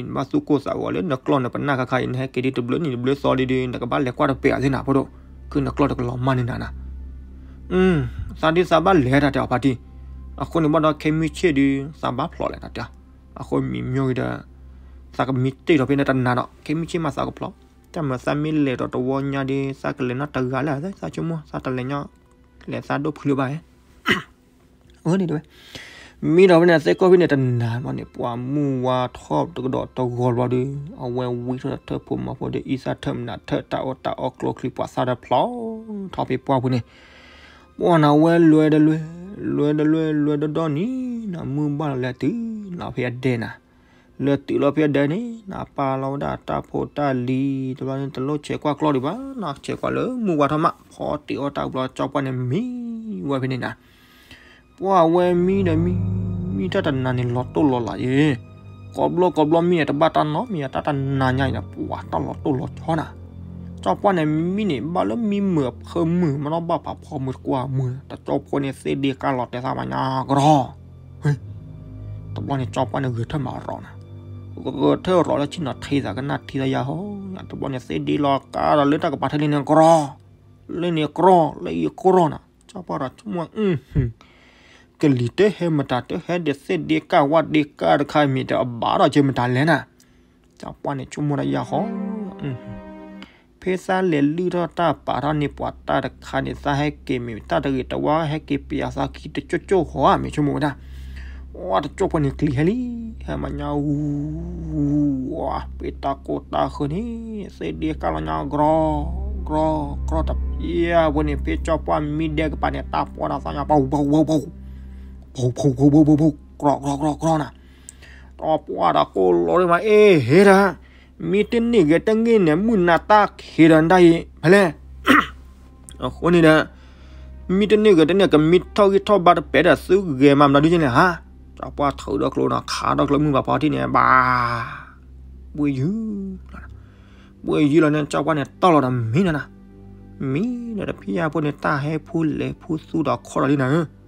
နဘၣ်သူၣ်ကိၢ်သးဂီၤလၢနကျီၢ်နပနၢ်ခါခါအံၤ နဟဲက့ၤဒ်တဘျုးနံၣ်တဘျုးသီဒ်ဒီး နကဘၣ်လဲၤကွၢ်တပဲာ်အီၤသ့ၣ်နၤဖိဒိၣ်, ခုနကျီၢ်တကလီၤမၢ်န့ၢ်နၤနၤ. သးဒ်သးဘၣ်လဲၤတၢ်တဲအီၤဖါတံၢ်, အဃိန့ၣ်ဘၣ်ဒီးခဲမုၢ်ဆ့ၣ်ဒီး သးဘၣ်ဖျိးလဲၣ်တၢ်တဲအီၤ, အဃိမံၤမ့ၢ်ဂ့ၤဒီး သးကမံတ့ၢ်ဒီးဖဲန့ၣ်တနၤဒီး ခဲမုၢ်ဆ့ၣ်မးသးကဖျိး, တၢ်မၤသးမ့ၢ်လဲၤဒီးတဝီညါဒီး သးကလဲၤနီတဂၤလၢ သးဆိကမိၣ် သးတလဲၤညီ လဲၤသးဒိၣ်ဖုလၢၤဘၣ်ဧါ အဃိန့ၣ်တဲဝဲ, မံဒီးဖဲန့ၣ် သ့ၣ်ခိၣ်ဖဲန့ၣ်တနၤဘၣ်န့ၣ် ပှၤမုၢ်ဝါထီၣ်တကဒီးတဂီၤဘျီဒီး အဝဲဝံထီၣ်ဒီးထၢၣ်ဖိမၤဖိဒီး အံသၣ်ထၢၣ်မနၤထၢၣ် တၢ်အီၣ်တၢ်အီကျိချံ ပှၤသၣ်ဒီးဖျိးထီၣ်ဖဲပှၢ်ပူၤန့ၣ်, ပှၢ်န့ၣ် အဝဲလွဲဒီးလွဲ, လွဲဒီးလွဲ လွဲဒီးဒီနံၤနၤ မုၢ်ဘၣ်လီၤလၢတုၤလီၤဖဲအဒဲနၤ, လၢတုၤလီၤဖဲအဒဲန့ၣ် နပာ်လီၤဝဲဒၣ်တၢ်ဖိတၢ်လံၤ တဘျီန့ၣ် တလိၣ်ဆဲးကွၢ်ကျီၢ်ဒံးဘၣ် နဆဲးကွၢ်လၢမုၢ်ဝါထီၣ်မး ဖီတ့ၢ်အီၣ်တၢ်ဘျီ ကၠီပှၢ်န့ၣ်မံဝဲဖဲန့ၣ်နၤ ပှၢ်ဝဲမံဒီးမံ, မံတၢ်တနၤန့ၣ်လီၤတိၢ်လီၤလးယဲ, ကိးဘျီကိးဘျီမံန့ၣ် တဘၣ်တၢ်နီတမံၤ တၢ်တနၤညါအံၤန့ၣ် ပှၢ်တၢ်လီၤတိၢ်လီၤဆီနၤ, ကၠီပှၢ်န့ၣ်မံန့ၣ် ဘၣ်လၢမံမုာ်အဖၢမုာ် မ့ၢ်နီၢ်ဘၣ်ဖးဖီမုာ်တကွၢ်မုာ် တကၠီဖိန့ၣ်သ့ၣ်ဒ့ကၢ်လီၤတဲာ်သးမးညါကရီ တဘျီန့ၣ် ကၠီပှၢ်န့ၣ် ဂဲၤထၢၣ်မၤရီၤနၤ, ဂဲၤထၢၣ်ရီၤလၢဆ့ၣ်နီၤထံသးကနၣ်ထံသးယါဟီ, တဘျီန့ၣ် သ့ၣ်ဒ့လီၤကါဒီးလၢတၢ်ကပၤထဲလံန့ၣ်ကရီ, လၢန့ၣ်ကရီ လၢအံၤကရီနၤ, ကၠီပှၢ်ဒီးဆိကမိၣ် ကလံၤတဟဲမတၤတဟဲဒီးသ့ၣ်ဒ့ကၢ်ဝၣ်ဒ့ကၢ်တခါမ့ၢ်တအဘၣ်ဒီးက့ၤမတၤလဲၣ်နၤ, ကၠီပှၢ်န့ၣ်ဆိကမိၣ်ဒၣ်ယါဟီ ဖဲသးလဲၤလုၢ်ထီၣ်တၢ်ပာ်ထီၣ်န့ၢ်ပှၤတၢ်တခါန့ၣ် သးဟဲက့ၤမ့ၢ်တၢ်တဂ့ၤတဝါ ဟဲက့ၤပျးသးခံတကၠိကၠိဃီဧါ မ့ၢ်ဆိကမိၣ်ဝဲဒၣ်, ဝါတကၠိဖိန့ၣ်ကျံၤဟဲလံ, ဟဲမၤညါဝူ, ဝါ ဖဲတၢ်ကိၢ်တၢ်ဃၢၤန့ၣ် သ့ၣ်ဒ့ကၢ်လီၤညါကရီ, ကရီ, ကရီတပျၢ်ဖိန့ၣ် ဖဲကၠီပှၢ်မံဒဲကပၤန့ၣ် တၢ်ပှၢ်ဒီးသးညါ ပှၤဝူ ပှၤဝူ ပှၤဝူ ပှၤဝူ ပှၤဝူ ပှၤဝူ ကရီ ကရီ ကရီ ကရီနၤ တပှၢ်ဒီးကိၢ်လီၤဒ်မး အ့ၣ် ဟ့ၣ်ဒၣ်, မံတန့ၢ်ဂ့ၤတန့ၢ်န့ၣ် မုၢ်နၤတၢ်ခံးဒီးဒၣ်အံၤ ဖဲလဲၣ်, အဃိန့ၣ်ဒီး မံတန့ၢ်ဂ့ၤတန့ၢ် ကမံထီၣ်ဂံၢ်ထီၣ်ဘါတပဲာ်ဒီး သုဂဲၤမၤမနုၤဒ်န့ၣ်ဧါ, ကၠီပှၢ်ထုးဒီးကျိနီၤ ခးဒီးကျိမုၢ်ဘၣ်ဖီထံန့ၣ် ဘၣ်, ဘှ့ၣ်ယုၢ်လီၤ, ဘှ့ၣ်ယုၢ်လီၤန့ၣ် ကၠီပှၢ်န့ၣ်တီၢ်လီၤဒီးမံနၤနၤ, မံဒီးတဖံးယၢ်ဖိန့ၣ် တၢ်ဟဲဖူလဲၣ်ဖူသူဒီးခီၣ်ဒီးလံနၤဧၢ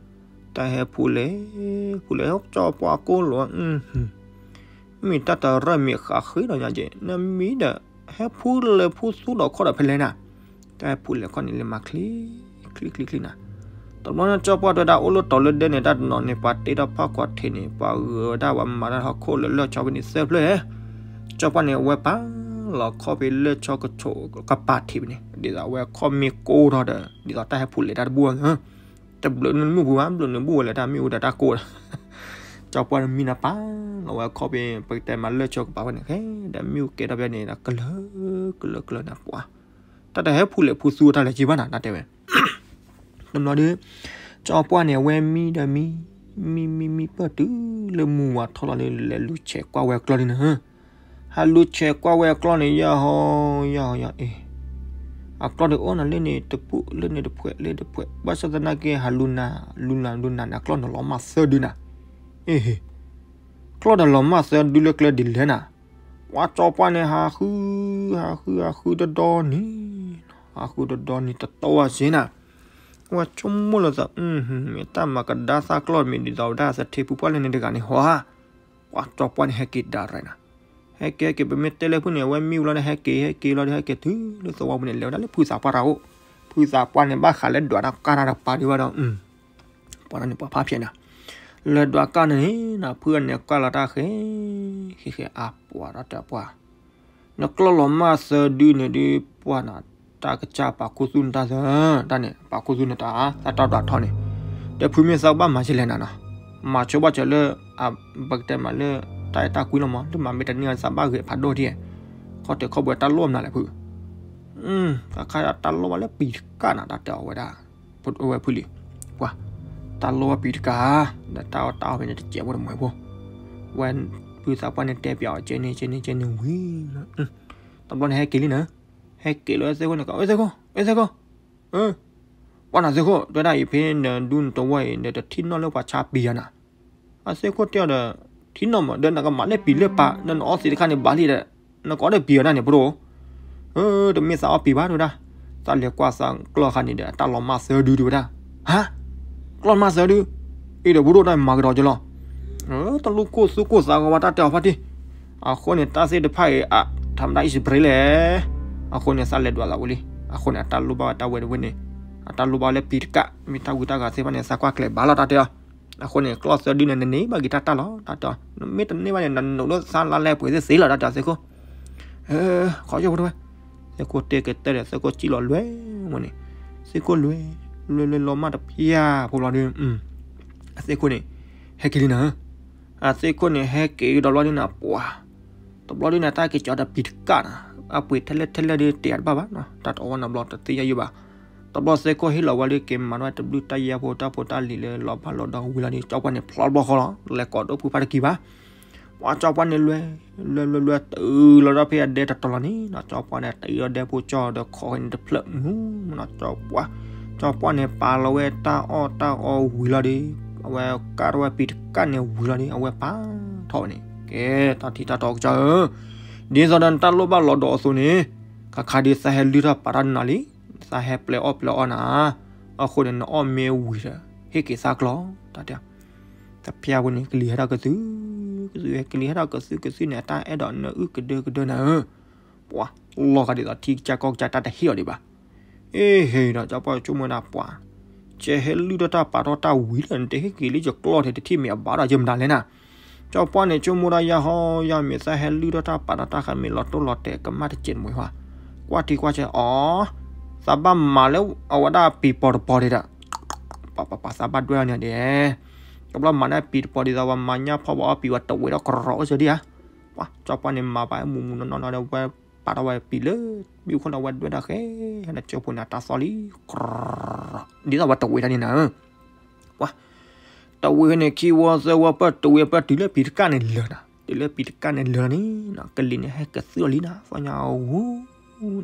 တၢ်ဟဲဖူလဲၣ်, ဖူလဲၣ် ကၠီပှၢ်ကိၢ်လီၤ, မ့ၢ်တၢ်တရၢၢ်မ့ၢ်ဃးဃ့ဒီးညါက့ၤ နမံဒီး ဟဲဖူလဲၣ်ဖူသူဒီးခီၣ်ဒီးဖဲလဲၣ်နၤ, တၢ်ဟဲဖူလဲၣ်ခီၣ်န့ၣ် လဲၤမၤချ့, ချ့ချ့ချ့နၤ, တဘျီန့ၣ် ကၠီပှၢ်တဲဝဲဒၣ် အိၣ်လၢတီၤလၢဒဲန့ၣ် တၢ်တနီၤန့ၣ် ပှၤတ့ထီၣ်ဖီၣ်ကွၢ်ထံးန့ၣ် ပှၤဂဲၤဝဲဒၣ် ပှၤမၤတၢ်ဟီၣ်ခိၣ်လၢလၢၢ်ဆီဖဲန့ၣ်သၢဖျၢၣ်, ကၠီပှၢ်န့ၣ် အဝဲပာ်လီၤခီၣ်ဖဲလၢၢ်ဆီကဆိးကပၤထံးဖဲန့ၣ် ဒ်သိးအဝဲခီၣ်မ့ၢ်ကိၢ်ထီၣ်ဒီး ဒ်သိးတၢ်ဟဲဖူလဲၣ်တၢ်တဘူၣ် တဘျုးနမုၢ်ပူၤဘၣ် ဘျုးနဘူၣ်ဝဲလဲၣ် တၢ်မ့ၣ်အူဒီးတၢ်ကိၢ်ဒီး ကၠီပှၢ်န့ၣ်မံနၤပာ်လီၤဝဲခီၣ်ဖဲ ပကတဲမးလၢၢ်ဆီကပၤဖဲန့ၣ် ခဲဒီးမ့ၣ်အူကဲထီၣ်ဖဲန့ၣ်ဒီး ကလၢာ်ကလၢာ်ကလၢာ်နၤပှၤ တၢ်တဟဲဖူလဲၣ်ဖူသူတၢ်လဲၣ်က့ၤဘၣ်နၤ တၢ်တဲဝဲ တဘျီဒီး ကၠီပှၢ်န့ၣ် အဝဲမံဒီးမံ, မံမံမံပၢၢ်တုၤလၢမုၢ်ဝါထီၣ်လီၤဒီး လဲၤလူၤဆဲးကွၢ်ဝဲကျီၢ်လံနၤဧၢ, ဟးလူၤဆဲးကွၢ်ဝဲအကျီၢ်န့ၣ် ယဟီယဟီယအ့ၣ်, အကျီၢ်န့ၣ်အိၣ်နၤလၢန့ၣ်တပူၤ လၢန့ၣ်တဖှဲး လၢတဖှဲး ဘၣ်ဆၣ်သနာ်က့ ဟးလူၤနၤ လူၤနၤ လူၤနၤန့ၣ် အကျီၢ်န့ၣ်လီၤမၢ်သၢဒုနၤ, အ့ၣ် ကျီၢ်န့ၣ်လီၤမၢ်သၢဒုလၢကျဲဒ်လဲၣ်နၤ, ပှၤကၠီပှၢ်န့ၣ် ဟးဃု ဟးဃု ဟးဃုတဒီနံၤ, ဟးဃုတဒီနံၤ တတီၢ်ဝဲစ့နၤ, ဝဲဆိကမိၣ်လီၤသး မ့ၢ်တၢ်မၤကဒါသၣ်ကျီၢ်မ့ၢ်ဒ်သိးဝဲဒၣ်သထ့ဖုပှၢ်လၢန့ၣ်တဂၤန့ၣ်ဟီဧါ, ပှၤကၠီပှၢ်န့ၣ် ဟဲက့ၤဒၣ်ရဲၣ်နၤ, ဟဲက့ၤဟဲက့ၤ ပမ့ၢ်တဲလၢဖုန့ၣ် အဝဲမံဝံၤလီၤဒီး ဟဲက့ၤ ဟဲက့ၤလီၤဒီး ဟဲက့ၤတုၤလၢသဝီပူၤန့ၣ် လဲၤဝဲဒၣ်လၢဖုသးပှၢ်တၢ်အိၣ်, ဖုသးပှၢ်န့ၣ် ဘၣ်ဃးလၢဒွးတၢ်ကၢ်တၢ်တပၤဒံးဘၣ်ဒီး ပှၤတၢ်န့ၣ် ပှၤဖးဖျဲးနၤ, လၢဒွးကၢ်န့ၣ်န့ၣ် ဖုအန့ၣ်ကွၢ်လီၤတၢ်ဃဲ ဃဲဃဲအပှၤတၢ်တဲပှၤ, နကျီၢ်လီၤမၢ်သၢဒုန့ၣ်ဒုး ပှၢ်နၤ, တၢ်ကစၢ်ပာ်ခူသူၣ်နတၢ်သၢ, တၢ်န့ၣ် ပာ်ခူသူၣ်နတၢ် တၢ်တၢ်ဒွးထီန့ၣ်, ဒီးဖုမ့ၢ်သးဘၣ်မၤကလဲၣ်နၤနီၤ, မၤဆိဘၣ်စၢၤလၢ ပကတဲမးလၢ တၢ်အဲၣ်တၢ်ကွံလီၤမး လၢမၤမ့ၢ်တန့ၢ်အီၤ သးဘၣ်ဂဲၤဖးဒိၣ်ဒံး, ခီၣ်ထံးခီၣ်ဘိတၢ်လိၣ်မနုၤလဲၣ်ဖု, ခါခါတၢ်လိၣ်ဘၣ်လၢပံၤတကၢ်နၤ တၢ်တဲအီၤဝဲဒၣ် ဝဲဖုလံၤ, ပှၤ, တၢ်လိၣ်ဘၣ်ပံၤတကၢ်, ဒီးတၢ်အီၣ်တၢ်အီၣ်ဖဲန့ၣ် တစဲးဖိတမှဲၤဖိ, ဝဲဖုသးပှၢ်န့ၣ်တဲပၠးအီၤ ကဲန့ၣ် ကဲန့ၣ် ကဲန့ၣ်ဝံၤ, တဘျီန့ၣ်ဟဲက့ၤလံနၤ, ဟဲက့ၤလၢသ့ၣ်ခိၣ်န့ၣ် က သ့ၣ်ခိၣ် သ့ၣ်ခိၣ်, ပှၤနၤသ့ၣ်ခိၣ် တဲဒၣ်အံၤ ဖဲနဒူနတဝီအံၤ နတထံၣ်နီၣ်လၢပှၤဆါပံၤဧါနၤ, အသ့ၣ်ခိၣ်တဲအီၤဒီး ထံၣ်နီၣ်မး ဒီးနကမၤလၢပံၤလၢပၢ် ဒီးနအီသံးတခါန့ၣ် ဘၣ်လံဒီး နကအီၣ်ဒီးပံၤအီၤဒၣ်န့ၣ် ပဒိၣ်ဧၢ, တမ့ၢ်သးအီၣ်ပံၤဘၣ် တဲဝဲဒၣ်, သးလဲၤကွၢ်သးကျီၢ်ခါန့ၣ်ဒီး အတၢ်လီၤမၢ်သၢဒု တဲဝဲဒၣ်, ဟါ, ကျီၢ်မၢ်သၢဒု, အံၤဒီးပဒိၣ်တၢ်မၤကဒီးကလီၤ, တလိၣ်ကိၢ်သူၣ်ကိၢ်သးဂီၤဘၣ် တၢ်တဲအီၤဖါတံၢ်, အဃိန့ၣ် တၢ်သ့ၣ်တဖၣ်အံၤ အ ထမ်မတၢ်အံၣ်စပရ့လဲၣ်, အဃိန့ၣ် သးလဲၤဒွးသးဝံၤလံ, အဃိန့ၣ် အတၢ်လိၣ်ဘၣ်ဝဲတၢ်ဝဲတဝဲန့ၣ်, အတၢ်လိၣ်ဘၣ်လၢပံၤတကၢ် မ့ၢ်တၢ်ဝံတၢ်ဂၤသ့ၣ်တဖၣ်န့ၣ် သးကွၢ်ကျဲၤဘၣ်လီၤ တၢ်တဲအီၤ, အဃိန့ၣ် ကျီၢ်သၢဒုန့ၣ် နန့ၢ်ဘၣ်က့ၤတၢ်တၢ်လီၤ တၢ်တဲအီၤ, မ့ၢ်တန့ၢ်ဘၣ်န့ၣ် နနုာ်လၢသးလါလဲပှ့ၤသ့သ့လီၤ တၢ်တဲအီၤ သ့ၣ်ခိၣ် ဃီယိၣ်ဖိတဝဲ, သ့ၣ်ခိၣ်တဲကတၢၢ်ဒီး သ့ၣ်ခိၣ်စံၣ်လီၤလွဲၢ်ဝဲန့ၣ်, သ့ၣ်ခိၣ်လွဲၢ်, လွဲၢ်လွဲၢ်လီၤမၢ်တဖၠၣ်ဖိဘျီဒီး, အသ့ၣ်ခိၣ်န့ၣ် ဟဲက့ၤလံနၤ, အသ့ၣ်ခိၣ်န့ၣ် ဟဲက့ၤတဘျီဒုန့ၣ် ပှၤ, တဘျီဒုန့ၣ် တၢ်က့ၤကီၤဒီးပံၤတကၢ်နၤ, အပှ့ၤထဲလဲၣ်ထဲလဲၣ်ဒုးတဲတဘၣ်ဘၣ်နီၤ တၢ်တအီၣ်ဝဲနီတဘျီ တသ့ၣ်ညါယုၢ်ဘၣ်, တဘျီသ့ၣ်ခိၣ်ဟ့ၣ်လီၤဝဲလၢက့ၤမၤဝဲတဘျုးတၢ်ယဲၢ်ဖိတၢ်ဖိတၢ်လံၤလၢလီၤဘၣ်လီၤဒီးဝံၤလီၤဒီး ကၠီပှၢ်န့ၣ် ဖျီတဘျီဃီလီၤ လဲၤကိးဒိၣ်ဖုဖါတကံၢ်ဘၣ် ပှၤကၠီပှၢ်န့ၣ်လွဲၢ်, လွဲၢ်လွဲၢ်လွဲၢ်တုၤလီၤဒီးဖဲအဒဲတတီၤလီၤန့ၣ်နီၤ ကၠီပှၢ်န့ၣ် တအံၤဒီးဒဲဖိကၠီဒီးခိးဃီန့ၣ်တဖျၢၣ်မူနီၤ ကၠီပှၢ်, ကၠီပှၢ်န့ၣ် ပာ်လီၤဝဲတၢ်အီၣ်တၢ်အီဝံၤလီၤဒီး, အဝဲကၢ်ထီၣ်ဝဲပံၤတကၢ်န့ၣ်ဝံၤလီၤဒီး အဝဲပာ်ထီၣ်ဝဲန့ၣ် ကဲ တၢ်ထံၣ်တၢ်တီကစၢ်ဧၢ, ဒ်သိးဒီးနတၢ်လိၣ်ဘၣ်လီၤဒီးအသိးန့ၣ်, ခါခါဒုးသးဟဲလုၢ်ထီၣ်ပာ်ထီၣ်နၤလံ, သးဟဲပျဲအီၣ်ပျဲအီနၤ, အဃိန့ၣ် နအီၣ်မ့ၢ်ဝံၤဒီး ဟ့ၣ်က့ၤသးကျီၢ် တၢ်တဲ တဖျၢၣ်ဖိန့ၣ် ကလံၤဟဲထီၣ်ကသု, ကသုဟဲကလံၤဟဲထီၣ်ကသုကသုန့ၣ် အတၢ်အဲၣ်ဒိးနအုၣ်ကဒၢကဒၢနၤဧၢ, ပှၤ, လီၤဂာ်ဒ်သိးထံကစၢ်ကီၢ်ကစၢ်တၢ်တဟ့ၣ်အီၤဒံးဘၣ်, အ့ဟ့ဒီး ကၠီပှၢ်ဆိကမိၣ်ဒၣ်ပှၤ, ကဲဟဲလုၢ်ထီၣ်တၢ်ပာ်ထီၣ်တၢ်ဝံၤလၢနတဟ့ၣ်က့ၤလံ ယကျီၢ်ထဲတထံၣ်မ့ၢ်အဘၣ်ဒီးယမတၤလဲၣ်နၤ ကၠီပှၢ်န့ၣ် ဆိကမိၣ်ဒၣ်ယၤဟီယၤမ့ၢ်သးဟဲလုၢ်ထီၣ်တၢ်ပာ်ထီၣ်တၢ်ဃးမ့ၢ်လီၤတိၢ်လီၤတဲာ်ကမၣ်တစဲးတမှဲၤဟီ, ကွၢ်ထံကွၢ်ဆဲးအီၤ, သးဘၣ်မၤလၢအဝဲဒၣ်ပံၤပီၤတပီၤဒံးဒီး, ပှၤပှၤပှၤသးဘၣ်ဒွဲၣ်အီၤန့ၣ်ဒဲး, ကဘျီမၤန့ၢ်ပံၤတပီၤဒ်သိးပှၤမၤညၣ်ဖီၣ်ပှၤအီၣ်ပံၤဝဲတဝဲဒီးကရီအီၣ်စၢၤဒံးဧါ, ပှၤ ကၠီပှၢ်န့ၣ်မၤပှၤမူးမူးနီၢ်နီၢ်ဒီးဝဲပာ်ထီၣ်ဝဲပံၤလၢ, ဘံၣ်ခိၣ်ဒီးဝဲဒွဲၣ်ဒၣ်ဃဲ, ဟဲဒီးကၠိဖိန့ၣ် အတၢ်သီၣ်လံ, ကရီ, ဒ်သိးပှၤတဝဲတၢ်န့ၣ်နၤ ပှၤ, တဝံၤဖဲန့ၣ် ခံဝီသၢဝီပၢၢ်တဝံၤပၢၢ်တုၤလၢပံၤတကၢ်န့ၣ်လၢာ်နၤ, တုၤလၢပံၤတကၢ်န့ၣ်လၢာ်လီၤန့ၣ်, ကလံၤန့ၣ်ဟဲကသုအီၤလံနၤ, သီၣ်ညါအူ,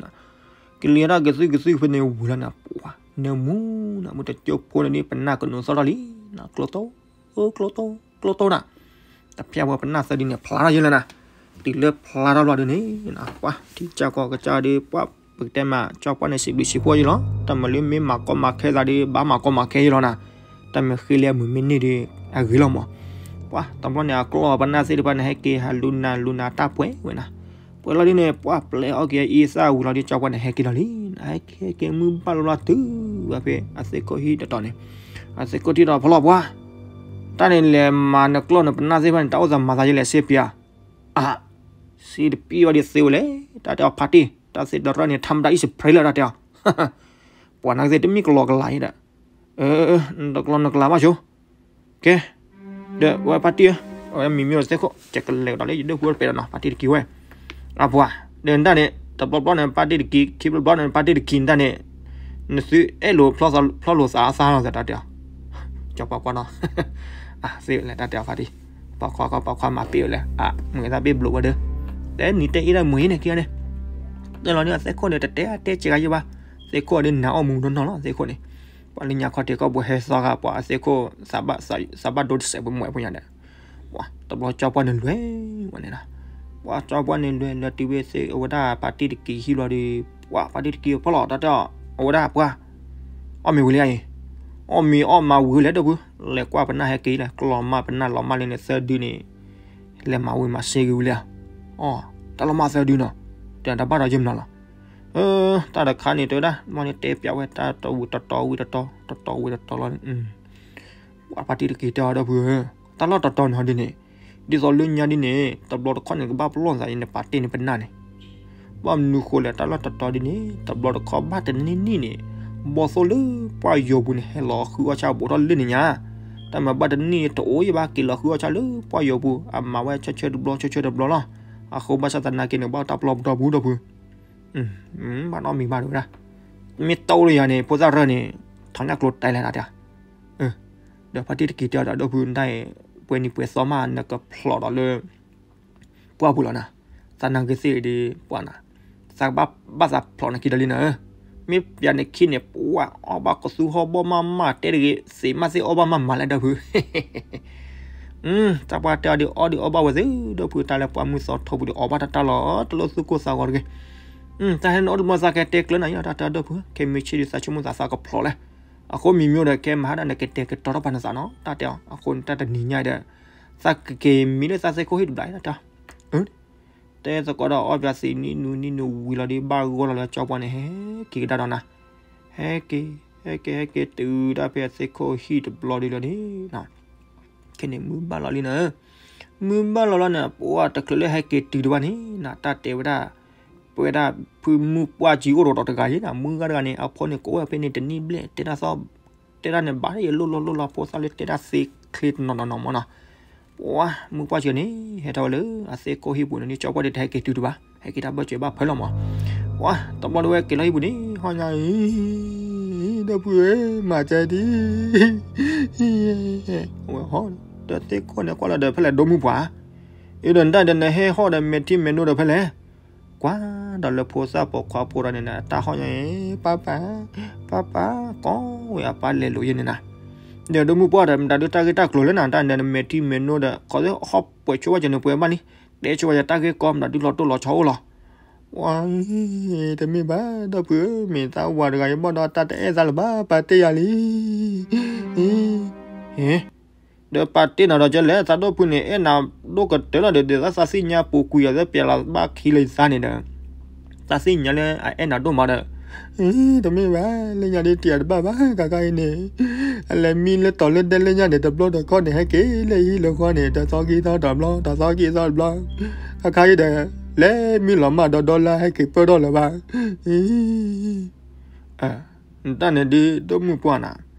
ကလံၤဟဲထီၣ်ကသုကသုဖဲန့ၣ်ဝံၤလီၤန့ၣ်, ပှၤ, နၢမူနၤ, မ့ၢ်တကၠိဖိန့ၣ်ဒ်ပနၢ်ကနိးသီၣ်ထီၣ်လံ, ကျိတိ, ကျိတိ, ကျိတိနၤ, တဖျၢၣ်ဖိပနၢ်သၢဒုန့ၣ် ဖျါထီၣ်ယဲလၢနၤ, တုၤလၢဖျါထီၣ်ဘျီဒုန့ၣ်, ပှၤ, ထံကစၢ်ကီၢ်ကစၢ်ဒီး ပှၤ ပကတဲမး ကၠီပှၢ်န့ၣ် စံးဘျုးစံးဖှိၣ်ယဲလီၤ, တၢ်မၤလၢမ့ၢ်မၤကီမၤခဲသးဒီး ဘၣ်မၤကီမၤခဲယဲလီၤနၤ, တၢ်မ့ၢ်ဃ့လၢအမုာ်မ့ၢ်န့ၢ်ဒီး အဂ့ၤလီၤမး, ပှၤ, တဘျီန့ၣ် အကျီၢ်ပနၢ်သ့ၣ်တဖၣ်န့ၣ် ဟဲက့ၤဟးလူၤနၤလူၤနၤတၢ်ပှဲၤဝဲနၤ, ပှဲၤလီၤဒ်န့ၣ် ပှၤပျဲအီၣ်က့ၤအအံသၣ်ဝံၤလီၤဒီး ကၠီပှၢ်န့ၣ် ဟဲက့ၤလီၤလံ, ဟဲက့ၤမုၢ်ဘၣ်လီၤလီၤတုၤဝဲဖဲ အသ့ၣ်ခိၣ်ဟံၣ်တတီၤန့ၣ်, အသ့ၣ်ခိၣ်ထံၣ်ဒီးဖီလီၤပှၤ တၢ်န့ၣ်လဲၤမၤနကျီၢ်နပနၢ်သ့ၣ်တဖၣ်န့ၣ် တၢ်အိၣ်သးမၤသးယဲလဲၣ် စ့ပျါ, အ, စ့တပျါဝဲဒ်သ့ဝဲလဲၣ်, တၢ်တဲအီၤဖါတံၢ်, တၢ်သ့ၣ်တရၢန့ၣ် ထါမတၤအံၣ်စဖရ့လၢတၢ်တဲအီၤ, ပှၤနာ်က့သ့ၣ်တမ့ၢ်ကလီကလးအံၤဒီး, နတကျီၢ်နကလးဘၣ်ဆိ, ကဲ, ဒီးဝဲဖါတံၢ်ဧၢ, အဝဲမံၤမံၤအီၤသ့ၣ်ခိၣ် ကကလဲၤကဒီးလၢယဒိၣ်ပူၤပဲဒီးနီၤ ဖါတံၢ်တက့ၤဝဲ, အပှၤ, ဒီးနတၢ်န့ၣ် တဘျီဘျီန့ၣ် ဖါတံၢ်တက့ၤ ခံဘျီဘျီန့ၣ် ဖါတံၢ်တက့ၤနတၢ်န့ၣ်, နသုအဲၣ်လိာ်ဖျီလိာ်သးအသးလီၤသတးတဲအီၤ, ကၠီပှၢ်ကွၢ်နီၤ, သ့ဝဲလဲၣ်တၢ်တဲအီၤဖါတံၢ်, ပှၤခွါခီပှၤခွါမၤပ့ၢ်ဝဲလဲၣ်, အမုာ်သးပ့ၢ်ဘျိးဝဲဒီး, သ့ တဲနံၤတဲအ့ၣ်ဒၣ်မုာ်အံၤန့ၣ်ခံဂၤန့ၣ်, တဲလီၤန့ၣ်အသ့ၣ်ခိၣ်န့ၣ် တတဲအတဲစှၤဂၤယဲဘၣ်, သ့ၣ်ခိၣ်အဒုးနၤအီၣ်မူနီၢ်နီၢ်လီၤ သ့ၣ်ခိၣ်န့ၣ်, ပှၤလၢညါခီတဲာ်ကီၢ်ပူၤဟဲသီဂၤ ပှၤအသ့ၣ်ခိၣ် သးဘၣ်ဒိတစဲးပှဲၤမွဲပှဲၤညါဒီး, ပှၤတဘျီကၠီပှၢ်န့ၣ်လွဲၢ်ဝဲန့ၣ်လီၤ, ပှၤကၠီပှၢ်န့ၣ်လွဲၢ်လၢတုၤဝဲသ့ၣ်အဝဲဒၣ်ပာ်တ့ၢ်တက့ၤဟံၣ်ဘျီဒီး, ပှၤပာ်တ့ၢ်တက့ၤဖီၣ်လီၤ တၢ်တဲအီၤ, အဝဲဒၣ်ပှၤ အီၣ်မ့ၤဝံၤလံအံၤ, အီၣ်မ့ၤအီၣ်မၤဝံၤလဲၣ်ဒီပုၢ်, လဲၤကွၢ်ပနၢ်ဟဲက့ၤလၢ ကျီမၢ်ပနၢ်လီၤမၢ်လံန့ၣ်သၢဒုန့ၣ်, လဲၤမၤဝံၤမၤစ့ဂ့ၤဝံၤလံဧါ, အီ, တၢ်လီၤမၢ်သၢဒုနီၤ, တၢ်တဘၣ်ဒီးယမနုၤလီၤ, တၢ်တခါန့ၣ်တဲဝဲဒၣ် မ့ၢ်န့ၣ်တဲပျးဝဲတၢ်တဝံၤတတီၤဝံၤတတီၤ တတီၤဝံၤတတီၤလီၤ, ပှၤပာ်တ့ၢ်တက့ၤတဲအီၤဒီပုၢ်ဧၢ, တၢ်လီၢ်တတီၤန့ၣ်ဟီဒ်န့ၣ်, ဒ်သိးလၢညါဒ်န့ၣ် တဘျီတခီၣ်န့ၣ် ကဘၣ်ပလီၢ်သးအံၤန့ၣ် ပာ်တ့ၢ်န့ၣ်ပနၢ်န့ၣ်, ဘၣ်မနုၤဃိလဲၣ် တၢ်လီၢ်တတီၤဒ်န့ၣ် တဘျီတခီၣ်ဘၣ်တနံၣ်နံၣ်န့ၣ်, ဘီၣ်သိၣ်လၢပှၢ်ယိာ်ပူၤန့ၣ် ဟဲလီၤဃုအီၣ်ဆၣ်ဘူးထီၣ်လၢန့ၣ်ညါ, တၢ်မၤဘၣ်တနံၣ်တအိၣ်ယဘၣ်က့ၤလီၤဃုအီၣ်ဆၣ်လၢပှၢ်ယိာ်ပူၤ အမၤဝဲဆၢဆၢတဘျီ ဆၢဆၢတဘျီလီၤ, အဃိဘၣ်ဆၣ်သနာ်က့န့ၣ် ဘၣ်တၢ်ပလီၢ်ပဒီပူၤဒီပုၢ် ဘၣ်နီတမံၤဘၣ်ဒီးဝဲဒၣ်, မ့ၢ်တအိၣ်လၢယၤန့ၣ် ဖိသၣ်ရၢၢ်န့ၣ် ထီညၣ်ကျိတဲလဲၣ်ဒၣ်တဲ, ဒီးပာ်တ့ၢ်တက့ၤတဲအီၤဒီပုၢ်ဒၣ်အံၤ, ပှဲၤနံၤပှဲၤသီမးနကဖျိးဒီးလၢ ပှၢ်ပူၤလီၤနၤ, သးနာ်က့သ့ၣ်ဒီးပှၢ်နၤ, သးကဘၣ်ဘၣ်သးဖျိးနၤခံဒီးလံနၤဧၢ, မ့ၢ်ပျးန့ၣ်ခံန့ၣ် ပှၢ်အီၣ်ဘၣ်ကသူဟီၣ်ဘီၣ်မးမးတဲတဂ့ၤ သ့ၣ်မးသ့ၣ်အီၣ်ဘၣ်မးမးလဲၣ်ဒီပုၢ် တၢ်ပှၢ်တဲအီၤဒုးအီၣ်ဒုးအီၣ်ဘၣ်ဝဲသ့ၣ် ဒီပုၢ်တၢ်လၢပှၢ်မုၢ်သီထိပူၤဒီးအီၣ်ဘၣ်တၢ်တၢ်လီၤ တလိၣ်သူၣ်ကိၢ်သးဂီၤတဂ့ၤ, တၢ်ဟဲနအိၣ်တဘျီသးကဲတဲကျၢၤနၤအံၤလီၤ တၢ်တဲအီၤဒီပုၢ် ခဲမုၢ်ဆ့ၣ်ဒုးသးဆိကမိၣ်သးသးကဖျိးလဲၣ်, အဃိမံၤမံၤဒီးကဲမၤဟါဒၣ်န့ၣ် ကတဲာ်ကတီၤထီၣ်ပာ်နသးနီၤ တၢ်တဲအီၤ အဃိန့ၣ်တၢ်တနံၤညါဒီး သးကက့ၤမံလၢသးသ့ၣ်ခိၣ်ဟံၣ်တဘျီ တၢ်တဲအီၤ တဲသကိးဒီးအီၣ်ပၠးသံနံၣ်နူနံၣ်နူဝံၤလီၤဒီး ဘၣ်ဂီၢ်လီၤလၢကၠီပှၢ်န့ၣ် ဟဲက့ၤကဒါဒီးနၤ, ဟဲက့ၤ ဟဲက့ၤ ဟဲက့ၤတုၤဒၣ်ဖဲအသ့ၣ်ခိၣ်ဟံၣ်တဘျီဒ်လီၤန့ၣ်, ခဲန့ၣ်မုၢ်ဘၣ်လီၤလံနၤ, မုၢ်ဘၣ်လီၤလီၤန့ၣ် ပှၢ်တချုးလၢဟဲက့ၤတုၤဒံးဘၣ်န့ၣ် နတၢ်တဲဝဲဒၣ် ပဝဲဒၣ်ဖုမုၢ်ပှၢ်ကံအိၣ်ဒီးတဂၤယဲနၤ မုၢ်ဂၤတဂၤန့ၣ် အဖိန့ၣ်ကအိၣ်ဖဲန့ၣ်တနံၣ်ဘျဲၣ် တဲဒၣ်သီ တဲဒၣ်န့ၣ် ဘၣ်ယလိၣ်လိၣ်လိၣ်လီၤ ဖိသၣ်လၢတဲဒၣ်သ့ချ့တနီၤနီၤနီၤမးနီၤ, ပှၢ်မုၢ်ပှၢ်ကံန့ၣ် ဟဲထီၣ်ဝဲလၢအသ့ၣ်ခိၣ်ဟံၣ်ပူၤန့ၣ် ကၠီပှၢ်ဒ်တဟဲက့ၤတုၤတဘၣ် ဟဲက့ၤတၢ်ဘၢၣ်စၢၤဘၣ်ဖဲလီၤမး, ပှၢ်တဘျီဒ်ဝဲက့ၤလီၤဟံၣ်ပူၤန့ၣ် ဟီၣ်ညါအံၤ ဒီပုၢ်ဧၢ မၤကဲဒ် အဝဲဟီၣ်ဒီးသ့ၣ်ခိၣ်န့ၣ်ကွၢ်လီၤဒီးဖဲလဲၣ်ဒိမုၢ်ပှၢ်, အဒီးနတၢ်ဒီးနဟဲဟီၣ်ဒီး မဲာ်ထံမဲာ်နိဒီးဖဲလဲၣ်, ကွၢ်ဒီးလၢဖိသၣ်ပိာ်ခွါဖိဒီးန့ၣ်နၤ တၢ်ဟီၣ်ညါအံၤ ပၢ်ပၢ် ပၢ်ပၢ် ကိးဝဲအပၢ်လဲၤလိာ်ယဲန့ၣ်နၤ, ဒီးဒိမုၢ်ပှၢ်ဒီး မတၤဒုးတၢ်ဂ့ၢ်တၢ်ကျိၤလၢနၤ တၢ်ဒီးနမဲာ်ထံမဲာ်နိဒီး ခီဟီၣ်ပှဲၤဆိဝဲကန့ၣ်ပှဲၤဘၣ်လံ, တဲဆိဝဲယတၢ်ဂ့ၢ်ကီ မတၤဒုးလီၤတိၢ်လီၤဆီအိၣ်လီၤ ဝါ တမ့ၢ်ဘၣ် ဒီပုၢ်ဧၢ မ့ၢ်သးဝၤတဂၤအံၤဘၣ်ဒီး တၢ်တအဲၣ်သးလၢၤဘၣ် ပာ်တ့ၢ်ယၤလံ, ဒီးပာ်တ့ၢ်နၤဒီးကလဲၣ် သးဒိၣ်ဖုန့ၣ် အဲၣ်နၤဒိၣ်ကတၢၢ်လီၤဒီး ဒ်သိးသးသ့ၣ်ညါပူၤကွံာ်အီၤ သးပျဲလီၤဘၣ်ခံလၢယသးန့ၣ်ဒီး သးသ့ၣ်ညါလၢအအဲၣ်နၤဒိၣ်မးဒီး တမ့ၢ်ဘၣ် လၢညါဒ်တံၤအတဘၣ်ဘၣ် ခါခါအံၤန့ၣ် အလဲၤမံလၢတီၤလၢဒဲလၢညါန့ၣ် တဘျီတခီၣ်န့ၣ် ဟဲက့ၤလၢဟံၣ်လၢဃီန့ၣ် တသီခံသီတဘျီ တသီခံသီတဘျီ ခါခါအံၤဒီး လဲၤမံလီၤမၢ်ဒီးဒီလၢဟဲက့ၤပၢၢ်ထီၣ်လၢၤဘၣ် နတၢ်န့ၣ်ဒ်ဒိၣ်မုၢ်ပှၢ်နၤ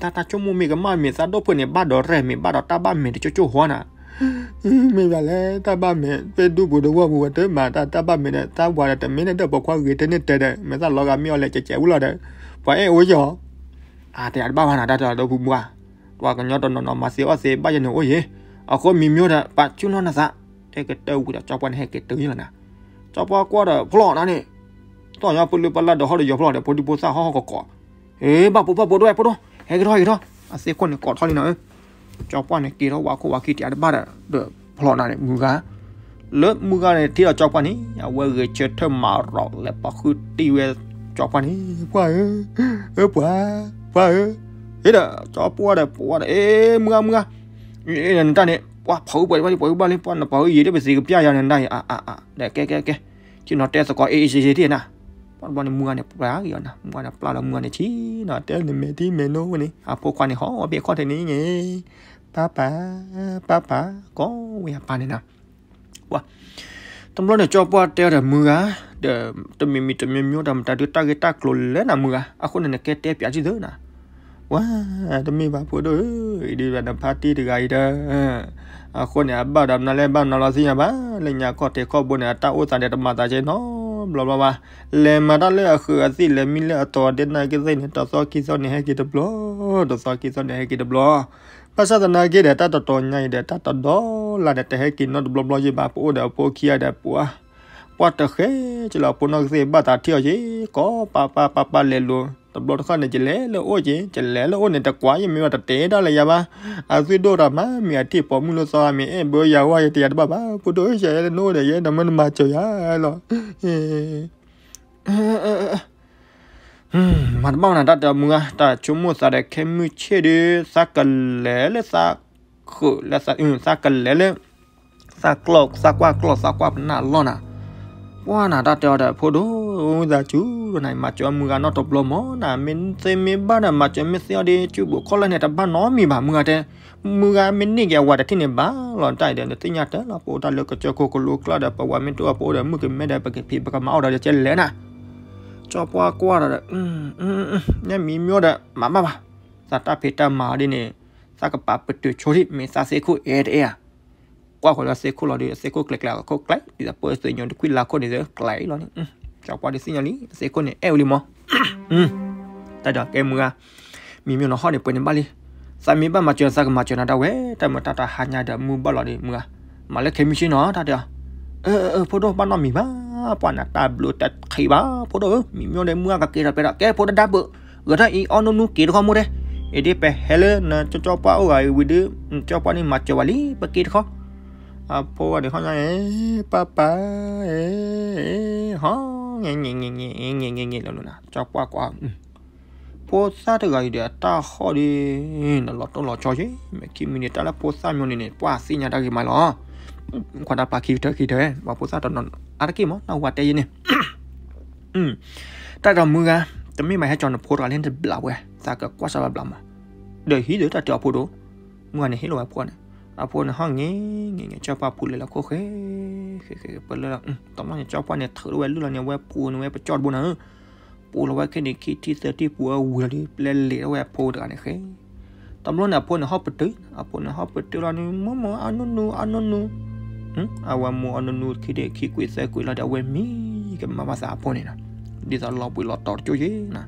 တၢ်တၢ်ဆိကမိၣ်မ့ၢ်ကမၣ်မ့ၢ်သးဒိၣ်ဖုန့ၣ် ဘၣ်ဒီးရဲၣ်မ့ၢ်ဘၣ်ဒီးတၢ်ဘၣ်မဲာ်တကၠိကၠိဟီနၤ မ့ၢ်ဘၣ်လဲၣ် တၢ်ဘၣ်မဲာ် ပှဲၤဒူပူၤတဝီပူၤဝဲတမၤတၢ် တၢ်ဘၣ်မဲာ်ဒီး တၢ်ဝၤဒီးတမ့ၢ်န့ၣ်ဒီး ပိာ်ခွါဂ့ၤထဲန့ၣ်တဲဒီး မဲာ်သၣ်လီၤဂာ်မ့ၢ်အီၤလဲၤကဲးကဲးဝံၤလီၤဒီး ပှၤအဲၣ်အိၣ်ယီၤ အါတဲအတဘၣ်ဘၣ်နၤ တၢ်တဒိၣ်ဖုဘှါ ပှၤကညီတနီၤနီၤမၤသ့အီၣ်သ့ဘၣ်ယဲန့ၣ်အိၣ်ယံၤ အဃိမံၤမံၤဒီး ပာ်ဆူၣ်နီၢ်နသး တဲကတၢၢ်ဝံၤဒီး ကၠီပှၢ်န့ၣ်ဟဲက့ၤတုၤယံၤလီၤနၤ ကၠီပှၢ်ကွၢ်ဒီးဖျီၣ်နၤန့ၣ် သီၣ်ညီပလုၢ်ပလၢ်ဒီးဟီၣ်ဒီးယီၤဖျီၣ်ဒီး ဖိဒံဖိသၣ်ဟီၣ်ဟီၣ်ကီးကီး ဟ့ ဘၣ်ပိာ်ဘၣ်ပိာ်ဒိၣ်ဝဲဖိဒိၣ် ဟဲက့ၤထီၣ်ဟဲက့ၤထီၣ် အသ့ၣ်ခိၣ်န့ၣ်ကိးထီၣ်လံနၤဧၢ ကၠီပှၢ်န့ၣ်က့ၤထီၣ်ဝးခိၣ်ဝးခံတံၤအတဘၣ်ဒီး ဒီးဖျီၣ်နၤန့ၣ် မုၢ်ဂၤ လၢမုၢ်ဂၤန့ၣ်ထံၣ်ဒီးကၠီပှၢ်န့ၣ် အဝဲဂဲၤဆၢထၢၣ်မၤရီၤလဲၤပာ်ဃုာ်တံၢ်ဝဲကၠီပှၢ်န့ၣ် ပှၢ်ဧၢ ဧၢပှၤ ပှၢ်ဧၢ ဟ့ဒီး ကၠီပှၢ်ဒီးပှၢ်ဒီး အ့ မုၢ်ဂၤမုၢ်ဂၤ နတၢ်န့ၣ် ပှၤဖီၣ်အုၣ်ပှဲၤတဘၣ်လံ ပှၤအုၣ်ဘၣ်လံ ပှၤနပာ်အုၣ်ယံာ်ဒီးပသ့ကပျၢ်ယၤန့ၣ်နတၢ်အံၤ အါအါအါ ဒီးကဲကဲကဲ ထံၣ်နီၤတဲသကိး အ့ အ့ စ့စ့ထံၣ်နၤ ပှၢ်တဘျီန့ၣ် မုၢ်ဂၤန့ၣ်ပျၢ်ဂ့ၤအီၤနၤ မုၢ်ဂၤန့ၣ်ပျၢ်လီၤမုၢ်ဂၤန့ၣ်ဆံးနီၤ တဲန့ၣ်မဲာ်ထံမဲာ်နိဝဲန့ၣ် အဖိခွါန့ၣ်ဟီၣ်ဘ့ၣ်ခီၣ်ထံးန့ၣ် ပၢ်ပၢ် ပၢ်ပၢ် ကိးဝဲအပၢ်န့ၣ်နၤ ပှၤ တဘျီန့ၣ် ကၠီပှၢ်တဲဒီးမုၢ်ဂၤ ဒီး တမံၤမံၤတမံၤမံၤဒီး မတၤဒုးတၢ်ဂ့ၢ်တၢ်ကျိၤလဲၣ်နၤမုၢ်ဂၤ အဃိန့ၣ် နကဲတဲပၠးထံၣ်သၢနၤ ဝါ တမ့ၢ်ဘၣ်ဖိဒိၣ်ဧၢ အံၤဒ်နဖါတံၢ်တဂၤအံၤဒီး အဃိန့ၣ် အဘၣ်ဒီးမနုၤလဲၣ် ဘၣ်မနုၤလီၤသ့ၣ်ညါဘၣ် လၢညါခီၣ်ထံးခီၣ်ဘိန့ၣ် အတၢ်အိၣ်သးန့ၣ် တမၤသးကဲနီတဘျီဘျီဘၣ် လဲၤမၤတၢ်လၢအဃုာ်အသံၣ် လဲၤမံလၢအတီၤဒဲနၤကသ့ၣ်န့ၣ် တသီခံသီန့ၣ် ဟဲက့ၤတဘျီ တသီခံသီန့ၣ် ဟဲက့ၤတဘျီ ဘၣ်ဆၣ်သနာ်က့ဒီး တၢ်တတီၤညါအံၤဒီး တၢ်တဒီလၢ်ဒီး တဟဲက့ၤနီတဘျီဘျီယ့ၢ်ဘၣ်, ပအိၣ်ဒီးအဖိခံဂၤဒီး ပှၤ ပှၤတဃဲကလီၤ အဖိနီၢ်ကသ့ၣ်ဘၣ်သးထံၣ်အီၤယ့ၢ် ကိးပၤပၤပၤပၤလဲၤလိၤ, တဘျီတခီၣ်န့ၣ် ကလဲၤလၢအိၣ်က့ၤ ကလဲၤလၢအိၣ်န့ၣ် တကွၢ်ယမ့ၢ်ဘၣ်တတဲဒၣ်လၢယၤဘၣ်, အသွံၣ်ဒိၣ်တၢ်မး မ့ၢ်အထံၣ်ပိာ်မုၣ်လၢသီမ့ၢ်အဲၣ်ဘၢယၤဝဲ ယတယၤတဘၣ်ဘၣ်, ဖိဒိၣ်ဧၢ ယဲနအိၣ်ဒီးယဲ နမ့ၢ်နမၤစၢၤယၤလီၤ. မၤတဘၣ်နၤ တၢ်တဲအီၤမုၢ်ဂၤ တၢ်ဆိကမိၣ်သးဒီး ခဲမုၢ်ဆ့ၣ်ဒီး သးကလဲၤလၢသးဃုာ်လၢ သးကလဲၤလၢ သးကျီၢ် သးကွၢ်ကျီၢ် သးကွၢ်ပနၢ်လီၢ်နၤ, ပှၢ်နၤ တၢ်တဲအီၤဒီး ဖိဒိၣ် သးစူၤနၤ မၤစၢၤအီၤမုၢ်ဂၤနီတဘျီမးနၤ, မ့ၢ်သ့မ့ၢ်ဘၣ်ဒီး မၤစၢၤမ့ၢ်သ့အီၤဒီး စုဘူးခီၣ်လၢ်န့ၣ် တဘၣ်နီတမံၤဘၣ် မုၢ်ဂၤတဲ မုၢ်ဂၤမ့ၢ်န့ၢ်က့ၤအဝၤတထံၣ်န့ၣ်ဘၣ်လီၤ, တၢ်အံၤဒီး နသ့ၣ်ညါတၢ်လီၤ, ပအိၣ်တၢ်လၢကစၢၢ်ခိၣ်ကလိကျါဒီး ပဝၤမ့ၢ်တအိၣ် ပအိၣ်ဒီးမုၣ်ကမဲဒီး ပကဖံးပကမၤအီၣ်ဒီး ကဲလဲၣ်နၤ, ကၠီပှၢ်ကွၢ်ဒီး ညါမံၤမ့ၢ်ဒီး မၤဘၣ်ဘၣ်, သးတၢ်ဖံးတၢ်မၤအီၤဒ်န့ၣ် သးကပာ်ပတုာ်ဆိဒံး မ့ၢ်သးသ့ၣ်ခိၣ်အဲၣ်တအဲၣ်ဧါ, ကွၢ်ဃီၤလၢသ့ၣ်ခိၣ်လီၤဒီး အသ့ၣ်ခိၣ်ကျဲၤကျဲၤ အခိၣ်ကျဲၤ ဒ်သိးပှၤသ့ၣ်ညိးတကွံလၢခိၣ်န့ၣ် သ့ၣ်ကျဲၤလီၤန့ၣ်, ကၠီပှၢ်ဒ်သ့ၣ်ညါလံ အသ့ၣ်ခိၣ်န့ၣ် အဲၣ်ဝံၤလံမး တၢ်ဒီးကဲမုၢ်ဂၤ, မံၤမ့ၢ်နီၤဟီၣ်န့ၣ် ပှဲၤန့ၣ်ဘၣ်လံ, သးမ့ၢ်ဘၣ်မၤစၢၤ သးကမၤစၢၤနၤဒၣ်ဝဲ, တၢ်မၤတၢ်တဟါညါဒီး မုၢ်ဘၣ်လီၤဒီး မုၢ်ဂၤ, မၤလၢခဲမုၢ်ဆ့ၣ်နီၤ တၢ်တဲအီၤ, အၢ ဖိဒိၣ် ဘၣ်နီတမံၤဘၣ်, ပှၤနၤတၢ်ဘျုးတဆံးဘၣ် ဖိဒိၣ်ဧၢ, မံၤမ့ၢ်ဒီး မုၢ်ဂၤကက့ၤဒီးပဲဒီး ကဲဖိဒၣ်ဒၢဘၢၣ်, ဂဲၤထီၣ်အံၤ အီၣ်နူနူက့ၤတခီမိၢ်တဲ, အ့ဒ်ပဟဲလၢနကၠီပှၢ်အိၣ်ဂၤအံၤဝံၤဒီး ကၠီပှၢ်န့ၣ်မၤစၢၤဝဲလံ ပက့ၤတခီ အဖိဝဲန့ၣ် ဟီၣ်ညါ ပၢ်ပၢ် ဟီၣ် ကၠီပှၢ်ကွၢ်, ဖိသၣ်တဂၤအံၤဒီး အတၢ်ဟီၣ်ဒီး နလီၤတိၢ်လီၤဆီယ့ၢ်, မ့ၢ်ခံမံၤန့ၣ် တၢ်လၢဖိသၣ်မ့ၢ်န့ၣ်န့ၣ် ပှၤသ့ၣ်ညါတၢ်ဂ့ၤမးလီၤ, ခွါတၢ်ပျၢ်ခံကတၢၢ်ခံကတၢၢ် ပှၤဖိသၣ်တနီၤ အါတက့ၢ်မး နၢ်ဟူဝဲတဲယ့ၢ်န့ၣ် တၢ်ဒီးမုၢ်ဂၤ, တမ့ၢ်ဘၣ်ဟဲကၠီနဖိတဂၤလၢနတဘျးဝဲ, သးကကွၢ်စၢ်ဘၣ်ဘျးမး, ဒီးဟံးဒီးတၢ်တဲအီၤဖိဒိၣ်, မုၢ်ဂၤန့ၣ်ဟ့ၣ်လီၤဝဲဖိန့ၣ်, အဖိန့ၣ်ဟီၣ်ငဲၤငဲၤငဲၤ ကၠီပှၢ်ဖူးလဲၤလီၤခိၣ်ဃဲ, ဃဲဃဲပလၢလီၤ, တဘျီန့ၣ် ကၠီပှၢ်န့ၣ်ထုးထီၣ်ဝဲလုၢ်လီၤန့ၣ် အဝဲပူၤန့ၣ်ဝဲပကၠီတဘိနၤဧၢ, ပူၤလီၤဝဲခဲန့ၣ် ခံထံၣ်သၢထံၣ်ပူၤဝဲဝံၤလီၤဒီး ပျဲလဲၤထီၣ်ဝဲအဖိတဂၤန့ၣ်ဃဲ တဘျီန့ၣ် အဖိန့ၣ်ဟီၣ်ပတုာ်, အဖိန့ၣ်ဟီၣ်ပတုာ်လီၤန့ၣ် မိၢ်မိၢ်အနီၢ်နူ အနီၢ်နူ, အဝဲမိၢ်အနီၢ်နူခံဒ့ခံကွံာ်သၢကွံာ်လီၤဒီး အဝဲမံကမၣ်ဘၣ်သးအဖိန့ၣ်နီၤ, ဒ်သိးလီၤပှံၤလီၤတီၤတကၠိယ့ၢ်နၤ,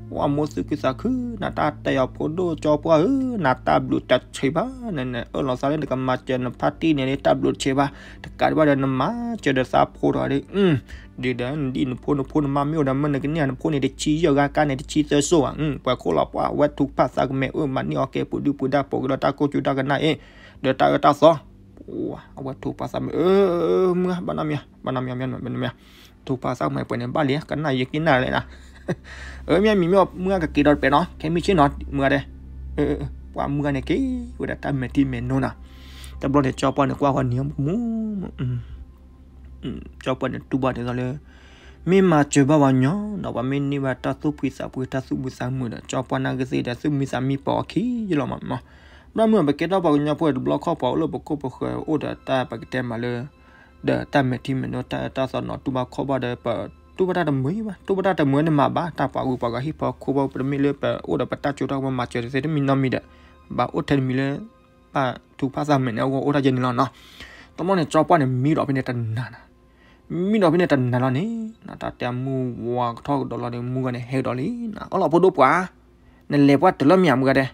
ပှၤမိၢ်သူၣ်ခုသးခု နတၢ်တဲအီၤဖိဒိၣ်ကၠီပှၢ်ဧၢ, နတၢ်ဘျုးတဆံးဘၣ်, နအၢၣ်လီၤသးလၢနကမၤစၢၤနဖါတံၢ်န့ၣ် တၢ်ဘျုးတဆံးဘၣ်, တကးဒံးဘၣ်ဒီးနမၤစၢၤဒီးသးဖိတဂၤဒီး ဒ်ဒီးနဒ်နဖိနဖိနမါမ့ၢ်အိၣ်ဒီးမ့ၢ်နကန့ၢ် နဖိန့ၣ်တဆံယဲၢ်ဂၤကါန့ၣ် တဆံသၢစိၣ်ဧါ, ပှၤခိၣ်လီၤပှၢ် အဝဲထုးဖးသးကမဲာ်အၢ မၤန့ၢ်အီၤကဲပူၤဒုပူၤဒါ ပိာ်က့ၤဒီးတၢ်ကိၢ်ကၠူတၢ်ကနၣ်အ့ၣ်, ဒီးတၢ်အၢတၢ်သီ, အဝဲထုးဖးသးမဲာ်အၢ, မုၢ်ဂၤ ဘၣ်နီတမံၤ ဘၣ်နီတမံၤ ဘၣ်နီတမံၤ ထုးဖးသးကမဲာ်ပှဲၤန့ၣ်ဘၣ်လံ ကနၣ်ယက့ၤနၢ်လဲၣ်နၤ, အၢ မ့ၢ်မံၤမ့ၢ်မုၢ်ဂၤကက့ၤဒီးတပဲာ်နီၤ ခဲမုၢ်ဆ့ၣ်နီၤ မုၢ်ဂၤဒဲး, ပှၤမုၢ်ဂၤန့ၣ်က့ၤဝဲဒၣ်တၢ်မဲာ်ထံမဲာ်နိနီၤ, တဘျီန့ၣ် ကၠီပှၢ်န့ၣ် ကွၢ်ဃီၤနံၤမူ ကၠီပှၢ်န့ၣ် တူၢ်ဘၣ်ဒ်သိးလၢ မ့ၢ်မၤစၢၤဘၣ်ပှၤကညီဒီး ပှၤမ့ၢ်န့ၢ်ဘၣ်တၢ်သူၣ်ဖှံသးဖှံ တၢ်သူၣ်မုာ်သးမုာ်ဒီး ကၠီပှၢ်နာ်က့ၤသ့ၣ်ဒီး သူၣ်မံသးမံပိာ်အခံယလီၤမးနီၤ. ဘၣ်မုၢ် ပကဲထီၣ်ပှၤကညီဖိတဘျီခီၣ် ပှၤအိၣ်လၢပခိၣ်ပဃၢၤ အိၣ်ဒီးတၢ်ပကတဲမးလၢ ဒီးတၢ်မဲာ်ထံမဲာ်နိ တၢ်အၢတၢ်သီနီၤ တူၢ်ဘၣ်ခီၣ်ဘၣ်ဒီး ပတူၢ်ဘၣ်တၢ်တမုာ်ဘၣ် တူၢ်ဘၣ်တၢ်တမုာ်န့ၣ်မးဘၣ် တၢ်ပှၤဂုၤပှၤဂၤဟံၣ်ဖိဃီဖိ ပတမ့ၢ်လၢပအိၣ်ဒီးပတၢ်စိတၢ်ကမီၤမၤစၢၤတသ့တမံၤနီတမံၤဒီး ဘၣ်အိၣ်ထဲတမံၤလၢ ဘၣ်ထုးဖးသးမဲာ်န့ၣ် အဂီၢ်အိၣ်တၢ်ယဲၢ်န့ၣ်လီၤနီၤ. တဘျီန့ၣ် ကၠီပှၢ်န့ၣ် မံဒီးဖဲန့ၣ်တနၤနီၤ, မံဒီးဖဲန့ၣ်တနၤလီၤန့ၣ် တၢ်တဲမုၢ်ဝါကထီၣ်ကဒီးလီၤဒီး မုၢ်ဂၤန့ၣ်ဟဲကဒီးလံနီၤ. အၢ လီၤဖိဒိၣ်ပှၤ နလဲၤပှၢ်တလၢမ့ၢ်ဧါ မုၢ်ဂၤဒဲး.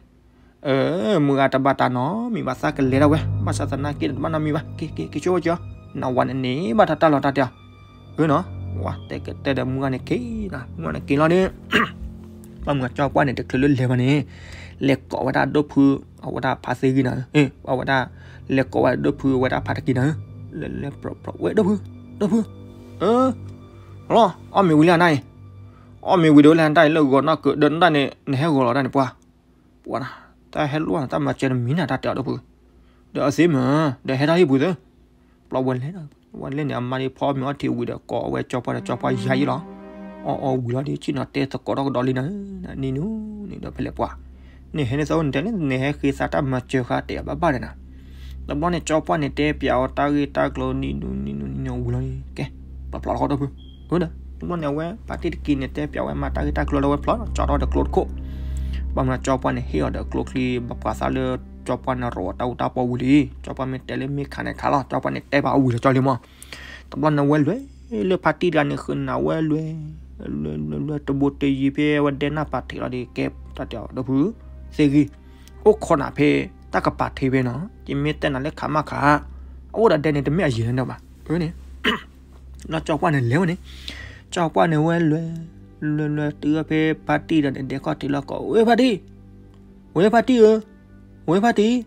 အၢ မုၢ်ဂၤတဘၣ်တၢ်နီတမံၤဘၣ် သးကလဲၤဒၣ်ဝဲ ဘၣ်ဆၣ်သနာ်က့တဘၣ်နီတမံၤဘၣ် က့ၤက့ၤက့ၤဆိဝဲကၠီ နဝၤန့ၣ်န့ၣ် ဘၣ်တၢ်တၢ်လီၤတၢ်တဲအီၤ အၢနီၤ ဝၤတဲကတဲဒီးမုၢ်ဂၤန့ၣ်က့ၤနီၤ မုၢ်ဂၤန့ၣ်က့ၤလီၤဒီး ဘၣ်မုၢ်ဂၤကၠီပှၢ်န့ၣ် တချုးလၢလဲၤဘၣ်န့ၣ် လဲၤကိးဝဲဒၣ်ဒိၣ်ဖု အဝဲဒၣ်ဖးသ့ဂံၢ်နၤဧၢ, အဝဲဒၣ် လဲၤကိးဝဲဒၣ်ဒိၣ်ဖု အဝဲဒၣ်ဖးတကံၢ်နၤဧၢ, လဲၤလဲၤပြီပြီ ဝဲဒိၣ်ဖု ဒိၣ်ဖု အၢ လီၤ အီၣ်မ့ၤဝံၤလံနၤအံၤ, အီၣ်မ့ၤဝံၤဒီးလၢနတၢ်အံၤလၢဂီၤနီၢ်ကၢး ဒီးနတၢ်န့ၣ် နဟဲဂီၤလီၤတၢ်န့ၣ်ပှၤ ပှၤ တၢ်ဟဲလိၣ်နတၢ်မၤစၢၤတမံၤနၤတၢ်တဲအီၤဒိၣ်ဖု, ဒီးအသ့မ့ၢ် ဒီးဟဲထီၣ်ဟံၣ်ပူၤသၢ ပျီဝဲလဲၤဒီး ဝဲလဲၤန့ၣ် အမါဒ်ဖီအီၣ်မ့ၤအီထံဝံၤဒီး ကိးအဝဲကၠီပှၢ်ဒီး ကၠီပှၢ်ယၤယံလီၤ. အီၣ်အီဝံၤလီၤဒီး ဆ့ၣ်နီၤတဲသကိးထီၣ်ကဒီးလံနၤဧၢ, နံၤနူၤန့ၣ်ဒီးဖဲလဲၣ်ပှၤ, နဟဲန့ၣ်သးအိၣ်နတဲန့ၣ် နဟဲဃ့သးတၢ်မၤစၢၤဃာ်တဲဘၣ်ဘၣ်ဒီးနၤ, တဘျီန့ၣ် ကၠီပှၢ်န့ၣ် တဲပျးအီၤတၢ်ဂ့ၢ်တၢ်ကျိၤ နံၤနူၤ နံၤနူၤ နံၤနူၤဝံၤလီၤန့ၣ် ကဲ ပျီဖျီထီၣ်ဒီးဖု, အၢဒီး တဘျီန့ၣ် အဝဲဖါတံၢ်တကံၢ်န့ၣ် တဲပျးဝဲမၤတၢ်ဂ့ၢ်တၢ်ကျိၤလၢဝဲဖျီ ကၠီထီၣ်ဒီးကျိတခိၣ် ဘၣ်မနုၤ ကၠီပှၢ်န့ၣ် ဟ့ၣ်အီၤဒီးကျိချံ ဘၣ်ပှၤသးလၢ ကၠီပှၢ်န့ၣ် ရိးတၢ်အူတၢ်ပီဝံၤလံ, ကၠီပှၢ်မ့ၢ်တဲလၢမ့ၢ်ခးန့ၣ်ခးလီၤ, ကၠီပှၢ်န့ၣ်တဲဘၣ်အဝံၤလီၤကၠီလံမး, တဘျီန့ၣ်ဝဲလွဲၢ်လၢဖါတံၢ်တဂၤန့ၣ် ဃုနၤဝဲလွဲၢ်, လွဲၢ်လွဲၢ်လွဲၢ် တဘိတယံၤဖဲဝဲဒဲနၢ်ပာ်ထံးလီၤဒီး ကဲတၢ်တဲအီၤဒီးဖု, သ့ဂံၢ်, အိၣ်ခိးနၤဖဲ တၢ်ကပၤထံဖဲနီၤ, ယမ့ၢ်တဲနၤလၢခးမးခး, အအိၣ်ဒီးဒဲန့ၣ် တမ့ၢ်အယံာ်လၢန့ၣ်ဘၣ်. အန့ၣ် ဒီးကၠီပှၢ်န့ၣ်လဲၤဝဲန့ၣ်, ကၠီပှၢ်န့ၣ်ဝဲလဲၤ, လဲၤလဲၤတုၤဖဲဖါတံၢ်ဒီးန့ၣ် ဒဲခီၣ်ထံးလီၢ်ကီး, ဝဲဖါတံၢ်, ဝဲဖါတံၢ်ဧၢ, ဝဲဖါတံၢ်.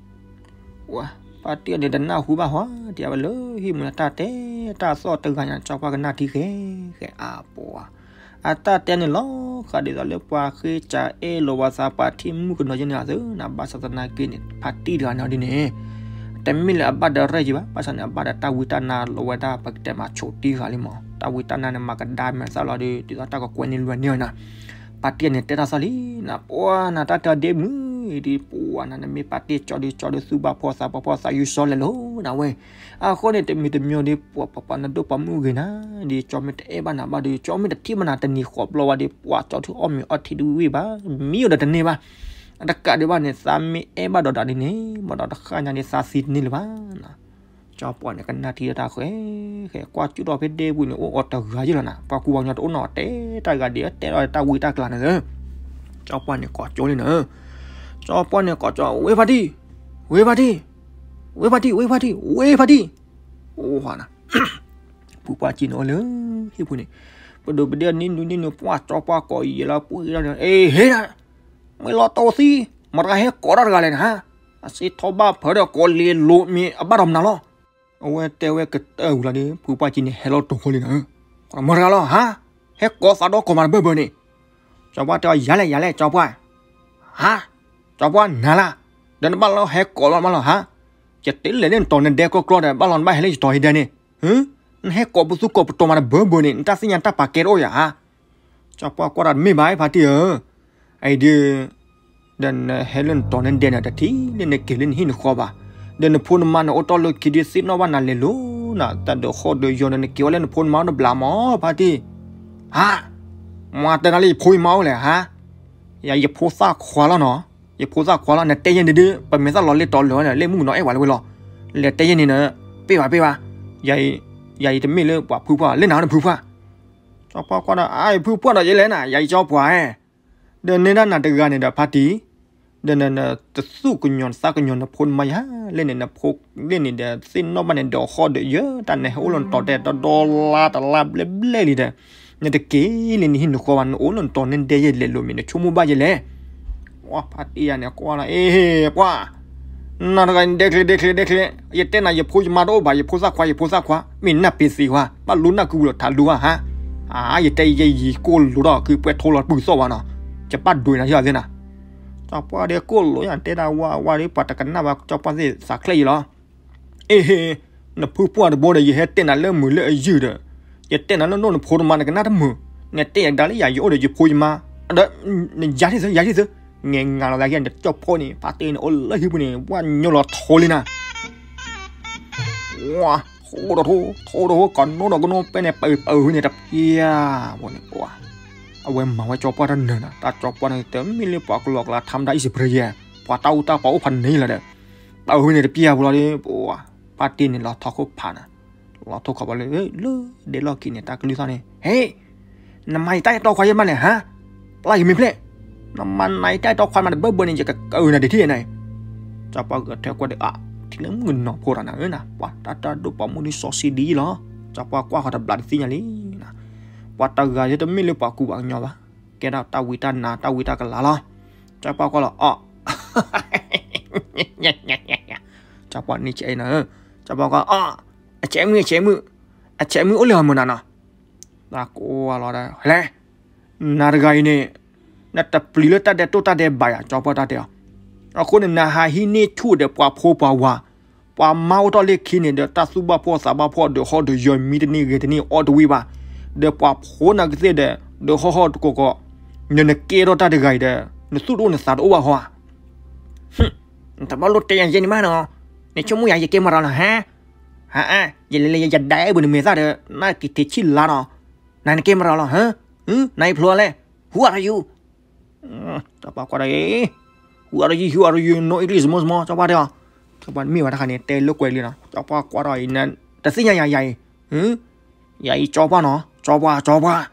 ဝဲ ဖါတံၢ်န့ၣ် တနၢ်ဟူဘၣ်ဟီ, တၢ်ဝဲလၢဟံၣ်မူလၢတၢ်တဲတၢ်သီၣ်တဂၤညါ ကၠီပှၢ်ကနၣ်ထံဃဲဃဲအါပှၤ အတၢ်တဲန့ၣ်လီၤဃးဒ်သိးလၢပှၤဃ့စးအဲၣ်လိာ်ပှၤသးပှၢ်ထံၣ်မုၣ်ကနီၤယဲန့ၣ်အသိးနၤ, ဘၣ်ဆၣ်သနာ်က့န့ၣ် ဖါတံၢ်တဂၤန့ၣ်ဒ်န့ၣ် တမ့ၢ်လၢအဘၣ်ဒီးရဲၣ်ယံၤဘၣ်, ဘၣ်ဆၣ်န့ၣ် အဘၣ်ဒီးတၢ်ဝံတၢ်နါလီၤဝဲဒၣ် ပကတဲမးဆိးတံၢ်ဃာ်လံမး, တၢ်ဝံတၢ်နါန့ၣ် မၤကဒါမဲာ်သၣ်လီၤဒီး ဒ်သိးတၢ်ကကွဲန့ၢ်လွဲန့ၢ်နၤ, ဖါတံၢ်န့ၣ်တဲတၢ်သီၣ်လံနၤ, ပှၤနၤတၢ်တဲဒ့မုၣ်ဒ်ပှၤနၤ နမ့ၢ်ဖါတံၢ်ကၠီဒုးကၠီဒုးသူၣ်ဘၣ်ဖှီၣ်သးဘၣ်ဖှီၣ်သးယူစီလဲၤလိၤနၤဝဲ အဃိန့ၣ် တမံၤတမံၤဒီး ပှၤပှၤပှၤနဒိၣ်ပှၤမုၣ်ဂ့ၤနၤ, ဒ်ကၠီမ့ၢ်တအဲၣ်ဘၣ်နၤဘၣ်ဒီး ကၠီမ့ၢ်တထံၣ်ဘၣ်နၤတနံၤဃီဘျီဝဲဒီး ပှၤကၠီထုအီၣ်မ့ၤအီထံတဝံၣ်ဘၣ်, မံအိၣ်ဒီးတန့ၢ်ဘၣ်, အတကးဒံးဘၣ်န့ၣ်သးမ့ၢ်အဲၣ်ဘၣ်ဒီးဒၣ်ဒ်န့ၣ် မ့ၢ်ဒီးတဃၣ်ညါန့ၣ်သးသံတန့ၢ်လၢၤဘၣ်နၤ, ကၠီပှၢ်န့ၣ် ကနၣ်ထံတၢ်ဃဲဃဲ ကွၢ်ကၠူၣ်ထီၣ်ဖဲဒဲပူၤန့ၣ် အိၣ်အီၤတဂၤယ့ၢ်လီၤနၤ, ပှၤကူပှၤကညီတအိၣ်နီတဂၤတဲတၢ်ဂၤဒ် တဲထီၣ်တၢ်ဝံတၢ်ကျါန့ၣ်လၢ ကၠီပှၢ်န့ၣ်ကိးကၠိလံနၤ, ကၠီပှၢ်န့ၣ်ကိးကၠိ ဝဲဖါတံၢ်, ဝဲဖါတံၢ်, ဝဲဖါတံၢ်, ဝဲဖါတံၢ်, ဝဲဖါတံၢ်, အိၣ်နၤ ဖုပှၢ်ကံန့ၣ်အိၣ်လၢဟံၣ်ပူၤန့ၣ်, ပဒိးပဒ့န့ၣ်နုၤန့ၣ်နုၤ ပှၢ်ကၠီပှၢ်ကိးယံာ်လီၤ ပှၢ်အံၤလီၤန့ၣ် အ့ ဟ့ၣ်နၤ, မ့ၢ်လီၤတိၢ်သံ, မတၤတဂၤဟဲကိးတၢ်တဂၤလဲၣ်နၤ, အစ့ထီၣ်ဘၣ်ဖၢဒီးကိးလ့လိာ်မ့ၢ်အဘၣ်ဒီးမနုၤလီၤ, အဝဲတဲဝဲကတၢၢ်ဝံၤလီၤဒီး ဖုပှၢ်ကံန့ၣ် ဟဲလီၤတိာ်ဃီလံနၤ, မတၤတဂၤလီၤဟါ, ဟဲကိးသးဒီးကိးမးတဘၢဘၢန့ၣ်, ကၠီပှၢ်တဲအီၤ ယၤလဲၣ် ယၤလဲၣ် ကၠီပှၢ်, ဟါ, ကၠီပှၢ်နၤလၢ်, ဒီးနဘၣ်လီၤဟဲကိးလီၤမးလီၤဟါ, ယတဲလဲၣ်လၢနတီၤနဒဲကီကီဒီး ဘၣ်လီၤနဘၣ်ဟဲလၢယတီၤဟံးဒဲန့ၣ်, နဟဲကိးပသူကိးပတီၤမးတဘၢဘၢန့ၣ် နတၢ်သ့ၣ်ညါတၢ်ပာ်ကဲတအိၣ်ယၤဧါ, ကၠီပှၢ်ကွၢ်ဒီး တမ့ၢ်ဘၣ်ဖါတံၢ်ဧၢ, အံၤဒ် ဒီးနဟဲလၢနတီၤနဒဲန့ၣ် တထံၣ်လၢနက့ၤလၢနဟံၣ်နဃီဘၣ်, ဒီးနဖိနမါန့ၣ် အိၣ်တ့ၢ်လၢခံဒုးသ့ၣ်နီၣ်ဘၣ်နၤလဲၤလိၤနၤ တၢ်ဒိးဃီၣ်ဒိးယီၤဒီး နက့ၤဝဲလၢနဖိနမါအိၣ်တဘျီမး ဖါတံၢ်, ဟါ, မၤတဲနၤလၢယဖိယမါအိၣ်လဲၣ်ဟါ, ယၤယဖိသၣ်ခွါလီၤနီၤ, ယဖိသၣ်ခွါလီၤ နတဲယဲန့ၣ်ဒုး ပမ့ၢ်သၣ်လီၤလ့တီၤလၢၤဝဲန့ၣ် လ့ၣ်မုၣ်ကနီၤအဲၣ်ဝဲလၢဝဲလီၤ, လဲၤတဲယဲန့ၣ်နၤ, ပ့ၢ်ဘၣ်ပ့ၢ်ဘၣ်, ယၤအံၤတမ့ၢ်လၢပှၤဖုပှၢ် လၢနၤနဖုပှၢ်, ကၠီပှၢ်ကွၢ်ဒီး အါ ယဖုပှၢ်ဒီးယဲလဲၣ်နၤ ယၤယကၠီပှၢ်ဧၢ ဒီးနဲဒၣ်နၤတဂၤန့ၣ်ဒီးဖါတံၢ်, ဒီးနတသူၣ်ကညီၤနသးကညီၤနဖိနမါယၤလဲၣ်န့ၣ် နဖိလ့ၣ်န့ၣ်ဒီး သ့ၣ်နီၣ်ဘၣ်န့ၣ် ဒိးဃီၣ်ဒိးယီၤ တၢ်နဟဲအိၣ်လၢနတီၤတဲဒီဒီလါတလါဘျဲၣ်ဘျဲၣ်လံဒီး, နတက့ၤလၢနဟံၣ်နဃီဘၣ် နအိၣ်လၢနတီၤနဒဲယဲလဲၤလိၤမ့ၢ် နဆိကမိၣ်ဘၣ်ယဲလဲၣ် ပှၢ်ဖါတံၢ်ယၤန့ၣ်ကွၢ်လီၤ အ့ ပှၢ်, နၤတဂၤဒဲချ့ဒဲချ့ဒဲချ့, ယတဲနၤယဖိယမါတအိၣ်ဘၣ် ယဖိသၣ်ခွါ ယဖိသၣ်ခွါ မ့ၢ်နၢ်ပ့ၤသံကွၢ် ဘၣ်လူနၢ်ကုပူၤလီၤထးလူဧါဟါ, အါ ယတဲယဲယံၤကိၢ်လိာ်ဒီး ကုပှဲၤထိလီၤပုၢ်သီၣ်ဘၣ်နီၤ, ယဘၣ်ဒွဲနၤယၤသ့နၤ, ကၠီပှၢ်ဒီးကိၢ်လိာ်ယၤ တဲဒၣ်ဝါဝါဒီး ပှၤတကနၣ်ဘၣ် ကၠီပှၢ်သ့ၣ်သးချဲယံၤလီၤ အ့ဟ့, နဖုပှၢ်တဘိဒီး ယဟဲတဲနၤလၢမုာ်လၢအယုၢ်ဒီး, ယတဲနၤလၢနအိၣ်နဖိနမါ နကနၣ်တမုာ်, နတဲယၤဒၣ်လၢယၤယအိၣ်ဒီးယဖိယမါ, ဒီး နယၤဒ်သိး ယၤဒ်သိး, ငဲငါလီၤသးက့ နကၠီဖီန့ၣ် ဖါတံၢ်န့ၣ် အိၣ်လၢဟံၣ်ပူၤန့ၣ် ဝဲညိလီၤထိလံနၤ ထိဒီးထိ, ထိဒီးထိ, ကနိဒီးကနိ ပဲန့ၣ် ပၢပၢဝဲန့ၣ် တပျၢ်ဝဲန့ၣ်, အဝဲမၤဝဲကၠီပှၢ်တနၢၤနၤ, တၢ်ကၠီပှၢ်န့ၣ် တမ့ၢ်လၢပှၤကလီကလီ ထါမတၤ အံၣ်စရ့လးယဲ, ပှၤတၢ်အူတၢ်ပီအိၣ်ဖးန့ၣ်လီၤဒီး, ပၢဝဲန့ၣ်တပျၢ်ပူၤလီၤဒီး, ပှၢ်တ့ၢ်န့ၣ် လီၤထီၣ်ခိၣ်ဖးနၤ, လီၤထီၣ်ခီပီလၢ လၢဒဲလီၢ်ခံန့ၣ် တၢ်ကလုၢ်သီၣ်န့ၣ်, ဟဲ နမၤယတၢ်အဲၣ်တီခွါယဲမးလဲၣ်ဟါ, ပျၢ်ယမ့ၢ်ဖျဲၣ်, နမၤနၤယတၢ်အဲၣ်တီခွါမးတဘၢဘၢန့ၣ် ယကကၢနၤတထံၣ်နၤ, ကၠီပှၢ်ဂဲၤထၢၣ်ကွၢ်ဒီး အါ ထံၣ်လၢမုၣ်ကနီၤဖိတဂၤနၤဧၢနၤ, ပှၤတၢ်တၢ်ဒိၣ်ပှၤမုၣ်ဒ်စီဆှံဒ်အံၤလီၤ, ကၠီပှၢ်ကွၢ်ဃီတဘျီတသ့ၣ်ညါလံနၤ, ပှၤတဂၤယတမ့ၢ်လၢပှၤကူပှၤကညီဘၣ်, ကဲဒၣ်တၢ်ဝံတၢ်နါတၢ်ဝံတၢ်ကလၤလီၤ, ကၠီပှၢ်ကွၢ်လီၤ အီၣ် ကၠီပှၢ်န့ၣ်ဆဲးနၤဧၢ, ကၠီပှၢ်ကွၢ် အီၣ် အဆဲးမုၣ် အဆဲးမုၣ်, အဆဲးမုၣ်အိၣ်လၢဟီမုၢ်နၤနီၤ, တၢ်ကိးဝဲလီၤဒီး လဲၤ, နၤတဂၤအံၤန့ၣ်, နတပျံၤလၢတၢ်ဒဲးတိၢ်တၢ်ဒဲးဘးယၤ ကၠီပှၢ်တၢ်တဲအီၤ, အဃိန့ၣ် နဟးဟံးန့ၢ်ဆူၣ်ဒီးပှၤဖိပှၤဝၤ, ပှၤမါအိၣ်တ့ၢ်လၢခံန့ၣ်ဒီး တၢ်သူၣ်ဘၣ်ဖှီၣ်သးဘၣ်ဖှီၣ် ဒိးဃီၣ်ဒိးယီၤမံတန့ၢ်ဂ့ၤတန့ၢ်အီၣ်တဝံၣ်ဘၣ်, ဒီးပှၤဖိနၤကသ့ၣ်ဒီး ဒိးဃီၣ်ဃီၣ်တကိးကိး, နနကဲထီၣ်တၢ်တဂၤအံၤဒီး နသူၣ်တအိၣ်နသးတအိၣ်ဘၣ်ဃီဧါ နတဘၣ်လိၣ်တဲယၤယဲန့ၣ်မးနီၤ, နဆိကမိၣ်ယၤယကဲမတၤလီၤဟါ, ဟါ, ယလဲၤလဲၤယဒဲပူၤနမဲာ်သၣ်ဒီး နက့ၤထံးဆံၣ်လါနီၤ, နနကဲမတၤလီၤဟါ, နအံၤဖျိလဲၣ်, who are you, ကၠီပှၢ်ကွၢ်ဒီး, who are you, who are you, no English မီမီ ကၠီပှၢ်တဲအီၤ, ကၠီပှၢ်မ့ၢ်ဝဲတခါန့ၣ် တဲလိာ်ကွဲလံနီၤ, ကၠီပှၢ်ကွၢ်ဒီးအံၤ တသ့ၣ်ညါယၤယၤအံၤ, ယၤအံၤကၠီပှၢ်နီၤ ကၠီပှၢ် ကၠီပှၢ်,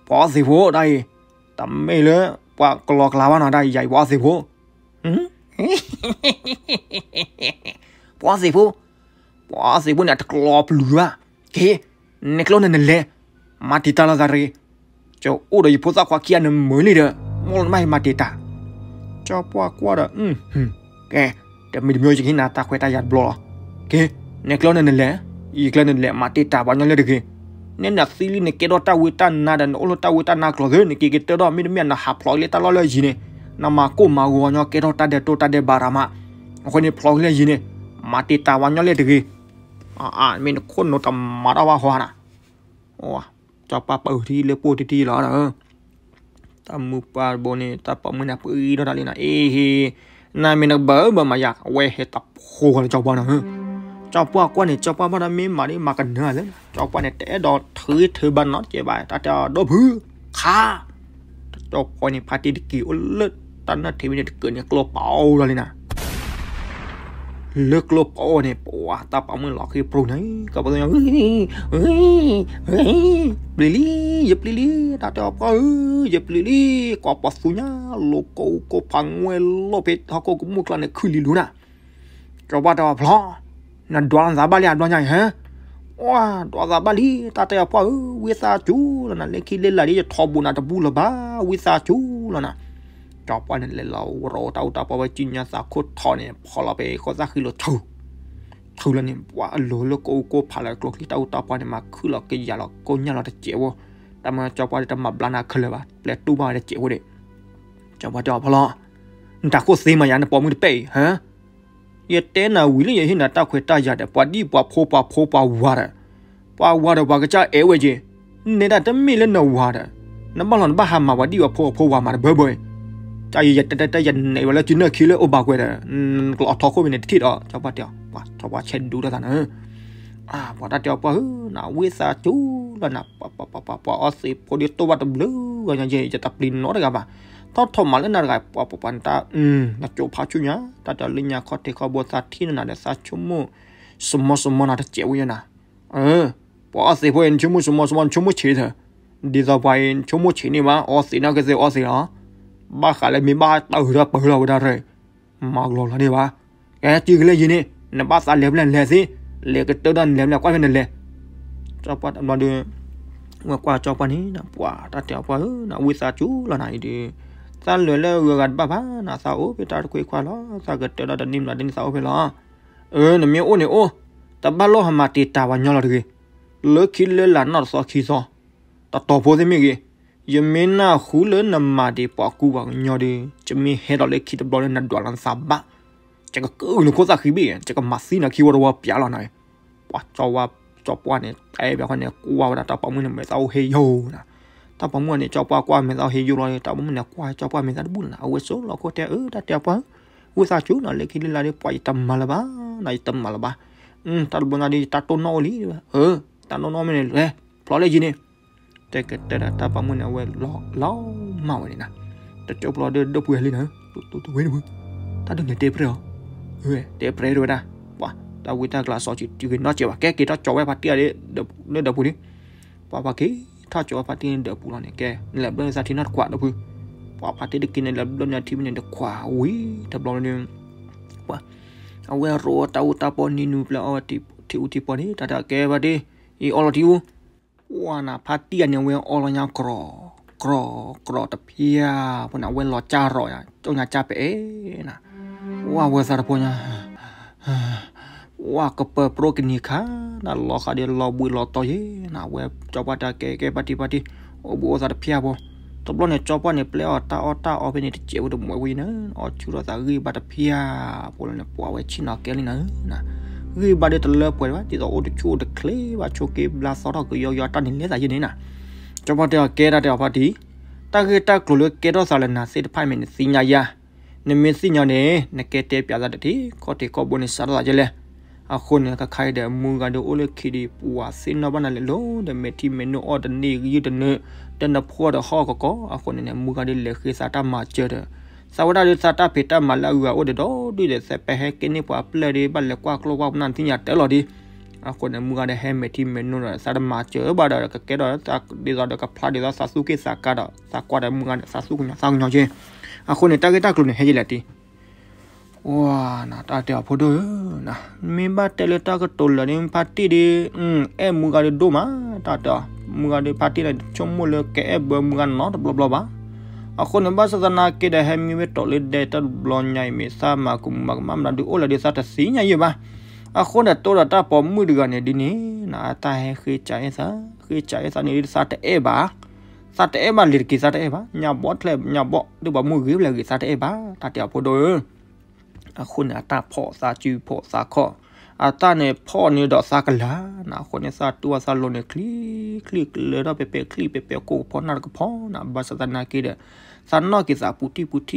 ပှၤအီၣ်သ့ၣ်ဖိတၢ်အံၤ, တမ့ၢ်လၢ ပှၤကလီကလၤဘၣ်နီၤ တၢ်အံၤ ယၤအံၤပှၤအီၣ်သ့ၣ်ဖိ, ဟ ပှၤသ့ၣ်ဖိ, ပှၤသ့ၣ်ဖိန့ၣ် အတကျီပျူၤဘၣ်. က့ၤ, နဲကျိန့ၣ်နလဲၤ, မၤတံာ်တာ်လိာ်သးတဂ့ၤ. ကၠီအိၣ်ဒီးယဖိသၣ်ခွါခံဂၤန့ၣ်မုာ်လံဒီး, မ့ၢ်လီၤနဘၣ်ဟဲမၤတံာ်တာ်. ကၠီပှၢ်ကွၢ်ဒီး, ကဲ, တမံၤတမံၤယကဟ့ၣ်နၤတၢ်ခွဲးတၢ်ယာ်တဘျီလီၤ. က့ၤ, နဲကျိန့ၣ်နလဲၤ, ယကျိန့ၣ်နလဲၤ မၤတံာ်တာ်ပှၤညီလၢတဂ့ၤ. နဲနသံလံ နကဲထီၣ်တၢ်ဝံတၢ်နါဒီး နအိၣ်လၢတၢ်ဝံတၢ်နါကျိၤသ့ နက့ၤကတၢၢ်ထီၣ် မ့တမ့ၢ်နဟးဖျိးလၢတၢ်လီၢ်လၢယံၤန့ၣ်, နမၤကိၢ်မၤဂီၤညီကဲထီၣ်တၢ်ဒဲးတိၢ်တၢ်ဒဲးဘးရၤမး. အဃိန့ၣ်ဖျိးလၢယံၤန့ၣ်, မၤတံာ်တာ်ပှၤညီလၢတဂ့ၤ. မ့ၢ်နခိၣ်နူာ်တမၤတၢ်ဘၣ်ဟီနၤ. ကၠီပှၢ်ပာ်အုးထံလၢပိၢ်တံၢ်တံၢ်လီၤ. တၢ်မုၢ်ပှၢ်တဘိန့ၣ် တၢ်ပိာ်မုၣ်န့ၣ် ပှံၤထီၣ်တၢ်လံနၤ, အ့ဟ့, နမ့ၢ်နကဘၣ်ဘၣ်မၤယၤ အဝဲဟဲတဖိဃီလၢကၠီပှၢ်နီၤ. ကၠီပှၢ်ကွၢ်န့ၣ် ကၠီပှၢ်ဘၣ်ဒီးမ့ၢ်မၤဒ်မၤကနၢၤလၢ, ကၠီပှၢ်န့ၣ် တအဲၣ်ဒိးထုးထုးဘၣ်နီတစဲးဘၣ်, တၢ်တဲအီၤဒီဖု, ခါ တကၠီပှၢ်န့ၣ် ဖါတံၢ်တက့ၤအိၣ်လၢတၢ်နၢၣ်ထံးမ့ၢ်န့ၣ် တကၢၢ်န့ၣ်ကျိပာ်အိၣ်လီၤလံနၤ. လၢကျိပာ်အိၣ်န့ၣ် ပှၤတၢ်ပိာ်မုၣ်လီၤဃံပြူၤန့ၣ် ကပသိညါ, ပျံၤလံ, ယပျံၤလံ, တၢ်တဲအီၤပှၢ်ဧၢ, ယပျံၤလံ, ကွၢ်ပှၤသူညါ, လိၤကိၢ်ကိၢ်ဖးငွဲၢ်လိၢ်ဖဲဟီၣ်ခိၣ်ကမူၣ်ကျါန့ၣ် ခုၣ်လံလူၤနၤ. ကၠီပှၢ်တဲအီၤဖျီ, နဒွးနသးဘၣ်လံအဒွးညါအံၤဟါ. အၢ, ဒွးသးဘၣ်လံ, တၢ်တဲအီၤပှၢ်ဧၢ, ဝံသးစူၤလီၤနၤ, လၢခံလၢလာ်ဒ်ယထီဘိးနၤတဘူၣ်လၢၤဘၣ်, ဝံသးစူၤလီၤနၤ. ကၠီပှၢ်န့ၣ် လဲၤလီၤရိတၢ်အူတၢ်ပီဝဲကံညါသးခိၣ်ထီန့ၣ် ဖီလီၤဖဲဃီသၣ်ဃံလိာ်ဆူ ထူလီၤန့ၣ် ပှၤအလိၤလၢကအိၣ်ကိၢ်ဖးလၢကျိချံတၢ်အူတၢ်ပီန့ၣ် မၤခုၣ်လီၤကယၤလီၤကိၢ်ညၣ်လီၤတစဲးဖိ, တၢ်မၤကၠီပှၢ်ဒီးတမၤဘျါနၤခဲလၢာ်ဘၣ်, ပျဲတူၢ်ဘၣ်ဝဲတစဲးဖိဒီး, ကၠီပှၢ်တဲအီၤဖျီ, နတၢ်ခိၣ်သ့မးယၤ နပိာ်မုၣ်တပဲအံၤဟါ. ယတဲနၤဝံၤလၢယဟ့ၣ်နၤတၢ်ခွဲးတၢ်ယာ်ဒီး ပှၤဒံၣ်ပှၤဖိပှၤဖိပှၤဝၤဒီး, ပှၤဝၤဒီးပှၤကစၢ်အဲၣ်ဝဲက့ၤ, နဲဒၣ်တမ့ၢ်လၢနဝၤဒီး, နဘၣ်လီၤနဘၣ်ဟးမၤပှၤဒံၣ်ပှၤဖိအဖိဝၤမးတဘၢဘၢအံၤ, တၢ်ယယတဲတၢ်ယနဲဝဲလၢကနၢၢ်ခံလၢအိၣ်ဘၣ်ကွဲးဒီး, ကျီအထီခိၣ်မ့ၢ်န့ၣ်တထံၣ်ဒီး ကၠီပှၢ်တဲအီၤ, ပှၤကၠီပှၢ်ဆဲးဒူတၢ်သးနၤ အၢ ပှၤတၢ်တဲအီၤပှၢ်ဧၢ, နဝံသးစူၤလီၤနၤ, ပှၤပှၤပှၤပှၤအီသံးဖိဒ်တိၢ်ဘၣ်တဘျုးဂၤညါယဲ ယတပျံၤနီတဂၤဘၣ်, ထီၣ်ထီၣ်မးလၢနၤတဂၤ, ပှၤပှၤပှၤနတၢ်, နကၠိဖးဆူညါ, တၢ်တဲအီၤလၢညါခီၣ်ထံးခီၣ်ဘိသးထံၣ်နၤဒီး သးဆိကမိၣ်စမီစမီနၤတစဲးဝဲယဲနၤ, အၢ, ပှၤအီသံးဖိအံၤ နဆိကမိၣ်စမီစမီ နဆိကမိၣ်ဆံးသၢ, ဒ်သိးပှၤအံၤ နဆိကမိၣ်ဆံးန့ၣ်ဘၣ်, အီသံးန့ၣ်ကသ့အီသံးလီၤ, ဘၣ်ဃးလၢမ့ၢ်ဘၣ်တၢ်အုးတၢ်ပၢလီၤဝဲဒၣ်ရၢ မၤကလီၤလီၤန့ၣ်ဘၣ်, ကဲတုၤကလဲၣ်ယံၤန့ၣ် နဘၣ်သးလဲၤဖဲလဲၣ်လဲၤသ့, လဲၤကတၢၢ်ဒီးနလဲၤဖဲလဲၣ်ကွၢ်ဖဲနလဲၤ, ကၠီပှၢ်တဘျီဒီး, ဝဲကွၢ်ကၠီပှၢ်န့ၣ် ပှၤတၢ်တဲအီၤပှၢ်ဧၢ, နဝံသးစူၤလီၤနၤအံၤဒီး, သးလဲၤလၢဂုၤဂၤတဘၣ်ဘၣ်နၤ, သးအိၣ်ဖဲတၢ်တခွ့ခွါလီၤ, သးကတၢၢ်ဒီးတနံၤမနုၤတနံၤသးအိၣ်ဖဲလီၤ, အၢ နမ့ၢ်အိၣ်န့ၣ်အိၣ်, တဘၣ်လိၣ်ဟးမၤတံာ်တာ်ပှၤညီလီၤတဂ့ၤ, လၢခံလၢလာ်နီၢ်တသီခံသီ, တတီၤဖိသ့ၣ်မ့ၢ်ဂ့ၤ, ယမ့ၢ်နၢ်ဟူလၢနမၤဒံးပှၤကူပှၤကညီဒီး, ယမ့ၢ်ဟဲဒီးလၢခံတဘျီလၢနဒွးလီၤနသးဘၣ်, ယကကၢၢ်နခိၣ်သၣ်ဃံဘ့ၣ်, ယကမၤသံနခံဝီတဝီပျးလီၤနၤ, ပှၤကၠီဝါ, ကၠီပှၢ်န့ၣ် တဲဘၣ်ဃီန့ၣ် ကွၢ်ဝဲဒၣ်တၢ်ပိာ်မုၣ်န့ၣ် မဲာ်သၣ်အိၣ်ဟ့ယိာ်နၤ, တၢ်ပိာ်မုၣ်န့ၣ် ကၠီပှၢ်ကွၢ်မဲာ်သၣ်အိၣ်ဟ့ယိာ်လီၤ, တၢ်ပိာ်မုၣ်န့ၣ် ကွၢ်ကၠီပှၢ်မဲာ်သၣ်တဘူၣ်လီၤနၤ, အဝဲစိာ်လီၤခိၣ်တဲအၢ တၢ်တဲပှၢ်ဧၢ, ဝံသးစူၤနၤ လၢခံလၢလာ်ဒီး ပှၤယတမၤလၢၤဘၣ်, နၤယတမၤလၢၤဘၣ်, တၢ်တဘျီညါဒီး ယတၢ်တိၢ်နီၣ်အိၣ်လံ, အၢ, တၢ်တိၢ်နီၣ်မ့ၢ်န့ၣ်လဲၤ, ဖျီလၢယံၤန့ၣ် တဲကတဲဒီးတၢ်ပိာ်မုၣ်န့ၣ် အဝဲလီၤမၢ်ဝဲန့ၣ်နၤ, တကၠိပျီဒီးဒိၣ်ပှ့ၤလံနၤ, တဝဲနဖု, တၢ်ဒုးန့ၣ်တဲပြဲအီၤ, တဲပြဲတဝဲဒၣ်, ပှၤတၢ်ဝံတၢ်ကျါစီၤဆံးတုၤက့ၤနီတစဲးဘၣ်, ကဲက့ၤထီၣ်ကၠီဝဲဖါတံၢ်လၢဒၢးပူၤလံ, ပှၤပှၤက့ၤထီၣ်ကၠီဝဲဖါတံၢ်လၢဒၢးပူၤလီၤန့ၣ် ကဲ နလဲၤဘျၢန့ၢ်သးထံနီတခွးဒီးဖု, ပှၤဖါတံၢ်တက့ၤန့ၣ် လဲၤဘျၢန့ၢ်ထံဖဲန့ၣ်တခွးဝံၤ တဘျီန့ၣ် ပှၤ အဝဲရိးတၢ်အူတၢ်ပီန့ၢ်နုာ်ပျဲအီဝဲထံအူထံပီန့ၣ် တၢ်တၢ်ကဲဘၣ်ဒ့, အံၤအီလီၤထံအူ, ပှၤနၤဖါတံၢ်အန့ၣ် အဝဲအီလီၤညါကြီ, ကြီ, ကြီတဖၠၣ်, ပှၤန့ၣ် အဝဲလီၤကၢ်ရီၤယါ, ကၠီညါကၢ်ပအဲၣ်နၤ, ပှၤဝဲသးတဖိညါ ပှၤကပၢၤပြိကနံၤခါ, နလီၤဃာ်ဒီးလီၤဘှံးလီၤတီၤယဲနၤ, အဝဲကၠီပှၢ်တၢ်ကဲကဲပှၤတံၢ်ပှၤတံၢ်, အိၣ်ဘှံးအိၣ်သါတဖၠၣ်ဖိ, တဘျီန့ၣ် ကၠီပှၢ်န့ၣ် ပျဲအီၣ်တၢ်အီၣ်တၢ်အီဖဲန့ၣ်တစဲးဖိတမှဲးဝံၤန့ၣ်, အီဆူၣ်ထီၣ်သးဂံၢ်ဘါတဖၠၣ်ဖိလီၤန့ၣ် ပှၤဝဲဆ့ၣ်နီၤကဲလံနၤ, ဂံၢ်ဘါဒီးတလၢပှဲၤဘၣ် ဒ်သိးအိၣ်တဆူၣ်အိၣ်တချ့ဘၣ် ဆိးက့ဘျါသီထီၣ်ကယီကယီတၢ်န့ၣ်လဲၤသးယဲန့ၣ်နၤ, ကၠီပှၢ်တဲအီၤကဲတၢ်တဲအီၤဖါတံၢ်, တၢ်ဂ့ၢ်တၢ်ကျိၤလၢကဲထီၣ်သးလၢနၤသ့ၣ်တဖၣ်မ့ၢ်နသ့ၣ်ညါယၤ နမ့ၢ်သ့ၣ်ညါန့ၣ် နကဲတဲပၠးသးတထံၣ် ခီၣ်ထံးခီၣ်ဘိန့ၣ် စးထီၣ်သးယဲလဲၣ်. အဃိန့ၣ် ခါခါအံၤဒီး မုၢ်ဂၤဒီးအိၣ်လၢခံဒီး ပှၤသ့ၣ်နီၣ်ဘၣ်နၤလဲၣ်လိၤဒီး မဲာ်ထံမဲာ်နိၣ်အီၣ်တန့ၢ်ဂံၢ်တနၢ, ဒီးနဖိဒီးဟီၣ်ကကီ, အဃိန့ၣ်န့ၣ် မုၢ်ဂၤဒီးလဲၤဃ့သးတၢ်မၤစၢၤဒီး သးဝဲဒၣ်ဒီးသးတၢ်ဖံးတၢ်မၤလၢအဂၤအိၣ်ဒီးဒီးဒုၣ်ဒီး သဲးပဲဟဲက့ၤန့ၢ်ပှၤပျဲၢ်ဒီး ဘၣ်လဲၤကွၢ်ကျိၣ်ကွၢ်ပနၢ်နသ့ၣ်ညါတၢ်လီၤဒီး အဃိန့ၣ် မုၢ်ဂၤဒီးဟဲမဲာ်ထံမဲာ်နိၣ်ဒီး သးတမၤစၢၤဘၣ်ဒီး ကကဲထီၣ်ဒ်သိးဒီးကဖျါဒ်သိးသးသူၣ်က့ၣ်သးကါဒီး သးကွၢ်ဒီးမုၢ်ဂၤဒီးသးသူၣ်ကညီၤသးကညီၤက့ၤ. အဃိန့ၣ် တၢ်ဂ့ၢ်တၢ်ကျိၤန့ၣ် ဟဲယဲလဲၣ်တံၢ် ဝါနၤ တၢ်တဲအီၤဖိဒိၣ်ဧၢ, မ့ၢ်ဘၣ်တဲလၢတၢ်ကတိၤလၢာ်န့ၣ် ဖါတံၢ်ဒီး အဲၣ်မုၢ်ဂၤဒီးဒိၣ်မး, တၢ်တဲအီၤ မုၢ်ဂၤဒီးဖါတံၢ်န့ၣ် ဆိကမိၣ်လၢကအဲၣ်ဘၢမုၢ်ဂၤနီတဘျီဘျီဘၣ်. အဃိန့ၣ် ဘၣ်ဆၣ်သနာ်က့ဒီး ဟဲမံဝဲတီၤလၢဒဲတဘျီညါအံၤ မ့ၢ်သးမၤကမူၤမၤကမၣ်မနုၤဒုးအိၣ်လၢဒုးသးတသ့ၣ်ညါယဲၢ်ဘၣ်. အဃိန့ၣ် တိၢ်ဒီးတၢ်ပိာ်မုၣ်တဂၤန့ၣ်ဒ်န့ၣ် နတၢ်ဟဲဃ့ကးအဲၣ်သး, ဃ့ကးအဲၣ်သးန့ၣ်ဒ်သးတအဲၣ်ဘၣ်, သးတအဲၣ်ဘၣ်လံၤတက့ၤ သးတအဲၣ်ဘၣ်, ညါဘီၣ်ထဲညါဘီၣ် ဒုးပှၤမုၢ်ဂ့ၤဖျဲးဂ့ၤ သးတအဲၣ်ဘၣ် တၢ်တဲအီၤဖိဒိၣ်ဧၢ. အဃိန့ၣ် အတၢ်ဖီၣ်သးစုဖီၣ်သးခီၣ်, အတၢ်န့ၣ်ဖီၣ်န့ၢ်ဒီးသးကလၤနၤ, အဃိန့ၣ် သးတူၢ်အသးလိၤန့ၣ် ချံချံကလၢထီၣ် ပဲပဲချံ ပဲပဲကိၢ်ကဖီနၢ်တကဖီနၤ, ဘၣ်ဆၣ်သနာ်က့ဒီး သးနီၣ်က့ၤသးပူၤထံၣ်ပူၤထံၣ်,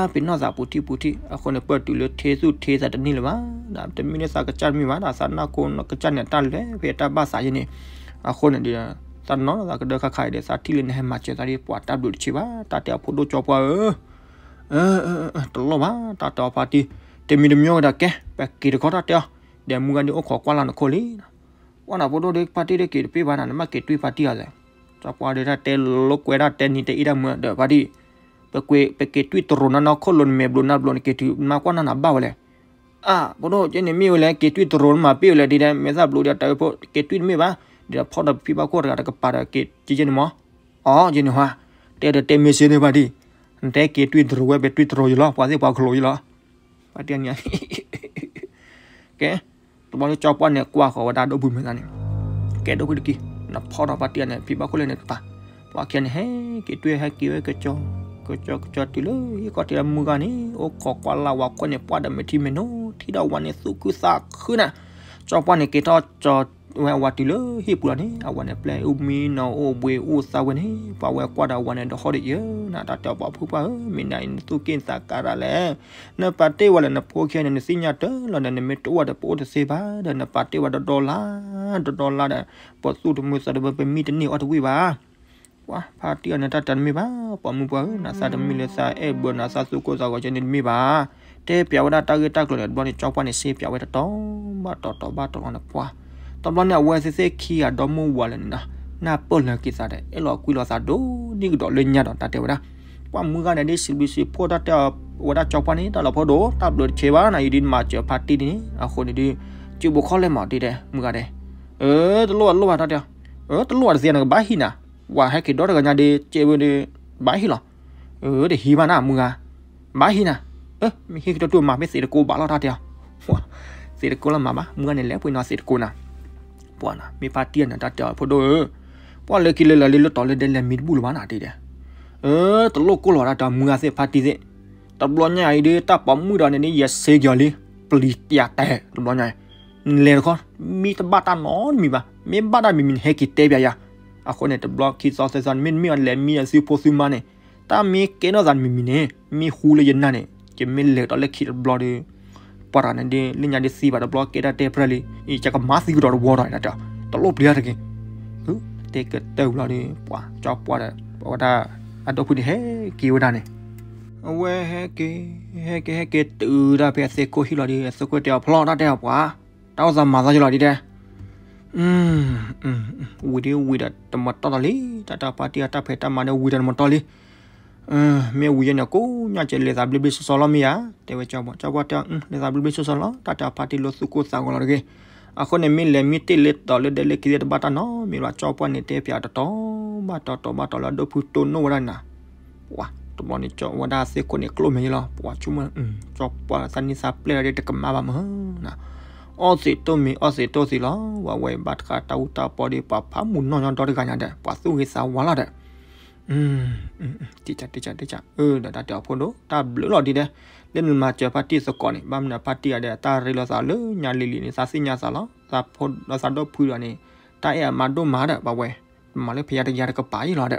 သးသးပ့ၤနီၣ်သးပူၤထံၣ်ပူၤထံၣ်, အဃိန့ၣ် ပၢၢ်တုၤလၢထ့သူၣ်ထ့သးတန့ၢ်လၢၤဘၣ်, တမ့ၢ်လၢသးကစၢ်တမ့ၢ်ဘၣ်, သးနီၢ်ခိကစၢ်န့ၣ် တၢ်လဲၤဖဲတၢ်ဘၣ်သးယဲန့ၣ်, အဃိန့ၣ်ဒီး သးနီၢ်သးကဒၢခါခါအံၤဒီး သးထံၣ်လၢနဟဲမၤစၢၤသးဒ်ပှၤတၢ်ဘျုးတဆံးဘၣ်, တၢ်တဲအီၤဖိဒိၣ်ကၠီပှၢ်ဧၢ တလီၢ်ဘၣ် တၢ်တဲအီၤဖါတံၢ်, တမံၤတမံၤကဒီးကဲ ပက့ၤတခီတၢ်တဲအီၤ, ဒီးမုၢ်ဂၤဒုးအိၣ်ခိးကွၢ်လၢနခိၣ်လံ. ပှၢ်နၤဖိဒိၣ်ဒီး ဖါတံၢ်ဒီးက့ၤတပ့ၢ်ဘၣ်နၤ နဘၣ်က့ၤတွံၢ်ဖါတံၢ်အီၤသ့, ကၠီပှၢ်ဒီးတၢ်တဲလိာ်ကွဲဒၣ်တဲနံၤတဲအ့ၣ်တၢ်မုၢ်ဒီးဖါတံၢ်, ပက့ၤတွံၢ်တရိးနနီၢ်ခိၣ်လိၤ နမဲာ်ဘျိးနါဘျိး နက့ၤတုၤမါကွၢ်နီၢ်နၤဘၣ်ဝဲလဲၣ်. အၢ ဖိဒိၣ်ကဲန့ၣ်မ့ၢ်ဝဲလဲၣ် က့ၤတွံၢ်တရိးနမၤပ့ၢ်ဝဲလဲၣ် ဒ်တဲမဲာ်သၣ်ဘျိးဒီးတၢ်ဝဲဖိ က့ၤတွံၢ်တမ့ၢ်ဘၣ်, ဒီးဖီၣ်ဒီးဖံဘၣ်ခိၣ်တဂၤတကပၤဒီးက့ၤကဲန့ၣ်မး. အီ ယဲန့ၣ်ဟါ, တဲဒီးတဲမ့ၢ်စ့န့ၣ်ဖါတံၢ်, နတဲက့ၤတွံၢ်တရိးဝဲ ပတွံၢ်တရိးယလီၤ ပှၤသ့ၣ်ပှၤကလိးယလီၤ. ဖါတံၢ်န့ၣ် ကဲ, တဘျီလၢကၠီပှၢ်န့ၣ် ကွၢ်ဃီၤဝဲဒၣ်ဒိၣ်ဖုမဲာ်သၣ်န့ၣ်, ကဲဒိၣ်ဖုတက့ၢ်, နဖီၣ်ဒီးဖါတံၢ်န့ၣ် ဖံဘၣ်ခိၣ်လၢန့ၣ်တပၤ, ပှၤခဲန့ၣ် ဟဲက့ၤတွံၢ်ဟဲက့ၤဝဲကကၠီ, ကကၠီကကၠီတုၤလၢဟံၣ်ဃီတ့ၢ်လၢမုၢ်ဂၤန့ၣ် အိၣ်ခိးကွၢ်လၢ်ဝၤခိၣ်န့ၣ် ပှၢ်ဒီးမဲာ်ထံမဲာ်နိ ထံၣ်ဒီးဝၤန့ၣ်သူၣ်ခုသးခုနၤ, ကၠီပှၢ်န့ၣ်က့ၤထီၣ်ကၠီ ဝဲအဝၤတုၤလၢဟံၣ်ပူၤလီၤန့ၣ် အဝၤန့ၣ်ပျဲအိၣ်မံနီၤအိၣ်ဘှံးအိၣ်သါဝဲန့ၣ် ပှၤဝဲကွၢ်ဒီးအဝၤန့ၣ်ဒီးဟီၣ်ဒီးယၢၤနၤ တၢ်တဲအီၤပှၤဖိပှၢ်ဧၢ မ့ၢ်နၤအံၤနသူၣ်က့ၣ်နသးကါရၤလဲၣ်, နပာ်တ့ၢ်ဝဲလၢနဖိခံဂၤန့ၣ် နသ့ၣ်ညါတၢ်လီၤဒီး နမ့ၢ်တအိၣ်ဒီးပအိၣ်တသ့ဘၣ်ဒီး နပာ်တ့ၢ်ဝဲဒီဒီလါ, ဒီဒီလါဒီး ပသူၣ်တမုာ်သးတမုာ် ပမံတန့ၢ်အီၣ်တဝံၣ်ဘၣ်. ပှၤဖါတံၢ်အီၤန့ၣ် တၢ်တမ့ၢ်ဘၣ်, ပှၤမုၢ်ပှၢ်ဧၢ နသးတမံၤလၢသးအဲၣ်ဘၢနၤ သးသူၣ်ကိၢ်သးဂီၤကဲန့ၣ်တမ့ၢ်ဘၣ်. တဲပျးဝဲဒၣ်တၢ်ဂ့ၢ်တၢ်ကျိၤန့ၣ် တဘျီန့ၣ် ကၠီပှၢ်န့ၣ် စ့ပျးဝဲတတီၤဘၣ်တတီၤဘၣ်တတီၤလီၤန့ၣ် ပှၤ တဘျီန့ၣ် အဝဲသ့ၣ်သ့ၣ်ခံဂၤဒီမါဝၤလၢာ်န့ၣ်ဒီး နၢ်ပၢၢ်လၢၤက့ၤသးဒီး အဲၣ်လီၤကွံလီၤသးဒိၣ်န့ၢ်ကဒီးလၢညါဒီး တၢ်တဲဝဲဒၣ် ပှၤမုၢ်ဂၤန့ၣ် ဒ်စံးဘျုးစံးဖှိၣ်တၢ်တဲအီၤ ဝဲဒၣ်ကၠီပှၢ်န့ၣ် တၢ်လီၤဖိဒိၣ် တၢ်ဘျုးတဆံးဘၣ်နၤ ယဒ်နမၤစၢၤဖါတံၢ်န့ၣ် အဃိန့ၣ်ဒီး စုဘိးခီလဲၣ်မး ဒ်တဲ မုၢ်ဂၤဒဲး အၢ တလိၣ်ဘၣ်တလိၣ်ဘၣ်တၢ်တဲအီၤ အၢ တလိၣ်ဘၣ်တသ့ နကဘၣ်ဟံးနၤ ပှၤဟဲက့ၤဒီတဂၤညါဒီး ကဲဝဲဒီး ဘၣ်ဟံးလီၤ အၢ တဟံးဘၣ်နၤ မုၢ်ဂၤ ဘၣ်ဟံးနၤ အၢ မ့ၢ်ဟံးကတီၢ်တူၢ်မၤ မ့ၢ်သ့တကိးဘၣ်လီၤ တၢ်တဲအီၤ သ့တကိးလီၤမၤဘၣ် မုၢ်ဂၤန့ၣ် လဲၤပှ့ၤနီၤသ့တကိးနၤ ပှၤနၤ မ့ၢ်ဖါတံၢ်နၤ တၢ်တဲအီၤဖိဒိၣ်ဧၢ ပှၤလၢခံလၢလၢလၢတီၤလၢဒဲလဲၤမံတဘူၣ်လၢၤဘၣ်နၤ ဒ်တဲ အၢ တလိၣ်ကိၢ်လီၤ တၢ်တဲအီၤ မုၢ်ဂၤသ့ၣ်ဖါတံၢ်သ့ၣ် တဘျီညါအံၤဒီး တၢ်ပိာ်မုၣ်ဒီးန့ၣ် ယစ့ကီၤလံ ပျံၤတၢ်တဲ တဘျီညါ နလဲၤတခီ မ့ၢ်တဘၣ်တၢ်နီတမံၤဘၣ် မ့ၢ်ဘၣ်တၢ်မံၤမံၤန့ၣ် ဟဲက့ၤတဲပျးယၤ အဃိန့ၣ် တဘျီခံသီသၢသီန့ၣ် မ့တမ့ၢ်အလဲၤမံအသုဖိသုမါန့ၣ် တၢ်မ့ၢ်ကဲထီၣ်သးတမံၤမံၤန့ၣ် မ့ၢ်ဟူလၢယနၢ်န့ၣ် ယမ့ၢ်လဲၤကဒီးလၢခံတဘျီဒီး ပှၤတဂၤန့ၣ်ဒ် လၢညါဒ်သံဘၣ်တဘျီ ကဲတၢ်တဲပြၢလံ အံၤယကမၤသံကဒီးတဝီဒီး တၢ်တဲအီၤ တလိၣ်ပျံၤတဂ့ၤ တဲကတၢၢ်ဘျီဒီး ပှၤကၠီပှၢ်ဒီး ပဝဲဒၣ် အဒိၣ်ဖုန့ၣ် ဟဲက့ၤဝဲဒၣ်န့ၣ် အဝဲဟဲက့ၤ ဟဲက့ၤ ဟဲက့ၤတုၤဒၣ်ဖဲအသ့ၣ်ခိၣ်ဟံၣ်လီၤဒီး အသ့ၣ်ခိၣ်တဲအီၤဖျီ တၢ်တဲအီၤပှၤ တၢ်အိၣ်သးမၤသီယလီၤဒ်တဲ ဝံၤဒီးဝံၤဒီးတမၤတီၢ်တၢ်လံ တၢ်တၢ်ဖါတံၢ်အတၢ်ဖံးတၢ်မၤဒီးဝံၤဒီးတမၤတီၢ်လံ မ့ၢ်ဝံၤယဲန့ၣ် ကိးညါကလဲၤသးဘျ့ဘျ့ဆှီဆှီလီၤမ့ၢ်ဧါ တဲဝဲကၠီပှၢ် ကၠီပှၢ်တဲ လဲၤသးဘျ့ဘျ့ဆှီဆှီလီၤ တၢ်တဲအီၤဖါတံၢ်လၢသူၣ်ကိၢ်သးဂီၤလီၤတဂ့ၤ အဃိန့ၣ် မ့ၢ်လဲၤမံတ့ၢ်လၢတီၤလၢဒဲလၢခံသ့ၣ်တဘၣ်တၢ်နီတမံၤဘၣ် ကၠီပှၢ်န့ၣ် တဲပျးတတီၤဘၣ်တတီၤဘၣ်တတီၤလၢအဒိၣ်ဖုတိၢ်နီၣ်ဝဲဒၣ်နၤ ပှၤ တဘျီန့ၣ် ကၠီဝဲဒၣ်သ့ၣ်ခိၣ်န့ၣ် ကျိၣ်မဲာ်ယလီၤ ပှၤဆိကမိၣ် ကၠီပှၢ်သးနံၣ်သးပျဲၢ်လီၤဒီးတကမၣ်ဘၣ်မးနၤ အီၣ်သ့းတိၢ်မ့ၤအီၣ်သ့းတိၢ်သ့လီၤ ဝဲဝဲဘၣ်တခါတၢ်အူတၢ်ပီဒီး ပှၤဖးမုၢ်နီၢ်ညီဒီတဂၤညါဒီး ပှၤသူၣ်ဂ့ၤသးဝါလီၤဒီး တံၢ်စၢ်တံၢ်စၢ်တံၢ်စၢ် အၢ ဒီးတၢ်တဲအီၤဖိဒိၣ် တၢ်ဘျုးလီၤဒ်တဲ လၢနမၤစၢၤဖါတံၢ်သကိးန့ၣ် ဘၣ်မနုၤဖါတံၢ်ဂၤဒီး တၢ်ရ့လိာ်သးလၢညါလံၤလံၤန့ၣ် သးသ့ၣ်ညါသးလီၤ သးဖိဒီးသးဒိၣ်ဖုဒီးန့ၣ် တၢ်အဲၣ်အမါဒိၣ်မးဒီး ပဝဲ မၤလၢဖယါတယါတကပၤအံၤလီၤဒီး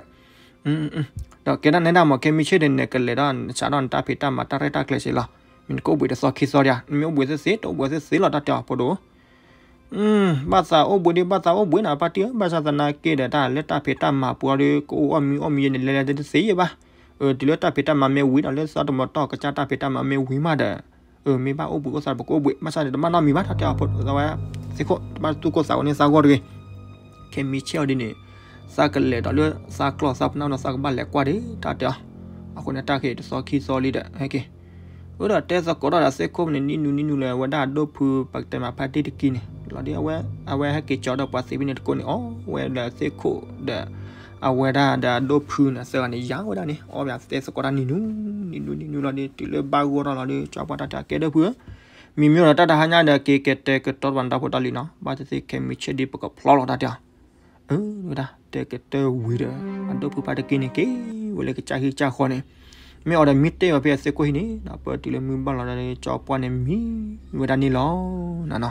ဒီးကဲဒၣ်နဲဒၣ်မး ခဲမုၢ်ဆ့ၣ်ဒီး နကလဲၤဒီး နစးထီၣ်နတၢ်ဖံးတၢ်မၤတၢ်ရဲၣ်တၢ်ကျဲၤစ့လီၤ မ့ၢ်နကအိၣ်ဘှံးတသီခံသီဒံး နမ့ၢ်အိၣ်ဘှံးသ့သ့ တအိၣ်ဘှံးသ့သ့လီၤ တၢ်တဲအီၤဖိဒိၣ် ဘၣ်သးအိၣ်ဘှံးဒီး ဘၣ်သးအိၣ်ဘှံးနၤ ဖါတံၢ်ဧၢ ဘၣ်ဆၣ်သနာ်က့ဒီး တၢ်လၢတၢ်ဖံးတၢ်မၤပူၤအီၤဒီး ကအိၣ်အီၣ်မံအီၣ်မံယဲန့ၣ် လဲၤလဲၤတသ့ယဲဘၣ် တုၤလၢတၢ်ဖံးတၢ်မၤမ့ၢ်ဝံၤဒီး လၢသီတမီၤတီၢ်ကစၢ်တၢ်ဖံးတၢ်မၤမ့ၢ်ဝံၤမးဒီး မ့ၢ်ဘၣ်အိၣ်ဘှံးအိၣ်သး ပကအိၣ်ဘှံး ဘၣ်ဆၣ်န့ၣ် တဘၣ်နီတမံၤဘၣ် တၢ်တဲအီၤဖိဒိၣ် ဝဲ သ့ၣ်ခိၣ် တဘၣ်သူၣ်ကိၢ်သးဂီၤန့ၢ်သးဂီၢ်တဂ့ၤ ခဲမုၢ်ဆ့ၣ်အီၤဒ်န့ၣ် သးကလဲၤဒီးလၢသးကျီၢ်သးပနၢ်ဒီး သးကဘၣ်လဲၤကွၢ်ဒံး တၢ်တဲအီၤ အဃိန့ၣ် တၢ်က့ၤတသီခံသီလံဒီး ဟဲက့ၤ အၢ ဒီးတဲသကိးထီၣ်ဒီးသ့ၣ်ခိၣ်န့ၣ် နံၣ်နူနံၣ်နူလၢအဝဲဒၣ်အဒိၣ်ဖုပကတဲမးဖါတံၢ်တကံန့ၣ် လီၤဒီး အဝဲဟဲက့ၤကၠီဒီးပှၤသ့ၣ်ဖဲန့ၣ်တကိးန့ၣ် အီၣ်ဝဲဒီးသ့ၣ်ခိၣ်ဒီး အဝဲဒၣ်ဒီးအဒိၣ်ဖုန့ၣ် သၢဂၤန့ၣ် ယၤဝဲဒၣ်န့ၣ် အီၣ်ဝဲဒၣ်သ့ၣ်သကိးတၢ်နံၣ်နူ နံၣ်နူနံၣ်နူလီၤဒီး တုၤလၢဘၣ်ဂီၢ်ထီၣ်လီၤဒီး ကၠီပှၢ်တၢ်တဲအကဲဒိၣ်ဖုဧၢ မ့မ့ၢ်ဒီးတၢ်တဟါညါဒီး က့ၤကတဲာ်ကတီၤတၢ်ဒီးပှၤနၢ်ဖိတၢ်လံၤနီၤ ဘၣ်သ့ၣ်သ့ၣ်ခဲမုၢ်ဆ့ၣ်ဒ်ပကဖျီလီၤတၢ်တဲအီၤ အၢ ဝဲဒၣ် တဲာ်ကတၢၢ်ဝံၤဒီး အဒိၣ်ဖုဖါတံၢ်တကံန့ၣ် က့ၤဝဲလၢကစၢ်ဟံၣ်ကစၢ်ဃီန့ၣ် မ့ၢ်အီၤဒီးမံတ့ၢ်အီၤဖဲအသ့ၣ်ခိၣ်ဟံၣ်န့ၣ် ပတုၤလၢမုၢ်ဘၣ်လီၤဒီး ကၠီပှၢ်န့ၣ်မံဝဲဒၣ်န့ၣ်လီၤ နနီၤ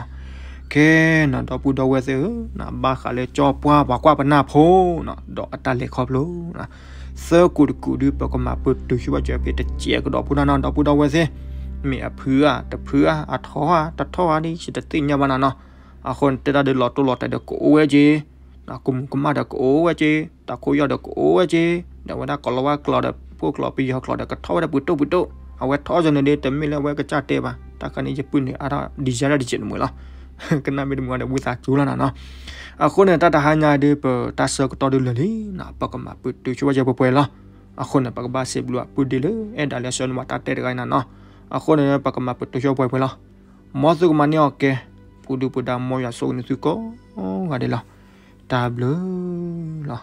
ခဲနီၤ ဒီပုၢ်ဒီဝဲၢ်သ့ၣ်ဧၢ ဘၣ်ဃးလၢကၠီပှၢ်ပှၤကွၢ်ပနၢ်ဖိနီၤ ဒီးအတၢ်လဲၤခီဖျိ သၢကူာ်တကူာ်ဒုး ပကမၤပတုာ်ဆိဘၣ်စၢၤဖဲတစဲးကဒီးဖိနီၤနီၤ ဒီပုၢ်ဒီဝဲၢ်သ့ၣ် မ့ၢ်အဖုဧါ တဖုဧါ အထီဧါ တထီဧါဒ် ယတသ့ၣ်ညါဘၣ်နနီၤ အဃိန့ၣ် တဲတၢ်ဒီးလီၤတိၢ်လီၤတဲာ်ဒီးကအိၣ်ဝဲက့ၤ ကမူၤကမၣ်ဒီးကအိၣ်ဝဲက့ၤ တၢ်ခိၣ်ယီၢ်ဒီးကအိၣ်ဝဲက့ၤ ဒီးဝဲဒၣ်ကီၤလၤဝါကျိာ်ဒီး ဖိကျိာ်ပယီၤကျိာ်ဒီး ကထီၣ်ဝဲဒၣ်ပူၤတိၢ်ပူၤတိၢ် အဝဲထီၣ်ကၠီန့ၣ်ဒီး တမ့ၢ်လၢအဝဲကစၢ်တဲဘၣ် တၢ်ခါန့ၣ် ယပုၢ်န့ၣ် အါထီၣ်ဒံးယါဒၣ်တစဲးတမှဲၤလီၤ ကနၣ်မ့ၢ်တမှဲၤဒီး ဝံသးစူၤလီၤနနီၤ အဃိန့ၣ် တၢ်တဟါညါဒုး ပတၢ်ဆၢကတီၢ်ဒုးလၢာ်လံနီၤ ပကမၤပတုာ်ဆိဘၣ်စၢၤပှဲၤပှဲၤလီၤ အဃိန့ၣ် ပကဘၣ်စံးဘျုးအပုၢ်ဒ့လၢ အဲၣ်ဒၣ်လၢအဆှၢန့ၢ်ဘၣ်တၢ်တဲတဂၤအံၤနနီၤ အဃိန့ၣ် ပကမၤပတုာ်ဆိပှဲၤပှဲၤလီၤ မ်သုကမၤန့ၢ်အီၤကဲ ပူၤဒုပူၤဒါမ်ယွၤဆိၣ်ဂ့ၤန့ၢ်သုကိးဂၤဒဲးလီၤ တၢ်ဘျုးလီၤ